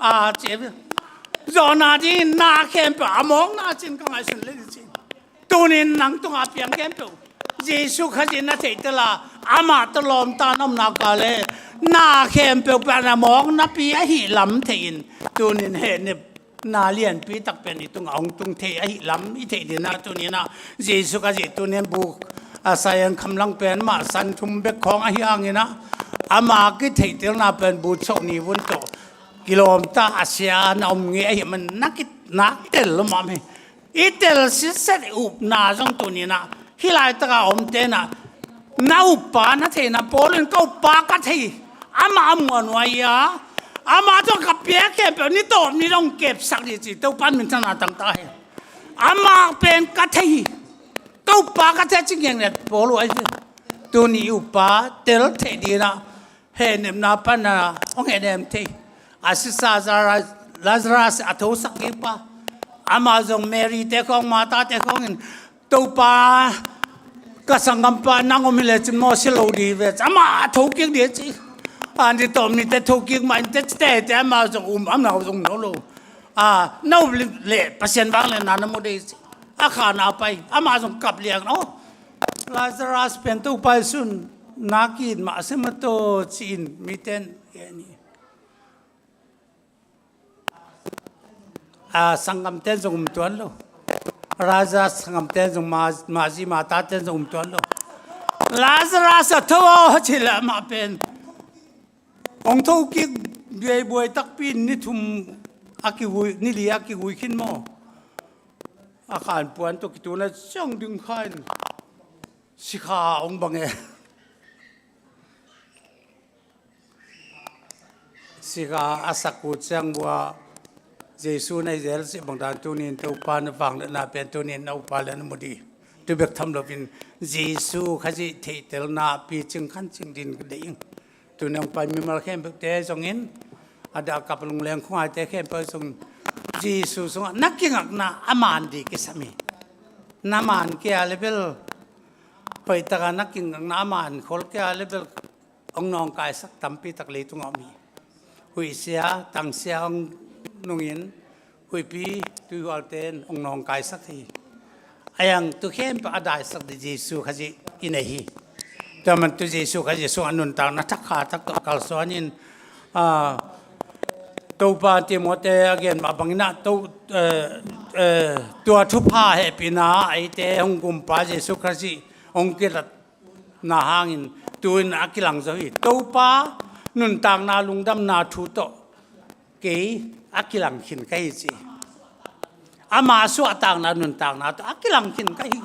a ci zawhna dingin na khempeuh a mawkna cin ka ngaihsun le ding cin. Tunin nang tungah piang khempeuh Jesu Khazih na theihtel a amah tawh lawmta na omna ka le na khempeuh pen a mawknapi ahi lam theihin tunin hehnepna lianpi tak pen i tungah hong tung thei ahi lam i theih dinah tuninah Jesu Khazih tunin buk a sayan khamlang pen mah san thum bek khawng ahi hanginah ama kitheihtelna pen buhcho ni vun tawh kilawmta a sia na om ngei ahi man na kinak tel lo mah hi. I tel sitset i upna zong tuninah hih laitaka om tenah na uppa na theihna Paul in ka uppa ka thei amah a muanhuai a amah tawh ka piak khempeuh ni tawp ni dong kepsak dih ci Topan minthanna tangta hi. Amah pen ka thei hi. Ka uppa ka thei a ci ngiangngiat Paul uh ahi hi. Tuni i uppa tel theih dinah hehnepna pana hong hehnem thei a sisa Lazarus a thosak kikpa amah zong Mary te khawng Martha te khawngin Topa ka sanggampa nang om hi lecin maw si lo dih ve ci amah a thokik dih ci. A ni tawh mite thokik mah in te ci te te amah zong um amah zong no lo. A na up leh Pasian vangliatna na mu dih ci. A khana pai amah zong kap liang aw Lazarus pen Topa Jesu in nak it mah a si mataw ci-in miten a sanggamten zong um tuan lo. Lazarus sanggamten zong Mary Marthaten zong um tuan lo. Lazarus a tho aw ci leh amah pen hong thokik buaibuai takpi in ni thum a kigui ni li a kigui khin maw? A khanpuan tawh kituna ciang ding kha in sikha hong bang e. Sikha a sak uh ciang bua Jesu na i zel cih bang dan tunin Topa na vangliatna pen tunin na uppa le na mu dih. Tu bek tham loin Jesu Khazih theihtelna picing khancing din ka deih ing. Tuni hong pai mimal khempeuhte zongin a dah kap lungleng khungaite khempeuh zongin Jesu sungah na kingakna a man dih kisam hi. Na man kei a le bel hoihtaka na kingakna a man khol kei a le bel hong nawngkaisak tampi tak leitungah om hi. Huihsia tangsia hong nungin huihpi tuihualte in hong nawngkaisak hi. A yang tu khempeuh a daisak dih Jesu Khazih i nei hi. Tua man tu Jesu Khazih sungah nuntakna thakha tak tawh kalsuanin Topa Timothy a gen mah banginah tua thupha hehpihna eite hong gumpa Jesu Khazih hong kilat na hangin tu-in a kilang zo hi. Topa nuntakna lungdamna thu tawh kei a kilang khin ka hi ci. Ama suahtakna nuntakna tawh a kilang khin ka hi.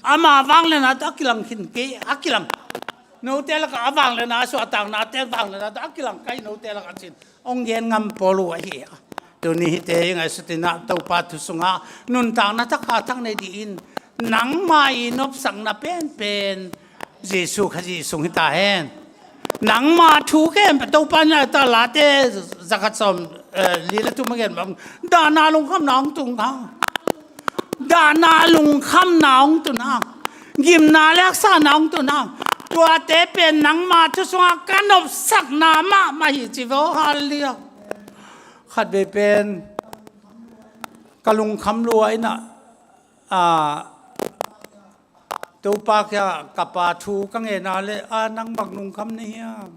Ama vangliatna tawh a kilang khin kei a kilang. Note lakah a vangliatna a suahtaknate vangliatna tawh a kilang ka hi note lakah cin. Hong gen ngam pawl uh ahi a. Tuni hihte i ngaihsutinah Topa thu sungah nuntakna thakha thak nei dih in Nangma i nopsakna penpen Jesu Khazih sung hi ta hen. Nangma thu khempeuh Topa na ta Late zakhat sawm, eh, li le thum a gen bang, dahna lungkhamna hong tung hang. Dahna lungkhamna hong tun hang. Gimna le haksatna hong tun hang. Tuate pen nangma thu sungah ka nopsakna mahmah hi ci ve aw. Halleluiah. Khatvei pen ka lungkham lua in ah, a, Topa kiangah ka pa thu ka ngen a leh, a, nang bang lungkham na hiam?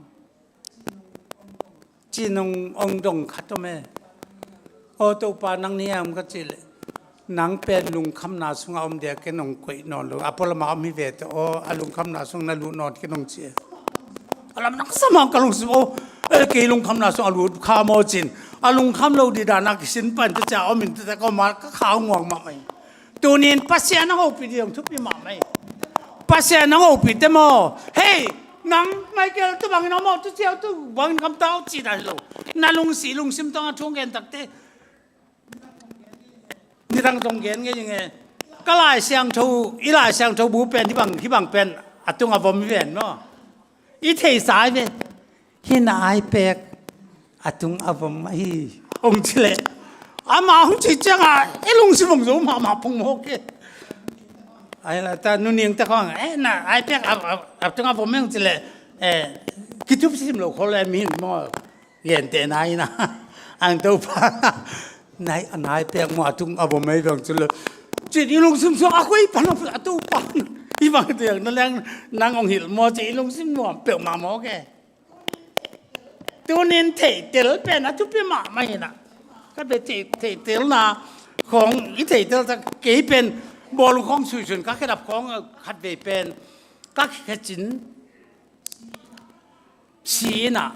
Ci-in hong, hong dong khat om e. Aw Topa, nang na hiam ka cih leh, nang pen lungkhamna sungah om dia, ken hong koih nawn lo. A pualamah om hi ve teh aw, a lungkhamna sung na lut nawn ken hong ci e. A lam nang sa mah ka lungsim aw, e, kei lungkhamna sung a lut kha maw ci-in. A lungkham lo dih dan a kisin pan teh cia om in teh ka om a ka kha hong nguang mahmah hi. Tunin Pasian a hopih ding thupi mahmah hi. Pasian a hopih te maw. Hei, nang Michael, tu bangin om aw, tu ciau tu bangin kam ta aw ci dan hi lo. Na lungsi lungsim tawng a thu gen takte. Nidang zong gen ngei ing e. Ka Lai Siangtho, i Lai Siangtho bu pen, hih bang, hih bang pen a tung a vom hi ven maw. I theihsa hi ve. Hih na iPad a tung a vom ahi, hong ci leh, amah hong cih ciangah i lungsim hong zo mahmah pong mawk e. Ai la ta nuning ta khawng, e, na iPad a, a, a tung a vom e hong ci leh, e, kitup sim lo khol e, mi hin maw, gentehna hi na. Ang Topa, nai, a nai pek maw, a tung a vom e hong ci leh, ci-in i lungsim sung a koi pan a Topa, hih bang teng na leng nang hong hilh maw ci-in i lungsim nuam peuhmah mawk e. Tunin theitel pen a thupi mahmah hi na. Ka bia thei, theitelna khawng i theitel tak, kei pen bawlung khawng suihsun ka khedap khawng khatvei pen ka khecin si in ah,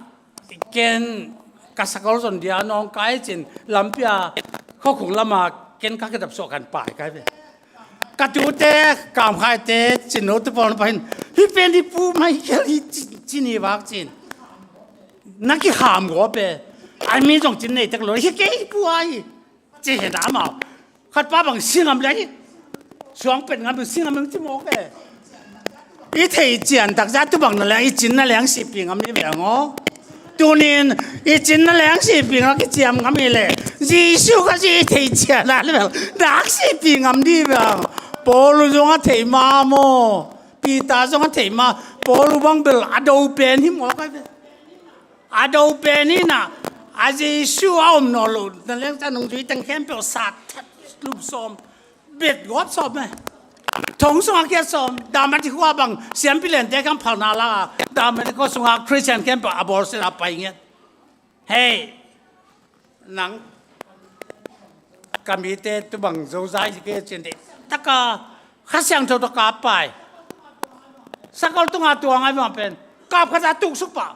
ken ka sakol zon dia nawng kai cin lampi a khuakhung lama ken ka khedap suah kan pai kai ve. Ka tute, Kamkhaite, Cinno te pawl na pahin, hih pen hih Pu Michael hi ci, ci ni vak cin. Na kikham gawp e. Ai mi zong cin nei tek lo, hih kei hih Pu a hi. Ci hi na amau. Khat pa bang si ngam le hi. Suang pet ngam, si ngam ci mawk e. I theih cian takzah tu bang na leng, i cin na leng sihpih ngam ni ve ang aw. Tunin i cin na leng sihpih ngam, kiciam ngam hi leh, Jesu Khazih i theih cian a leh bel nak sihpih ngam ni ve ang. Paul zong a theih ma maw, Peter zong a theih ma. Paul bang bel a do pen hi mawk a ve. A do pen hi na, a Jesu a om nawn lo na leng, ta nungzui teng khempeuh sat that, lup sawm, bet gawp sawm e. Thong sungah kiat sawm, Dalmatia khua bang, siampi lente kang phalna la, Dalmatia khua sungah Khristian khempeuh a bawlsia a pai ngiat. Hei, nang, ka mite tu bang zozai kei cin dih. Taka, Kha Siangtho taka pai. Sakol tunga tua ngai bang pen, kap khat a tuksuk pah.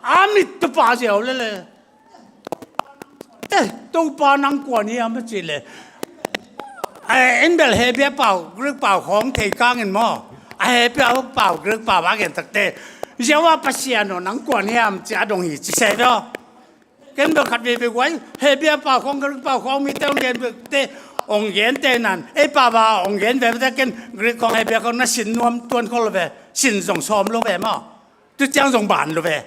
A mit tu pah ziau lele. Eh, Topa nang kua ni hiam a ci le. Eh, en bel Hebrew pau, Greek pau khawng thei kangin maw. A Hebrew pau, Greek pau a gen takte, Jehovah Pasian aw nang kua ni hiam ci a dong hi ci se ve aw. Ken bel khat veve guai, Hebrew pau khawng, Greek pau khawng mite hong gen vete, hong gen te nan, ei pau a hong gen veve te ken Greek khawng Hebrew khawng na sin nuam tuan khol ve, sin zong sawm lo ve maw. Tu ciang zong ban lo ve.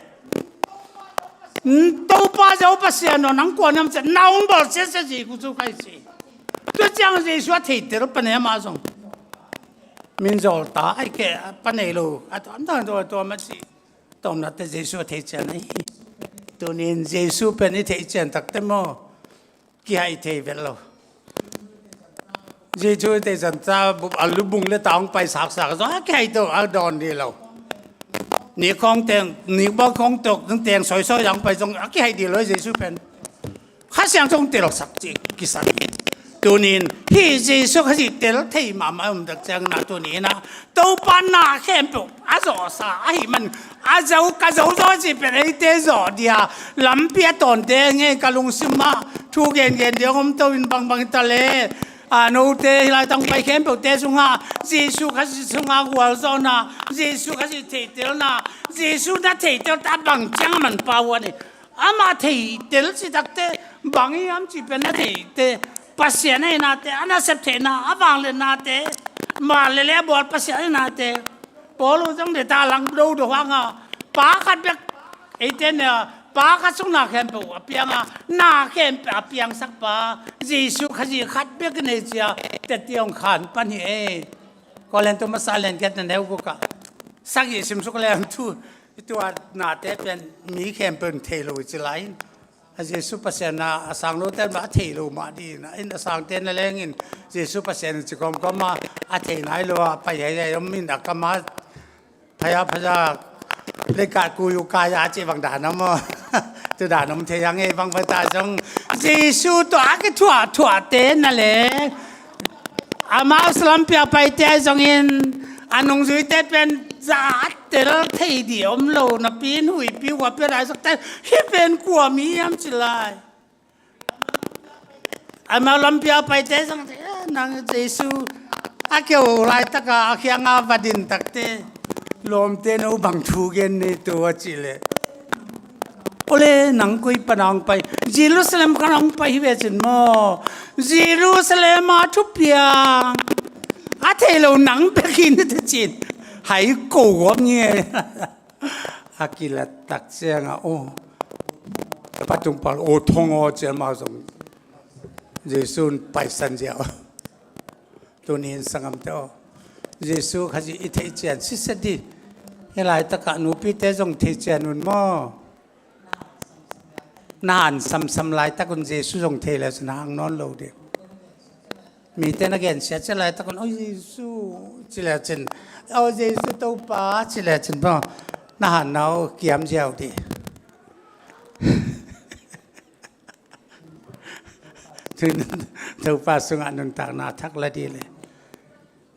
Topa Jehovah Pasian aw nang kua ni hiam ci, na hong bawl siasia Jesu Khazih ci. Tu ciang Jesu a theitel pa nei amah zong. Min zawl ta ai ke pa nei lo. A tuam ta tua tua ma ci. Tawmna te Jesu a thei cian ahi. Tunin Jesu pen i thei cian takte maw. Kihai thei vet lo. Jesu i thei cian ta a lubung le ta hong pai saksak zong a kihai to a dawn dih lo. Ni khawng teng, ni bawk khawng tok, teng soisoi zong pai zong a kihai dih lo Jesu pen. Kha Siangtho hong telsak ci kisak hi. Tunin hih Jesu Khazih tel thei mahmah om tak ciangin ah tunin ah Topa na khempeuh a zawhsa ahih man a zo ka zo zaw cih pen eite zawh dia lampi a tawnte ngei ka lungsim ah thu gengen dia hong om to in bangbang hi ta le. A note hih laitang pai khempeuhte sungah Jesu Khazih sungah gualzawhna, Jesu Khazih theitelna, Jesu na theitel ta bang ciang a manpha uh a ni. Amah theitel citakte bang hiam cih pen a theite Pasian a hinate, a nasep theihna, a vangliatnate, vangliat le a bawl Pasian a hinate, Paul uh zong deta lang dodo hanga, pa khat bek eite na, pa khat sung na khempeuh a pianga, na khempeuh a piangsak pa Jesu Khazih khat bek i nei cia, teti hong khan pan hi ei. Korintu masa lian giat na neu guk ah sagih simsuk leng thu, tua nate pen mi khempeuh in thei lo i ci lai in. A Jesu Pasian na a sang lote mah a thei lo mah ding na in, a sangte na leng in Jesu Pasian in ci kawmkawm a, a thei nai lo a pai hei hei om in a kama phaya phaya le ka ku yu ka ya ci bang dan om aw. Tu dan om thei a ngei bang pai ta zong Jesu tua a kithuahthuahte na leng amau salam pia paite zongin a nungzuite pen za a tel thei di om lo napi in huipi huapi a daisakte hi pen kua mi hiam ci lai. Amau lampi a paite zong, "Eh, nang Jesu a keu laitaka a khianga va din takte lawmte no bang thu gen ni tu?" a cih leh, "Ole, nang koi pana hong pai?" "Jerusalem khan hong pai hi ve," cin maw. "Jerusalem a thupiang a thei lo nang bek hi ni," te cin. Hai ko gawp nge. A kilat tak cianga, "Oh, patung pal, oh, thong oh," cian mau zong Jesu in paisan ziau. Tunin sangamte aw, Jesu Khazih i theih cian siset di. Hi laitakah nupite zong thei cian un maw? Na han samsam laitak un Jesu zong thei le cin hang nawn lo ding. Mite na gensia cia laitak un, "Oi Jesu," ci le cin, "Oi Jesu Topa," ci le cin maw? Na han nau kiam ziau di. Topa sungah nuntakna thak la di le.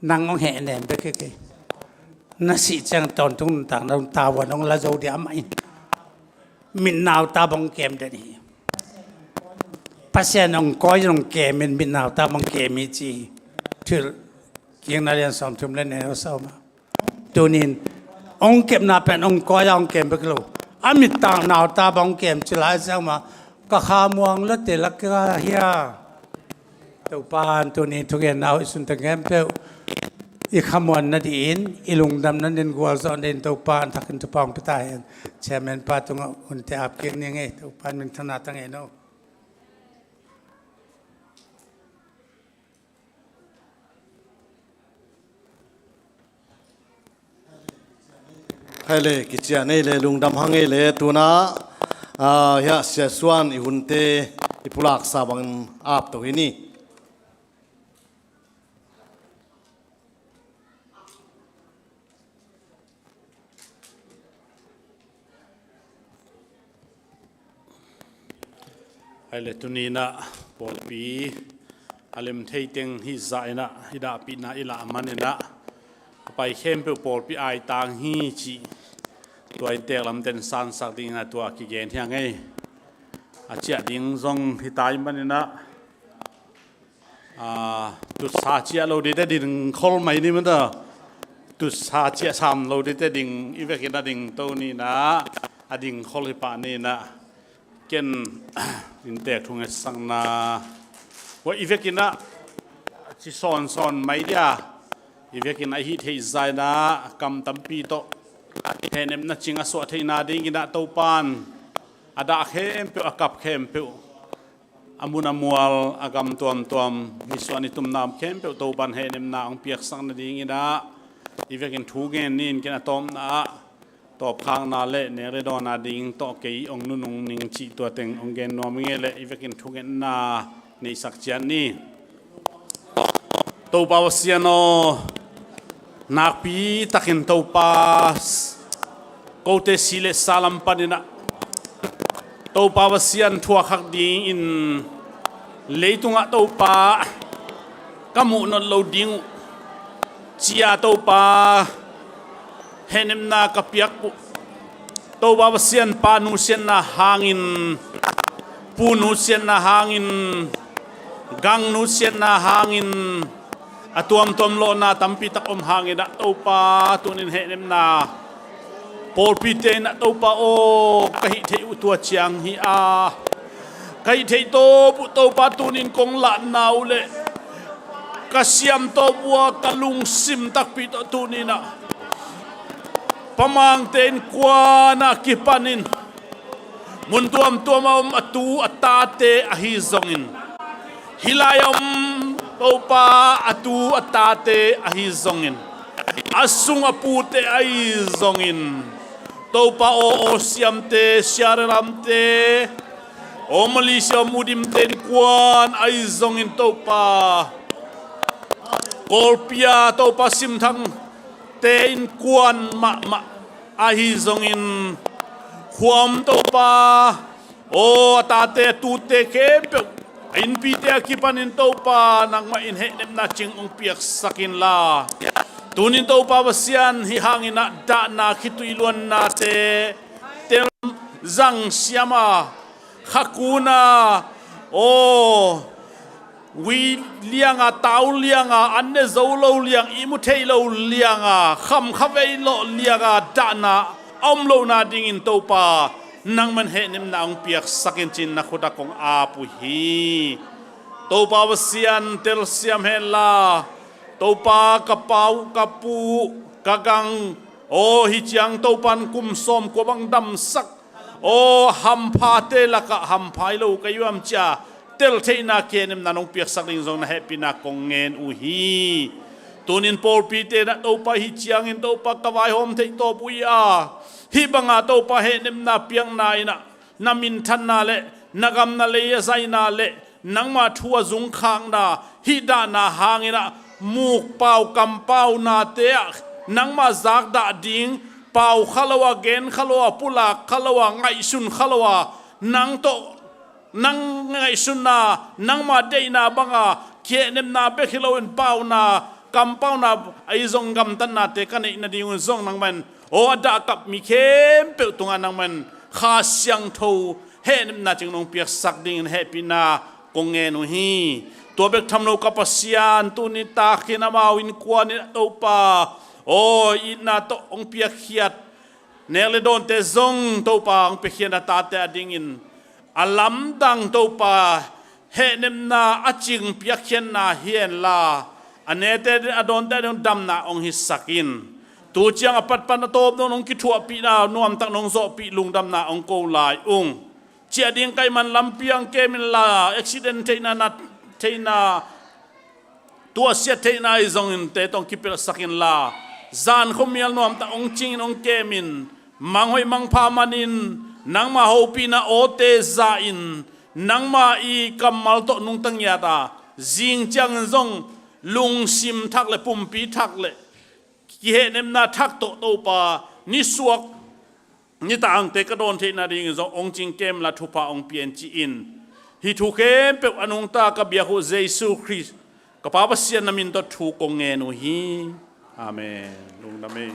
Nang hong hehnem bek hi kei. Na sih ciang tawntung nuntakna hong tavuan hong la zo dia mah in. Mitnau ta bang kem den hi. Pasian hong kawi hong kem in mitnau ta bang kem hi ci. Thil kikna lian sawmthum le nih a sawm a. Tunin hong kepna pen hong kawi a hong kem bek lo. A mitnau ta bang hong kem ci lai ciang mah ka kha muang lote lak ka hia. Topa in tuni thugenna hoih sunte khempeuh i khamuan nadingin, i lungdam nadingin, gualzawh nadingin Topa in thakin thupha hong pia ta hen. Chairman pa tungah hunte ap kik ning ei, Topa in minthanna ta ngei no. Hai le, kician ei le, lungdam hang ei le, tuna, ah, hia Sia Suan i hunte i pulaksa bangin ap to hi ni. Hai le, tuninah pawlpi a lem thei teng hih zah inah i dahpihna i lah maninah a pai khempeuh pawlpi aitang hi cih tua i teek lamten sansak dinginah tua kigen hiang ei. A ciah ding zong hi tai maninah Aa, tutsa ciah lo dite ding khol mai ni mata. Tutsa ciah sam lo dite ding i vekin a ding to ni na, a ding khol hi pah ni na. Ken inntek thunget sakna wa i vekin a ci sawnsawn mai dia, i vekin a i hih theih zaina kam tampi tawh hehnemna cing a suah theihna dingin a Topan a dah khempeuh, a kap khempeuh, a mun a mual, a gam tuamtuam, nisuah nitumna khempeuh Topan hehnemna hong piaksak nadingin ah i vekin thu ngen ni in, ken a tawpna ah tawpkhakna le nek le dawnna ding tawh kei hong nunung ning cih tua teng hong gen nuam ing e le i vekin thungetna neihsak ciat ni. Topa Pasian aw, nakpi takin Topa, kote si le sa lam panin ah Topa Pasian thuakhak dingin leitungah Topa ka muh nawn lo ding uh cia Topa hehnemna ka piak uh. Topa Pasian, pa nusiatna hangin, pu nusiatna hangin, gang nusiatna hangin, a tuamtuam lawhna tampi tak om hangin ah Topa tunin hehnemna pawlpite in ah Topa aw, ka hih theih uh tua ciang hi a, Ka hih theih tawp uh Topa tunin kong lahna uh leh ka siam tawp uh a ka lungsim takpi tawh tuninah Pamangte innkuanah kipanin mun tuamtuam a om a tu a tate ahi zongin, hih lai a om Topa a tu a tate ahi zongin, a sung a pute ahi zongin, Topa aw, aw siamte, siarelamte, aw Malaysia om Udimte innkuan ahi zongin Topa, Kawlpi a Topa simthangte innkuan mahmah ahi zongin, khuam Topa, aw a tate a tute khempeuh a innpite a kipanin Topa nangmah in hehnepna cing hong piaksak inla, tunin Topa Pasian hih hanginah dahna khitui luannate tel zang siama khakuna, aw ui lianga, tau lianga, an ne zo lo liang, ihmu thei lo lianga, kham khavei lawh lianga dahna a om lohna dingin Topa nangman hehnepna hong piaksak in cin na khut ah kong ap uh hi. Topa Pasian telsiam henla, Topa ka pau ka pu ka gang, aw hih ciang Topan kum sawm kua bang damsak, aw hamphate lakah hampha hi lo ka hi uh hiam cia tel theihna, hehnepna nong piaksak ding zong na hehpihna kong ngen uh hi. Tunin pawlpite na Topa hih ciangin Topa ka vaihawm theih tawp uh hi a, hih banga Topa hehnepna piakna inah na minthanna le na gam na lei a zaina le nangma thu a zungkhakna, hih dahna hanginah mukpau kampaunate ah nangma zakdah ding, pau kha lo a, gen kha lo a, pulak kha lo a, ngaihsun kha lo a, nang tawh nang ngaihsunna, nangma deihna banga, khehnepna bek hi loin pauna, kampauna ahi zong gamtatnate ka neih nadingun zong nangman aw a dahkap mi khempeuh tungah nangman Kha Siangtho hehnepna cing nong piaksak dingin hehpihna kong ngen uh hi. Tua bek tham lo ka Pasian, tuni takin amau innkuan in a Topa aw itna tawh hong piakkhiat nek le dawnte zong Topa hong piakkhiat a tate a dingin a lamdang Topa hehnepna a cing piakkhiatna hi henla, a nete a dawnte a ding damna hong hisak in. Tu ciang a patpat a tawp dong hong kithuahpihna nuamtak nong zawhpih lungdamna hong ko lai ung. Ciah ding ka hih man lampi ah hong kem inla, accident theihna, nat theihna, tuahsiat theihna ahi zongin te tawh hong kipelhsak inla, zan khuamial nuamtak hong cingin hong kem in. Manghoih mangpha manin nangma hopihna awte za in, nangma i kammal tawh nungta ngiat a, zing ciangin zong lungsim thak le pumpi thak le kihehnepna thak tawh Topa nisuak nitangte ka dawn theihna dingin zong hong cing kem la, thupha hong pia in ci-in, hih thu khempeuh a nungta ka biak uh Jesu Khrist ka Pa Pasian na min tawh thu kong ngen uh hi. Amen. Lungdam ei.